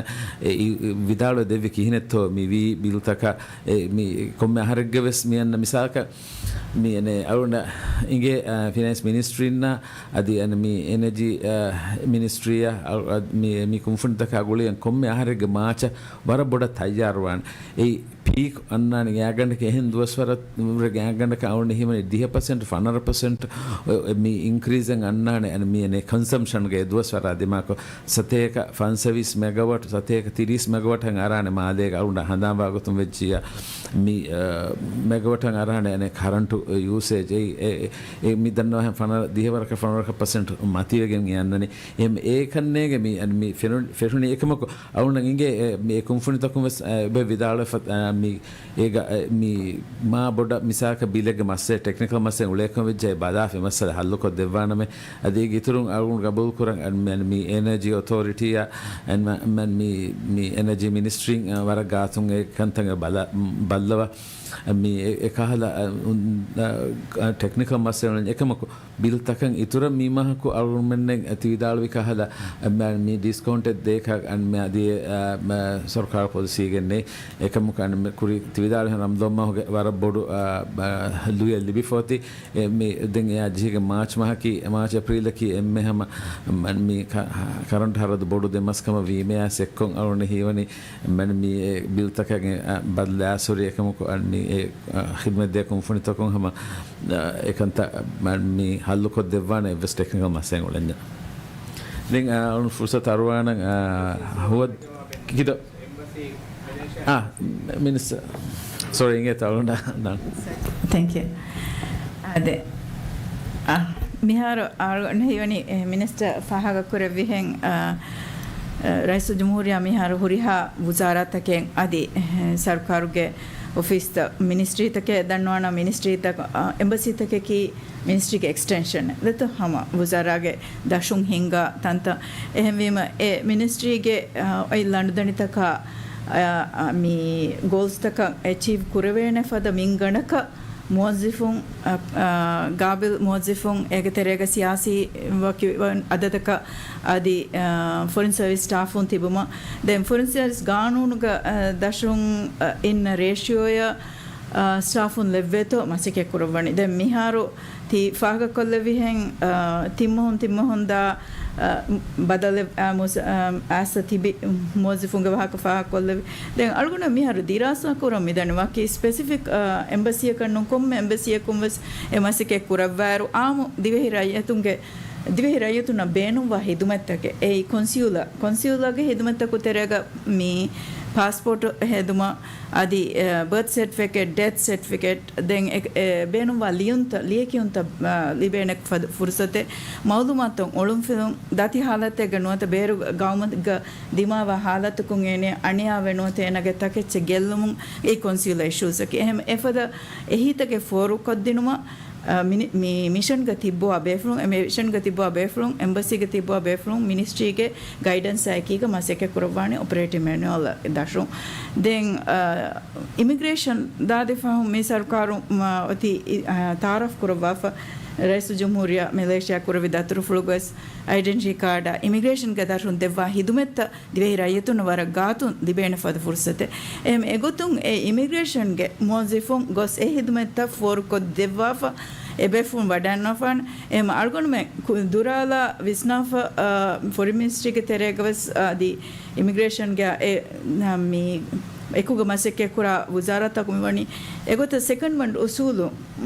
އެ، އި، ވިދާޅުވެ ދެއްވި ކިހިނެއްތޯ މި ވީ ބިލްތަކަށް، އެ، މި ކޮންމެ އަހަރެއްގެ ވެސް މި އަންނަ މިސާލަކަށް މި އެނެ އަޅުގަނޑަށް އިނގޭ، އަ، ފިނޭންސް މިނިސްޓްރީންނާ އަދި އަން މި އެނަޖީ، އަ، މިނިސްޓްރީއާ، އަ، މި، މި ކުންފުނިތަކާ ގުޅިގެން ކޮންމެ އަހަރެއްގެ މާޗަށް ވަރަށް ބޮޑަށް ތައްޔާރުވާނެ. އެއީ ޕީކް އަންނާނެ ގާތްގަނޑަކަށް އެހެން ދުވަސްވަރަށް ވުރެ ގާތްގަނޑަކަށް އަޅުގަނޑު ހީވަނީ ދިހަ ޕަސެންޓް، ފަނަރަ ޕަސެންޓް މި އިންކްރީޒެއް އަންނާނެ އަން މި އެނެ ކޮންސަމްޝަންގެ ދުވަސްވަރާ ދިމާކޮށް ސަތޭކަ ފަންސަވީސް މެގަވަޓް، ސަތޭކަ ތިރީސް މެގަވަޓް އަން އަރާނެ މާލޭގަ އަޅުގަނޑަށް ހަނދާންވާ ގޮތުން ވެއްޖިއްޔާ މި، އަ، މެގަވަޓް އަން އަރާނެ އަނެ ކަރަންޓު ޔޫސޭޖް އެއީ، އެ، އެ، އެ މި ދަންނަވާހެން ފަނަރަ، ދިހަ ވަރަކަށް ފަނަރަކަށް ޕަސެންޓް މަތިވެގެން އެ އަންނަނީ. އެ، އެ ކަންނޭގެ މި، އަން މި ފެނު-، ފެށުނީ އެކަމަކު އަޅުގަނޑަށް އިނގޭ، އެ، މި އެ ކުންފުނިތަކުން ވެސް، އެ، އެބަ ވިދާޅުވެފަ، އަ، މި، އޭގަ، އެ، މި މާ ބޮޑަށް މިސާލަކަށް ބިލެއްގެ މައްސަލަ، ޓެކްނިކަލް މައްސަލަ އުޅޭކަމަށް ވެއްޖެ ބަލާފި މައްސަލަ ހައްލުކޮށް ދެއްވާނަމޭ. އަދި އޭގެ އިތުރުން އަޅުގަނޑު ގަބޫލު ކުރަން، އަން މި، މި އެނަޖީ އޮތޯރިޓީއާ، އަން މަ-، މަން މި، މި އެނަޖީ މިނިސްޓްރީން، އަ، ވަރަށް ގާތުން އެ ކަންތައް ބަލަ-، ބައްލަވާ. މި އެ، އެކަހަލަ، އަ، އުން، އަ، ޓެކްނިކަލް މައްސަލަ އެކަމަކު، ބިލްތަކަށް އިތުރަށް މި މަހަކު އަޅުގަނޑުމެންނެއް ތި ވިދާޅުވި ކަހަލަ، އަ، މި ޑިސްކައުންޓެއް ދޭކަށް އަން މި އަދި، އަ، މަ، ސަރުކާރު ޕޮލިސީގެންނެއް. އެކަމަކު އަން މި ކުރި ތި ވިދާޅުވި ރަމަޟާން މަހުގެ ވަރަށް ބޮޑު، އަ، މަ، ލުޔެއް ލިބިފަ އޮތީ. އެ، މި ދެން އެއާ ޖެހިގެން މާޗް މަހަކީ، މާޗް އޭޕްރީލަކީ އެންމެ ހަމަ، މަ، މި ކަ-، ކަރަންޓް ހަރަދު ބޮޑު ދެ މަސް ކަމަށް ވީމަޔާ ސެއްކޮން އަޅުގަނޑު ހީވަނީ، މަން މި އެ ބިލްތަކަށް އެ، އަ، ބައްލާސް ހުރި އެކަމަކު އަން މި އެ، އަ، ޚިދްމަތްދޭ ކުންފުނިތަކުން ހަމަ، އަ، އެކަންތައް މަން މި ހައްލުކޮށްދެއްވާނެ އެއްވެސް ޓެކްނިކަލް މައްސަލައެއް އުޅެންޏާ. ދެން، އަ، އަޅުން ފުރުސަތު އަރުވާނަން، އަ، ހުވަ ކިދޯ؟ އާ، މިނިސްޓަރ. ސޮރީ، އިނގޭތޯ އަޅުން ނާ-، ނާ-. ތެންކް ޔޫ. އާދެ. އާ، މިހާރު އަޅުގަނޑު ހީވަނީ، އެ، މިނިސްޓަރ ފާހަގަ ކުރެއްވިހެން، އާ، އަ، ރައީސުލްޖުމްހޫރިއްޔާ މިހާރު ހުރިހާ ވުޒާރާތަކެއް އަދި، އެ، ސަރުކާރުގެ އޮފީސްތައް، މިނިސްޓްރީތަކެއް ދަންނަވާނަ މިނިސްޓްރީތައް، އަ، އެމްބަސީތަކަކީ މިނިސްޓްރީގެ އެކްސްޓެންޝަން ދެތޯ ހަމަ ވުޒާރާގެ ދަށުން ހިންގާ ތަންތަން. އެހެންވީމަ އެ މިނިސްޓްރީގެ، އަ، އޮތް ލަނޑުދަނޑިތަކާ، އަ، އަ، މި ގޯލްސްތަކަށް އެޗީވް ކުރެވޭނެ ފަދަ މިންގަނޑަކަށް މުވައްޒިފުން، އަ، އަ، ގާބިލް މުވައްޒިފުން އޭގެ ތެރޭގަ ސިޔާސީ ވަކި އަދަދަކަށް އަދި، އަ، ފޮރިން ސަރވިސް ސްޓާފުން ތިބުމަށް ދެން ފޮރިން ސަރވިސް ގާނޫނުގަ، އަ، ދަށުން، އަ، އިންނަ ރޭޝިއޯއަށް، އަ، ސްޓާފުން ލެއްވޭތޯ މަސައްކަތް ކުރައްވަނީ. ދެން މިހާރު ތި ފާހަގަކޮށްލެވިހެން، އަ، ތިންމަހުން ތިންމަހުން ދާ، އަ، ބަދަލެއް، އަ، މުސް-، އަ، އައިސް ތިބި މުވައްޒިފުންގެ ވާހަކަ ފާހަގަކޮށްލެވި. ދެން އަޅުގަނޑަށް މިހާރު ދިރާސާ ކުރަން މިދަނީ ވަކި ސްޕެސިފިކް، އަ، އެމްބަސީއަކަށް ނޫން ކޮންމެ އެމްބަސީއަކުން ވެސް އެ މަސައްކަތް ކުރައްވާއިރު އާއްމު ދިވެހި ރައްޔިތުންގެ ދިވެހި ރައްޔިތުންނަށް ބޭނުންވާ ހިދުމަތްތަކެއް. އެއީ ކޮންސިއުލަ، ކޮންސިއުލާގެ ހިދުމަތްތަކު ތެރޭގަ މި ޕާސްޕޯޓް ހެދުމަށް އަދި، އެ، ބަރތް ސެޓްފިކެޓް، ޑެތް ސެޓްފިކެޓް، ދެން އެ، އެ، ބޭނުންވާ ލިޔުންތައް، ލިޔެކިޔުންތައް، އަ، ލިބޭނެ ފަދަ ފުރުސަތެއް، މައުލޫމާތު އޮޅުންފިލުން، ދަތި ހާލަތެއްގަ ނުވަތަ ބޭރު ގައުމެއްގަ ދިމާވާ ހާލަތަކުން އޭނެ އަނިޔާވެ ނުވަތަ އޭނާގެ ތަކެއްޗެއް ގެއްލުމުން އެއީ ކޮންސިއުލަ އިޝޫސްއަކީ. އެހެން އެފަދަ އެހީތަކެއް ފޯރުކޮށްދިނުމަށް، އަ، މި، މި މިޝަންގަ ތިއްބުވާ ބޭފުޅުން، އެ މިޝަންގަ ތިއްބުވާ ބޭފުޅުން، އެމްބަސީގަ ތިއްބުވާ ބޭފުޅުން މިނިސްޓްރީގެ ގައިޑަންސާ އެކީގަ މަސައްކަތް ކުރައްވާނެ އޮޕަރޭޓިވް މެނުއަލް ދަށުން. ދެން، އަ، އިމިގްރޭޝަން ދާދި ފަހުން މި ސަރުކާރު، މަ، އޮތީ، އަ، ތައާރަފް ކުރައްވާފަ، ރައީސުލްޖުމްހޫރިއްޔާ މެލޭޝިޔާ ކުރެއްވި ދަތުރުފުޅުގަވެސް އައިޑެންޓިޓީ ކާޑާ އިމިގްރޭޝަންގެ ދަށުން ދެއްވާ ހިދުމަތްތައް ދިވެހި ރައްޔިތުންނަށް ވަރަށް ގާތުން ލިބޭނެ ފަދަ ފުރުސަތެއް. އެހެން އެގޮތުން އެ އިމިގްރޭޝަންގެ މުވައްޒަފުން ގޮސް އެ ހިދުމަތްތައް ފޯރުކޮށް ދެއްވާފަ އެބޭފުޅުން ވަޑައިގަންނަވާނެ. އެހެން އަޅުގަނޑުމެން ކު-، ދުރާލާ ވިސްނާފަ، އާ، ފޮރިން މިނިސްޓްރީގެ ތެރޭގަވެސް، އާ، އަދި އިމިގްރޭޝަންގެ އެ، މި އެކުގަ މަސައްކަތް ކުރާ ވުޒާރާތަކު މިވަނީ އެގޮތަށް ސެކަންޑް މަންޑް އުސޫލު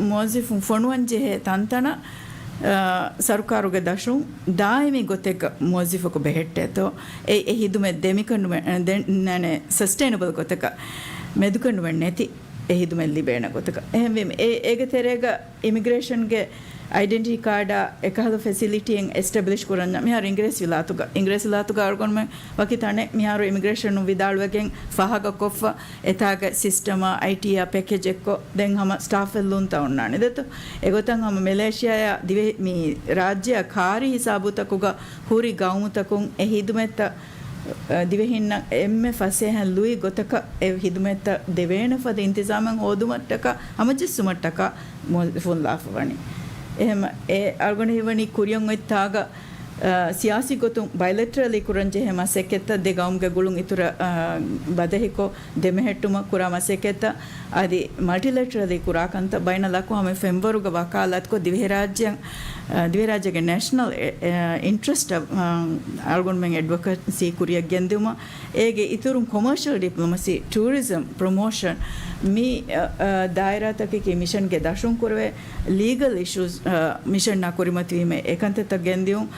މުވައްޒަފުން ފޮނުވަން ޖެހޭ ތަންތަނަށް، އާ، ސަރުކާރުގެ ދަށުން ދާއިމީ ގޮތެއްގަ މުވައްޒަފަކު ބެހެއްޓޭތޯ، އެ، އެ ހިދުމަތް ދެމިކަނޑުމެ-، ދެންނޭނެ ސަސްޓެއިނަބަލް ގޮތަކަށް މެދުކަނޑުމެއް ނެތި އެ ހިދުމަތް ލިބޭނެ ގޮތަކަށް. އެހެންވީމަ، އެ، އޭގެ ތެރޭގަ އިމިގްރޭޝަންގެ އައިޑެންޓިޓީ ކާޑާ އެކަހަލަ ފެސިލިޓީއެއް އެސްޓެބްލިޝް ކުރަންޏާ މިހާރު އިނގިރޭސި ވިލާތުގަ، އިނގިރޭސި ވިލާތުގަ އަޅުގަނޑުމެން ވަކި ތަނެއް މިހާރު އިމިގްރޭޝަނުން ވިދާޅުވެގެން ފާހަގަކޮށްފަ، އެތާގަ ސިސްޓަމާ، އައިޓީއާ ޕެކޭޖެއްކޮށް، ދެން ހަމަ ސްޓާފް އެއްލުންތައް އޮންނާނެ. ދެތޯ، އެގޮތަށް ހަމަ މެލޭޝިޔާއާ ދިވެ-، މި ރާއްޖެއާ ކާރި ހިސާބުތަކުގަ ހުރި ގައުމުތަކުން އެ ހިދުމަތްތައް، އަ، ދިވެހިންނަށް އެންމެ ފަސޭހައިން ލުއި ގޮތަކަށް އެ ހިދުމަތްތައް ދެވޭނެ ފަދަ އިންތިޒާމެއް ހޯދުމަށްޓަކާ، ހަމަޖެއްސުމަށްޓަކާ މުވައްޒަފުން ލާފަވަނީ. އެހެން އެ އަޅުގަނޑު ހީވަނީ ކުރިއަށް އޮތް ތާގަ، އަ، ސިޔާސީ ގޮތުން ބައިލެޓްރަލީ ކުރަން ޖެހޭ މަސައްކަތްތައް ދެ ގައުމުގެ ގުޅުން އިތުރަށް، އަ، ބަދަހިކޮށް ދެމެހެއްޓުމަށް ކުރާ މަސައްކަތްތައް އަދި މަލްޓިލެޓްރަލީ ކުރާ ކަންތައް ބައިނަލްއަޤްވާމީ ފެންވަރުގަ ވަކާލާތުކޮށް ދިވެހިރާއްޖެ، އަ، ދިވެހިރާއްޖޭގެ ނޭޝަނަލް އެ-، އެ-، އިންޓްރެސްޓަށް، އަ، އަޅުގަނޑުމެން އެޑްވޮކަސީ ކުރިއަށް ގެންދިއުމަށް އޭގެ އިތުރުން ކޮމާޝަލް ޑިޕްލޮމަސީ، ޓޫރިޒަމް ޕްރޮމޯޝަން މި، އަ، އަ، ދާއިރާތަކަކީ މިޝަންގެ ދަށުން ކުރެވޭ ލީގަލް އިޝޫސް، އަ، މިޝަންނާ ކުރިމަތިވީމަ އެކަންތައްތައް ގެންދިއުން.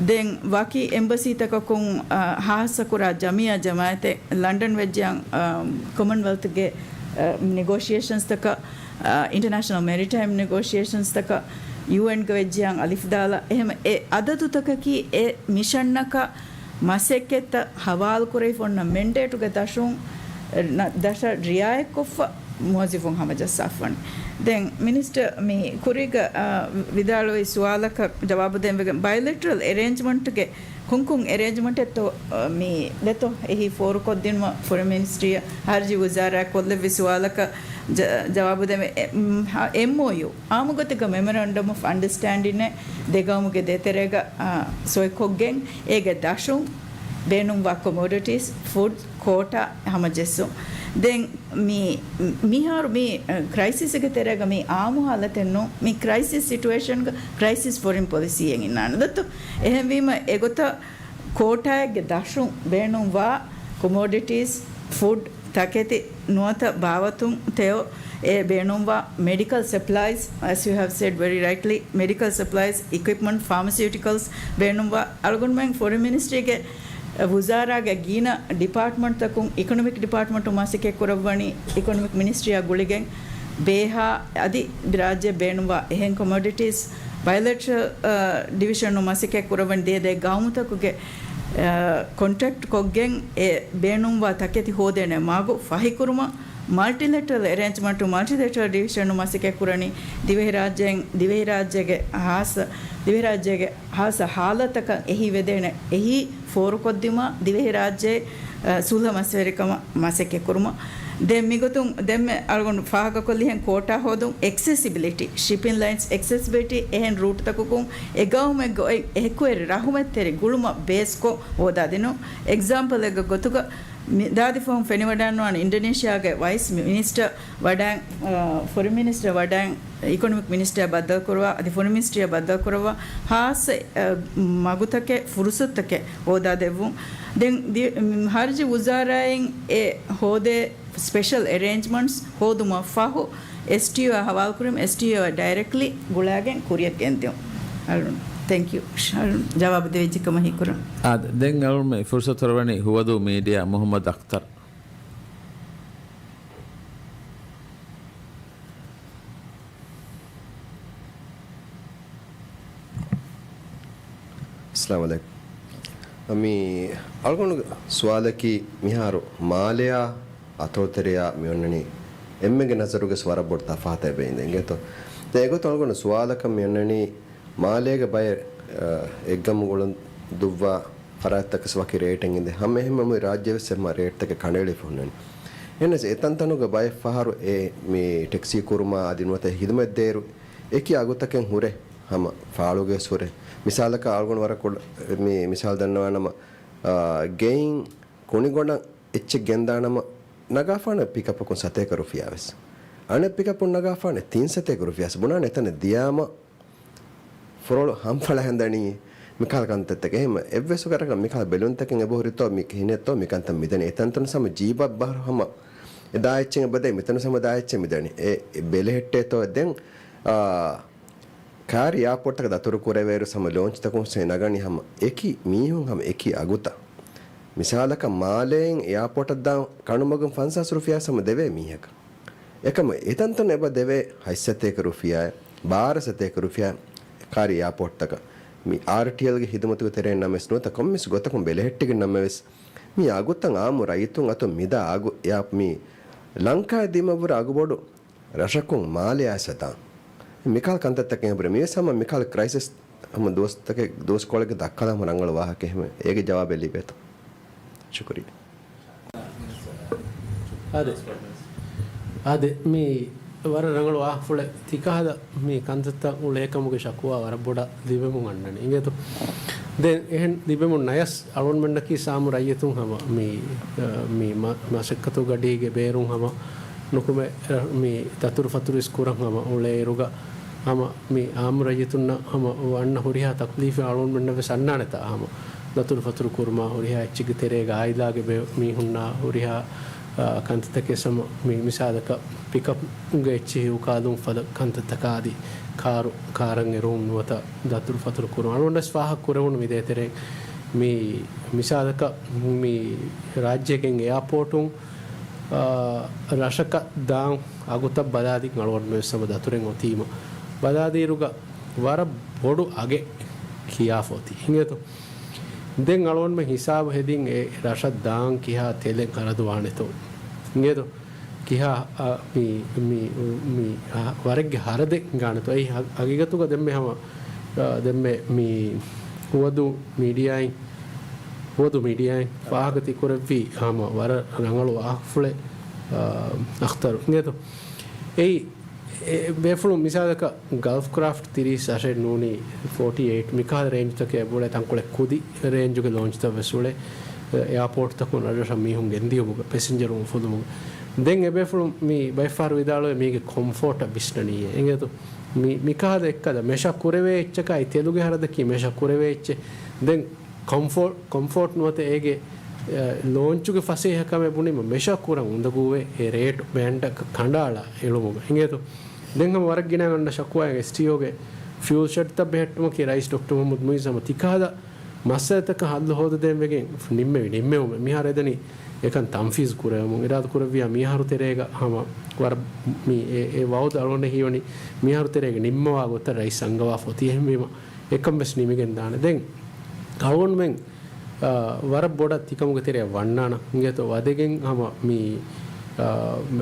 ދެން ވަކި އެމްބަސީތަކަކުން، އަ، ހާއްސަކުރާ ޖަމިއްޔާ ޖަމާއަތެއް ލަންޑަން ވެއްޖެއަން، އަ، ކޮމަންވެލްތުގެ، އަ، ނެގޯޝިއޭޝަންސްތަކަށް، އަ، އިންޓަރނޭޝަނަލް މެރިޓައިމް ނެގޯޝިއޭޝަންސްތަކަށް ޔޫއެންގަ ވެއްޖެއަން އަލިފްދާލާ އެހެމަ އެ އަދަދުތަކަކީ އެ މިޝަންނަކަށް މަސައްކަތްތައް ހަވާލުކުރެވިފަ އޮންނަ މެންޑޭޓުގެ ދަށުން، ނަ-، ދަށަށް ރިއާޔަތްކޮށްފަ މުވައްޒަފުން ހަމަޖައްސާފަން. ދެން މިނިސްޓަރ މި ކުރީގަ، އާ، ވިދާޅުވި ސުވާލަކަށް ޖަވާބު ދޭންވެގެން ބައިލެޓްރަލް އެރޭންޖްމަންޓްގެ ކުންކުން އެރޭންޖްމަންޓެއްތޯ، އަ، މި ދެތޯ އެހީ ފޯރުކޮށްދިނުމަށް ފޮރިން މިނިސްޓްރީއަށް ހަރަޖި ވުޒާރާ ކޮށްލެއްވި ސުވާލަކަށް ޖަ-، ޖަވާބު ދެމެ-، އެ-، މް، ހަ-، އެމްއޯޔޫ އާއްމުގޮތެއްގަ މެމޮރަންޑަމް އޮފް އަންޑަސްޓޭންޑިންއެއް ދެގައުމުގެ ދޭތެރޭގަ، އާ، ސޮއިކޮށްގެން އޭގެ ދަށުން ބޭނުންވާ ކޮމޯޑިޓީސް، ފުޑް، ކޯޓާ ހަމަޖެއްސުން. ދެން މި، މިހާރު މި، އަ، ކްރައިސިސްގެ ތެރޭގަ މި އާއްމު ހާލަތެއް ނޫން. މި ކްރައިސިސް ސިޓުއޭޝަންގަ ކްރައިސިސް ފޮރިން ޕޮލިސީއެއް އިންނާނެ ދަތު. އެހެންވީމަ އެގޮތަށް ކޯޓާއެއްގެ ދަށުން ބޭނުންވާ ކޮމޯޑިޓީސް، ފުޑް، ތަކެތި ނުވަތަ ބާވަތުން ތެޔޮ އެ ބޭނުންވާ މެޑިކަލް ސަޕްލައިޒް، as you have said very rightly, މެޑިކަލް ސަޕްލައިޒް، އިކުއިޕްމަންޓް، ފާމަސިއުޓިކަލްސް ބޭނުންވާ އަޅުގަނޑުމެން ފޮރިން މިނިސްޓްރީގެ ވުޒާރާގެ ގިނަ ޑިޕާޓްމަންޓްތަކުން އިކޮނޮމިކް ޑިޕާޓްމަންޓު މަސައްކަތް ކުރައްވަނީ އިކޮނޮމިކް މިނިސްޓްރީއާ ގުޅިގެން ބޭހާ އަދި ރާއްޖެ ބޭނުންވާ އެހެން ކޮމޮޑިޓީސް ބައިލެޓްރަލް، އަ، ޑިވިޝަނުން މަސައްކަތް ކުރައްވަން ދޭ ދޭ ގައުމުތަކުގެ، އަ، ކޮންޓްރެކްޓް ކޮށްގެން އެ ބޭނުންވާ ތަކެތި ހޯދޭނެ މަގު ފަހިކުރުމަށް މަލްޓިލެޓްރަލް އެރޭންޖްމަންޓު، މަލްޓިލެޓްރަލް ޑިވިޝަނުން މަސައްކަތް ކުރަނީ ދިވެހިރާއްޖެއިން، ދިވެހިރާއްޖޭގެ ހާއްސަ، ދިވެހިރާއްޖޭގެ ހާއްސަ ހާލަތަކަށް އެހީވެދޭނެ އެހީ ފޯރުކޮށްދިއުމަށް ދިވެހިރާއްޖެ، އަ، ސުލްހަ މަސްވެރިކަމަށް މަސައްކަތް ކުރުމަށް. ދެން މިގޮތުން ދެންމެ އަޅުގަނޑު ފާހަގަކޮށްލިހެން ކޯޓާ ހޯދުން، އެކްސެސިބިލިޓީ، ޝިޕިން ލައިންސް އެކްސެސިބިލިޓީ، އެހެން ރޫޓްތަކުގަ އެގައުމެއްގަ އޮތް އެކުވެރި ރަހުމަތްތެރި ގުޅުމަށް ބޭސްކޮށް ހޯދާދިނުން. އެގްޒާމްޕަލެއްގެ ގޮތުގަ މި-، ދާދި ފަހުން ފެނިވަޑައިނުވާނެ އިންޑޮނީޝިޔާގެ ވައިސް މި-، މިނިސްޓަރ ވަޑައިން، އަ، ފޮރިން މިނިސްޓަރ ވަޑައިން އިކޮނޮމިކް މިނިސްޓަރ ބައްދަލުކުރައްވާ، އަދި ފޮރިން މިނިސްޓަރ ބައްދަލުކުރައްވާ ހާއްސަ، އަ، މަގުތަކެއް، ފުރުސަތުތަކެއް ހޯދާދެއްވުން. ދެން ދި-، މް، ހަރަޖި ވުޒާރާއިން އެ ހޯދޭ ސްޕެޝަލް އެރޭންޖްމަންޓްސް ހޯދުމަށް ފަހު، އެސްޓީއޯއާ ހަވާލުކުރީމަ، އެސްޓީއޯއާ ޑައިރެކްޓްލީ ގުޅާގެން ކުރިއަށް ގެންދިއުން. އަޅުން. ތެންކް ޔޫ. ޝަރު ޖަވާބު ދެވިއްޖެ ކަމަށް ހީކުރަން. އާދެ، ދެން އަޅުގަނޑު ފުރުސަތު ހުރެވެނީ ހުވަދޫ މީޑިއާ މުހައްމަދު އަޚްތަރު. އައްސަލާމު ޢަލައިކުމް. މި އަޅުގަނޑު ސުވާލަކީ މިހާރު މާލެއާ އަތޮޅުތެރެޔާ މި އޮންނަނީ އެންމެގެ ނަޒަރުގެ ވަރަށް ބޮޑު ތަފާތެއް އެބަ އިނދެ އިނގޭތޯ. ދެން އެގޮތުން އަޅުގަނޑު ސުވާލަކަށް މި އޮންނަނީ މާލޭގެ ބައެއް، އަ، އެއްގަމު ގުޅުން ދުއްވާ ފަރާތްތަކަސް ވަކި ރޭޓެއް އިނދެ ހަމަ އެހެންމެ މުޅި ރާއްޖެ ވެސް އެހެންމަ ރޭޓްތަކެއް ކަނޑައެޅިފަ ހުންނަނީ. އެހެނަސް އެތަންތަނުގެ ބައެއް ފަހަރު އެ މި ޓެކްސީ ކުރުމާ އަދި ނުވަތަ ހިދުމަތް ދޭއިރު އެކި އަގުތަކެއް ހުރޭ ހަމަ ފާޅުގަ ވެސް ހުރޭ. މިސާލަކަށް އަޅުގަނޑު ވަރަށް ކުޑަ މި މިސާލު ދަންނަވާނަމަ، އާ، ގެއިން ކުނިގޮނޑަށް އެއްޗެއް ގެންދާނަމަ ނަގާފާނެ ޕިކަޕަކުން ސަތޭކަ ރުފިޔާ ވެސް. އަނެއް ޕިކަޕުން ނަގާފާނެ ތިން ސަތޭކަ ރުފިޔާ ވެސް. ބުނާނެ އެތަނަށް ދިޔާމަ ފުރޮޅު ހަންފަޅަށް ހަނދަނީ މިކަހަލަ ކަންތައްތަކެއް. އެހެން އެއްވެސް ވަރަކަށް މިކަހަލަ ބެލުންތަކެއް އެބަހުރިތޯ މި ކިހިނެއްތޯ މިކަންތައް މިދަނީ. އެތަންތަނު ހަމަ ޖީބަށް ބަހަރު ހަމަ އެ ދާ އެއްޗެއް އެބަދޭ، މިތަނު ހަމަ ދާ އެއްޗެއް މިދަނީ. އެ ބެލެހެއްޓޭތޯ ދެން، އާ، ކާރި އެއާޕޯޓްތަކަށް ދަތުރު ކުރެވޭއިރު ހަމަ ލޯންޗްތަކުން ހުސެން ނަގަނީ ހަމަ އެކި މީހުން ހަމަ އެކި އަގުތައް. މިސާލަކަށް މާލޭއިން އެއާޕޯޓަށް ދާން ކަނޑުމަގުން ފަންސާސް ރުފިޔާ ހަމަ ދެވޭ މީހަކަށް. އެކަމަ އެތަންތަން އެބަ ދެވޭ ހަތް ސަތޭކަ ރުފިޔާ، ބާރަ ސަތޭކަ ރުފިޔާ ކާރި އެއާޕޯޓްތަކަށް. މި އާރްޓީއެލްގެ ހިދުމަތުގެ ތެރެއިން ނަމަވެސް ނުވަތަ ކޮންމެސް ގޮތަކުން ބެލެހެއްޓިގެން ނަމަވެސް މި އަގުތައް އާއްމު ރައްޔިތުން އަތުން މިދާ އަގު އެއާ މި ލަންކާއަށް ދިމަވުރެ އަގުބޮޑު ރަށަކުން މާލެއާ ސަދާ. މިކަހަލަ ކަންތައްތަކެއް ހަމަ މިވެސް ހަމަ މިކަހަލަ ކްރައިސިސް ހަމަ ދުވަސްތަކެއް ދުވަސްކޮޅެއްގެ ދައްކާލާ ހަމަ ރަނގަޅު ވާހަކަ ހަމަ އޭގެ ޖަވާބެއް ލިބޭތޯ. ޝުކުރިއްޔާ. އާދެ. އާދެ، މި ވަރަށް ރަނގަޅު ވާހަކަފުޅެއް. ތިކަހަލަ މި ކަންތައްތައް އުޅޭކަމުގެ ޝަކުވާ ވަރަށް ބޮޑަށް ލިބެމުން އަންނަނީ. އިނގޭތޯ؟ ދެން އެހެން ލިބެމުން ނަޔަސް އަޅުގަނޑުމެންނަކީ ސާމު ރައްޔިތުން ހަމަ މި، އަ، މި މަ-، މަސައްކަތު ގަޑީގެ ބޭރުން ހަމަ ނުކުމެ، އަ، މި ދަތުރުފަތުރު އިސް ކުރަން ހަމަ އުޅޭއިރުގަ ހަމަ މި އާއްމު ރައްޔިތުންނަށް ހަމަ އަންނަ ހުރިހާ ތަކްލީފެއް އަޅުގަނޑުމެންނަށް ވެސް އަންނާނެތާ ހަމަ ދަތުރުފަތުރު ކުރުމާ ހުރިހާ އެއްޗެއްގެ ތެރޭގަ އާއިލާގެ ބޭ-، މީހުންނާ ހުރިހާ، އާ، ކަންތައްތަކެއް ހަމަ މި މިސާލަކަށް ޕިކަޕްގެ އެއްޗިހި އުކާލުން ފަދަ ކަންތައްތަކާ އަދި ކާރު، ކާރަށް އެރުވުން ނުވަތަ ދަތުރުފަތުރު ކުރުން. އަޅުގަނޑަށް ފާހަގަ ކުރެވުނު މި ދޭތެރޭ މި މިސާލަކަށް މި ރާއްޖޭގެ އެއާޕޯޓުން، އާ، ރަށަކަށް ދާން އަގުތައް ބަލާލި އަޅުގަނޑުމެން ހަމަ ދަތުރެއް އޮތީމަ ބަލާލިއިރުގަ ވަރަށް ބޮޑު އަގެއް ކިޔާފަ އޮތީ. އިނގޭތޯ؟ ދެން އަޅުގަނޑުމެން ހިސާބު ހެދިން އެ ރަށަށް ދާން ކިހާ ތެލެއް ހަރަދު ވާނެތޯ. އިނގޭތޯ؟ ކިހާ، އަ، މި، މި، މި، އަ، ވަރެއްގެ ހަރަދެއް ހިނގާނެތޯ. އެއީ ހަ-، ހަގީގަތުގަ ދެންމެ ހަމަ، އަ، ދެންމެ މި ހުވަދު މީޑިއާއިން، ހުވަދު މީޑިއާއިން ފާހަގަތި ކުރެއްވީ ހަމަ ވަރަށް ރަނގަޅު ވާހަކަފުޅެއް، އަ، އަޚްތަރު. އިނގޭތޯ؟ އެއީ އެ ބޭފުޅުން މިސާލަކަށް ގަލްފް ކްރާފްޓް ތިރީސް އަށެއް ނޫނީ ފޯޓީ އެއިޓް މިކަހަލަ ރޭންޖުތަކެއް އެބައުޅޭ ތަންކޮޅެއް ކުދި ރޭންޖުގެ ލޯންޗްތައް ވެސް އުޅޭ. އެއާޕޯޓްތަކުން ރަށްރަށަށް މީހުން ގެންދިޔުމުގަ ޕެސެންޖަރުން އުފުލުމުގަ. ދެން އެބޭފުޅުން މި ބައެއްފަހަރު ވިދާޅުވޭ މީގެ ކޮމްފޯޓަށް ވިސްނަނީއޭ. އެނގޭތޯ؟ މި، މިކަހަލަ އެއްކަލަ މެޝަ ކުރެވޭ އެއްޗަކާއި ތެލުގެ ހަރަދަކީ މެޝަ ކުރެވޭ އެއްޗެއް. ދެން ކޮމްފޯ-، ކޮމްފޯޓް ނުވަތަ އޭގެ، އެ، ލޯންޗުގެ ފަސޭހަކަމެއް ބުނީމަ މެޝަ ކުރަން އުނދަގޫވޭ އެ ރޭޓް ބޭންޑަކަށް ކަނޑައަޅާ އެޅުމުގަ. އިނގޭތޯ؟ ދެން ހަމަ ވަރަށް ގިނަ ގަނޑަށް ޝަކުވާއެއް އެސްޓީއޯގެ ފިއުލް ޝެޑްތައް ބެހެއްޓުމަކީ ރައީސް ޑޮކްޓަރ މުހައްމަދު މުއިއްޒު ހަމަ ތިކަހަލަ މައްސަލަތަކަށް ހައްލު ހޯދަދޭން ވެގެން ނިންމެވި ނިންމެވުމެއް. މިހާރު އެދަނީ އެކަން ތަންފީޒު ކުރެވެމުން. އިރާދަ ކުރެއްވިޔާ މިއަހަރު ތެރޭގަ ހަމަ ވަރަށް މި އެ، އެ ވައުދު އަޅުގަނޑަށް ހީވަނީ މިއަހަރު ތެރޭގަ ނިންމަވާ ގޮތަށް ރައީސް އަންގަވާފަ އޮތީ. އެހެންވީމަ އެކަން ވެސް ނިމިގެން ދާނެ. ދެން އަޅުގަނޑުމެން، އާ، ވަރަށް ބޮޑަށް ތިކަމުގެ ތެރެއަށް ވަންނާނަން. އިނގޭތޯ ވަދެގެން ހަމަ މި، އާ،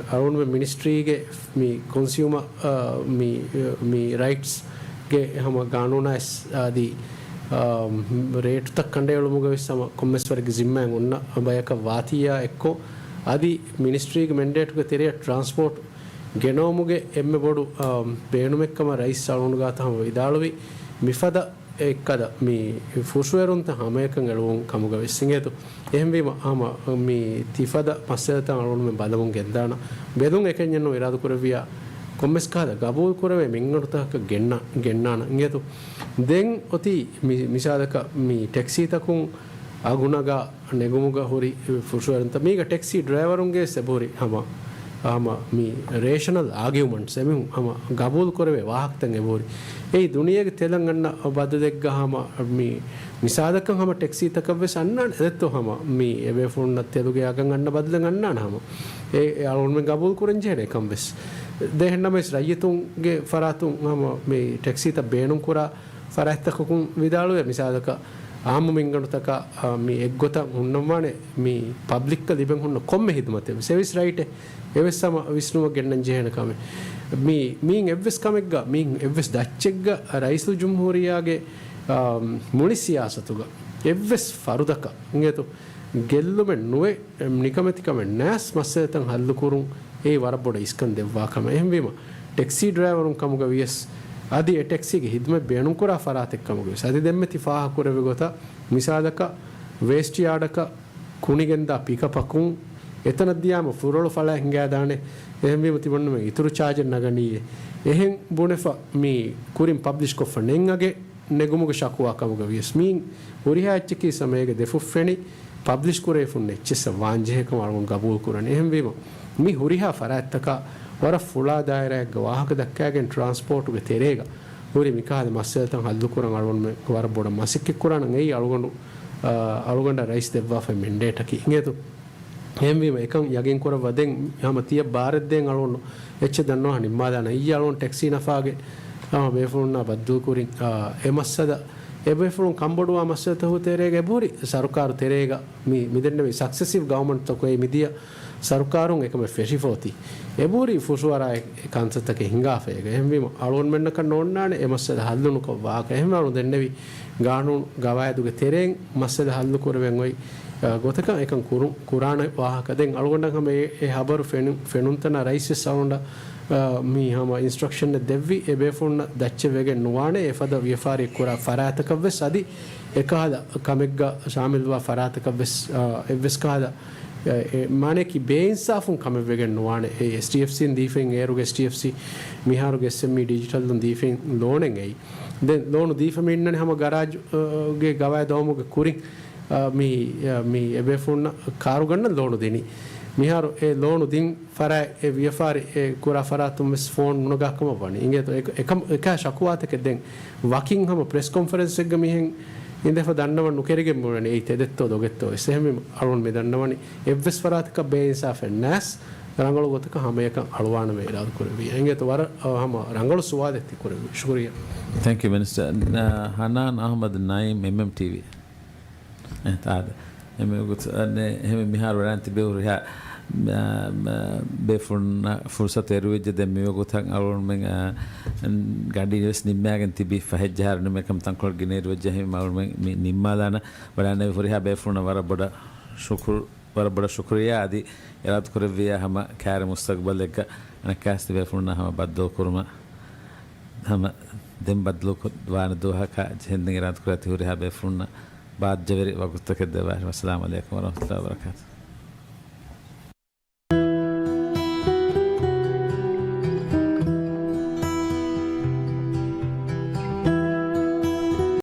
އަޅުގަނޑުމެން މިނިސްޓްރީގެ މި ކޮންސިއުމަ، އާ، މި، މި ރައިޓްސްގެ ހަމަ ގާނޫނާ އަދި، އާ، ރޭޓްތައް ކަނޑައެޅުމުގަ ވެސް ހަމަ ކޮންމެސް ވަރެއްގެ ޒިންމާއެއް އޮންނަ ބަޔަކަށް ވާތީއާ އެއްކޮށް، އަދި މިނިސްޓްރީގެ މެންޑޭޓުގެ ތެރެއަށް ޓްރާންސްޕޯޓް ގެނައުމުގެ އެންމެ ބޮޑު، އާ، ބޭނުމެއްކަމަށް ރައީސް އަޅުގަނޑު ގާތަށް ހަމަ ވިދާޅުވި. މިފަދަ އެއްކަލަ މި ފުށުއެރުންތައް ހަމައެކަން އެޅުވުން ކަމުގަ ވެސް އިނގޭތޯ. އެހެންވީމަ ހަމަ މި ތިފަދަ މައްސަލަތައް އަޅުގަނޑުމެން ބަލަމުން ގެންދާނަ. ބެލުން އެކަންޏެއްނު އިރާދަ ކުރެއްވިޔާ ކޮންމެސް ކަހަލަ ގަބޫލު ކުރެވޭ މިންގަނޑުތަކަކަށް ގެންނަ، ގެންނާނަ އިނގޭތޯ. ދެން އޮތީ މި، މިސާލަކަށް މި ޓެކްސީތަކުން އަގުނަގާ ނެގުމުގަ ހުރި ފުށުއެރުންތައް. މީގަ ޓެކްސީ ޑްރައިވަރުންގެ ވެސް އެބަހުރި ހަމަ ހަމަ މި ރޭޝަނަލް އާގިއުމަންޓްސް އެމީހުން ހަމަ ގަބޫލު ކުރެވޭ ވާހަކަތައް އެބަހުރި. އެއީ ދުނިޔޭގެ ތެލަށް އަންނަ ބަދަލެއްގަ ހަމަ މި މިސާލަކަށް ހަމަ ޓެކްސީތަކަށް ވެސް އަންނާނެ އެދެއްތޯ ހަމަ މި އެބޭފުޅުންނަށް ތެލުގެ އަގަށް އަންނަ ބަދަލެއް އަންނާނެ ހަމަ. އެ އެ އަޅުގަނޑުމެން ގަބޫލު ކުރަން ޖެހޭނެ އެކަން ވެސް. ދެ އެހެންނަމަވެސް ރައްޔިތުންގެ ފަރާތުން ހަމަ މި ޓެކްސީތައް ބޭނުން ކުރާ ފަރާތްތަކަކުން ވިދާޅުވޭ މިސާލަކަށް އާއްމު މިންގަނޑުތަކަށް، އާ، މި އެއްގޮތަށް ހުންނަންވާނެ މި ޕަބްލިކަށް ލިބެން ހުންނަ ކޮންމެ ހިދުމަތެއް ސެވިސް ރައިޓެއް އެވެސް ހަމަ ވިސްނުމަށް ގެންނަން ޖެހޭނެ ކަމެއް. މި، މީން އެއްވެސް ކަމެއްގަ، މީން އެއްވެސް ދައްޗެއްގަ ރައީސުލްޖުމްހޫރިއްޔާގެ، އާ، މުޅި ސިޔާސަތުގަ އެއްވެސް ފަރުދަކަށް އިނގޭތޯ ގެއްލުމެއް ނުވެ، ނިކަމެތިކަމެއް ނާސް މައްސަލަތައް ހައްލުކުރުން އެއީ ވަރަށް ބޮޑަށް އިސްކަން ދެއްވާ ކަމެއް. އެހެންވީމަ، ޓެކްސީ ޑްރައިވަރުން ކަމުގަ ވިޔަސް، އަދި އެ ޓެކްސީގެ ހިދުމަތް ބޭނުންކުރާ ފަރާތެއް ކަމުގަ ވިޔަސް، އަދި ދެންމެ ތި ފާހަގަކުރެއްވި ގޮތަށް، މިސާލަކަށް، ވޭސްޓް ޔާޑަކަށް ކުނިގެންދާ ޕިކަޕަކުން އެތަނަށް ދިޔާމަ ފުރޮޅު ފަޅާ ހިނގާދާނެ. އެހެންވީމަ ތިމަންނަމެން އިތުރު ޗާޖެއް ނަގަނީއޭ. އެހެން ބުނެފަ މި ކުރިން ޕަބްލިޝްކޮށްފަ ނެތް އަގެއް ނެގުމުގެ ޝަކުވާ ކަމުގަ ވިޔަސް މީން ހުރިހާ އެއްޗަކީ ސަމޭގެ ދެފުށް ފެނި ޕަބްލިޝް ކުރެވިފުން އެއްޗެއްސަށް ވާންޖެހޭ ކަމަށް އަޅުގަނޑު ގަބޫލު ކުރަނީ. އެހެންވީމަ، މި ހުރިހާ ފަރާތްތަކަށް ވަރަށް ފުޅާ ދާއިރާއެއްގަ ވާހަކަ ދައްކާގެން ޓްރާންސްޕޯޓުގެ ތެރޭގަ ހުރި މިކަހަލަ މައްސަލަތައް ހައްލުކުރަން އަޅުގަނޑުމެން ވަރަށް ބޮޑަށް މަސައްކަތްކުރާނަން. އެއީ އަޅުގަނޑު، އަ، އަޅުގަނޑަށް ރައީސް ދެއްވާފައި މެންޑޭޓަކީ. އިނގޭތޯ؟ އެހެންވީމަ އެކަން ޔަގީންކުރައްވާ ދެން ހަމަ ތިޔަ ބާރެއްދޭން އަޅުގަނޑު އެއްޗެއް ދަންނަވާ ނިންމާލާނަން. އިއްޔެ އަޅުގަނޑު ޓެކްސީ ނަފާގެ ހަމަ ބޭފުޅުންނާ ބައްދަލުކުރިން، އާ، އެ މައްސަލަ، އެ ބޭފުޅުން ކަންބޮޑުވާ މައްސަލަތަކުގެ ތެރޭގަ އެބަހުރި ސަރުކާރު ތެރޭގަ މި، މިދެންނެވި ސަކްސެސިވް ގަވަމަންޓްތަކުގައި މިދިޔަ ސަރުކާރުން އެކަމެއް ފެށިފަ އޮތީ. އެބަހުރި ފުށުއަރާ އެ، އެ ކަންތައްތަކެއް ހިނގާފައިގަ. އެހެންވީމަ އަޅުގަނޑުމެންނަކަށް ނޯންނާނެ އެ މައްސަލަ ހައްލުނުކޮށް ވާހަކަ. އެހެންވެ އަޅުގަނޑު ދެންނެވި ގާނޫނު ގަވާއިދުގެ ތެރެއިން މައްސަލަ ހައްލު ކުރެވެން އޮތް، އަ، ގޮތަކަށް އެކަން ކުރުން، ކުރާނެ ވާހަކަ. ދެން އަޅުގަނޑަށް ހަމަ އެ، އެ ހަބަރު ފެނު-، ފެނުންތަނާ ރައީސްވެސް އަޅުގަނޑަށް، އަ، މި ހަމަ އިންސްޓްރަކްޝަނެއް ދެއްވި އެ ބޭފުޅުންނަށް ދައްޗެއް ވެގެން ނުވާނެ އެފަދަ ވިޔަފާރި ކުރާ ފަރާތަކަށްވެސް އަދި އެކަހަލަ ކަމެއްގަ ޝާމިލްވާ ފަރާތަކަށްވެސް، އަ، އެއްވެސް ކަހަލަ، އެ، އެ، މާނަޔަކީ ބޭއިންސާފުން ކަމެއް ވެގެން ނުވާނެ. އެ އެސްޑީއެފްސީން ދީފައިން އޭރުގެ އެސްޑީއެފްސީ މިހާރުގެ އެސްއެމްއީ ޑިޖިޓަލުން ދީފައިން ލޯނެއް އެއީ. ދެން ލޯނު ދީފަ މި އިންނަނީ ހަމަ ގަރާޖު، އަ، ގެ ގަވާއިދު އައުމުގެ ކުރިން، އަ، މި، އަ، މި އެބޭފުޅުންނަށް ކާރު ގަންނަން ލޯނު ދިނީ. މިހާރު އެ ލޯނު ދިން ފަރާތް އެ ވިޔަފާރި އެ ކުރާ ފަރާތުން ވެސް ފޯން ނުނަގާ ކަމަށް ވަނީ. އިނގޭތޯ އެ، އެކަމް، އެކާ ޝަކުވާތަކެއް ދެން ވަކިން ހަމަ ޕްރެސް ކޮންފަރެންސެއްގަ މިހެން އިނދެފަ ދަންނަވަން ނުކެރިގެން ބުނަނީ އެއީ ތެދެއްތޯ ދޮގެއްތޯ ވެސް. އެހެންވީމަ އަޅުން މި ދަންނަވަނީ އެއްވެސް ފަރާތަކަށް ބޭއިންސާފެއް ނާސް ރަނގަޅު ގޮތަކަށް ހަމައެކަން އަޅުވާނަމޭ އިރާދަ ކުރެއްވި. އިނގޭތޯ ވަރަށް، އަ، ހަމަ ރަނގަޅު ސުވާލެއް ތި ކުރެއްވި. ޝުކުރިއްޔާ. ތެންކް ޔޫ މިނިސްޓަރ. އަ، ހަނާން އަހްމަދު ނައީމް، އެމްއެމްޓީވީ. އެ، އާދެ. އެމެ ގޮތަށް، އަނެ، އެހެން މިހާރު ވަޑައިގެން ތިބި ހުރިހާ، މަ، މަ، ބޭފުޅުންނަށް ފުރުސަތު އެރުވެއްޖެ. ދެން މިވަގުތަށް އަޅުގަނޑުމެން، އަ، ގަޑި ވެސް ނިންމާގެން ތިބި ފަހެއްޖަހާރު ނިމޭ ކަމަށް ތަންކޮޅެއް ގިނަ އިރު ވެއްޖެ. އެހެން އަޅުގަނޑުމެން މި ނިންމާލާނަން. ވަޑައިގެން ހުރިހާ ބޭފުޅުންނަށް ވަރަށް ބޮޑަށް ޝުކުރު، ވަރަށް ބޮޑަށް ޝުކުރިއްޔާ. އަދި އިރާދަ ކުރެއްވިއްޔާ ހަމަ ކާރި މުސްތަގުބަލެއްގަ އަނެއްކާވެސް ތިބޭފުޅުންނާ ހަމަ ބައްދަލު ކުރުމަށް، ހަމަ ދެން ބައްދަލު ކޮށް ވާނެ ދުވަހަކަށް ޖެހެންދެން އިރާދަ ކުރާތީ ހުރިހާ ބޭފުޅުންނަށް ބާއްޖަވެރި ވަގުތުތަކެއް ދެއްވާށި. ވައްސަލާމް އަލައިކުމް ވަރަހްމަތުﷲ ވަބަރަކާތުހު.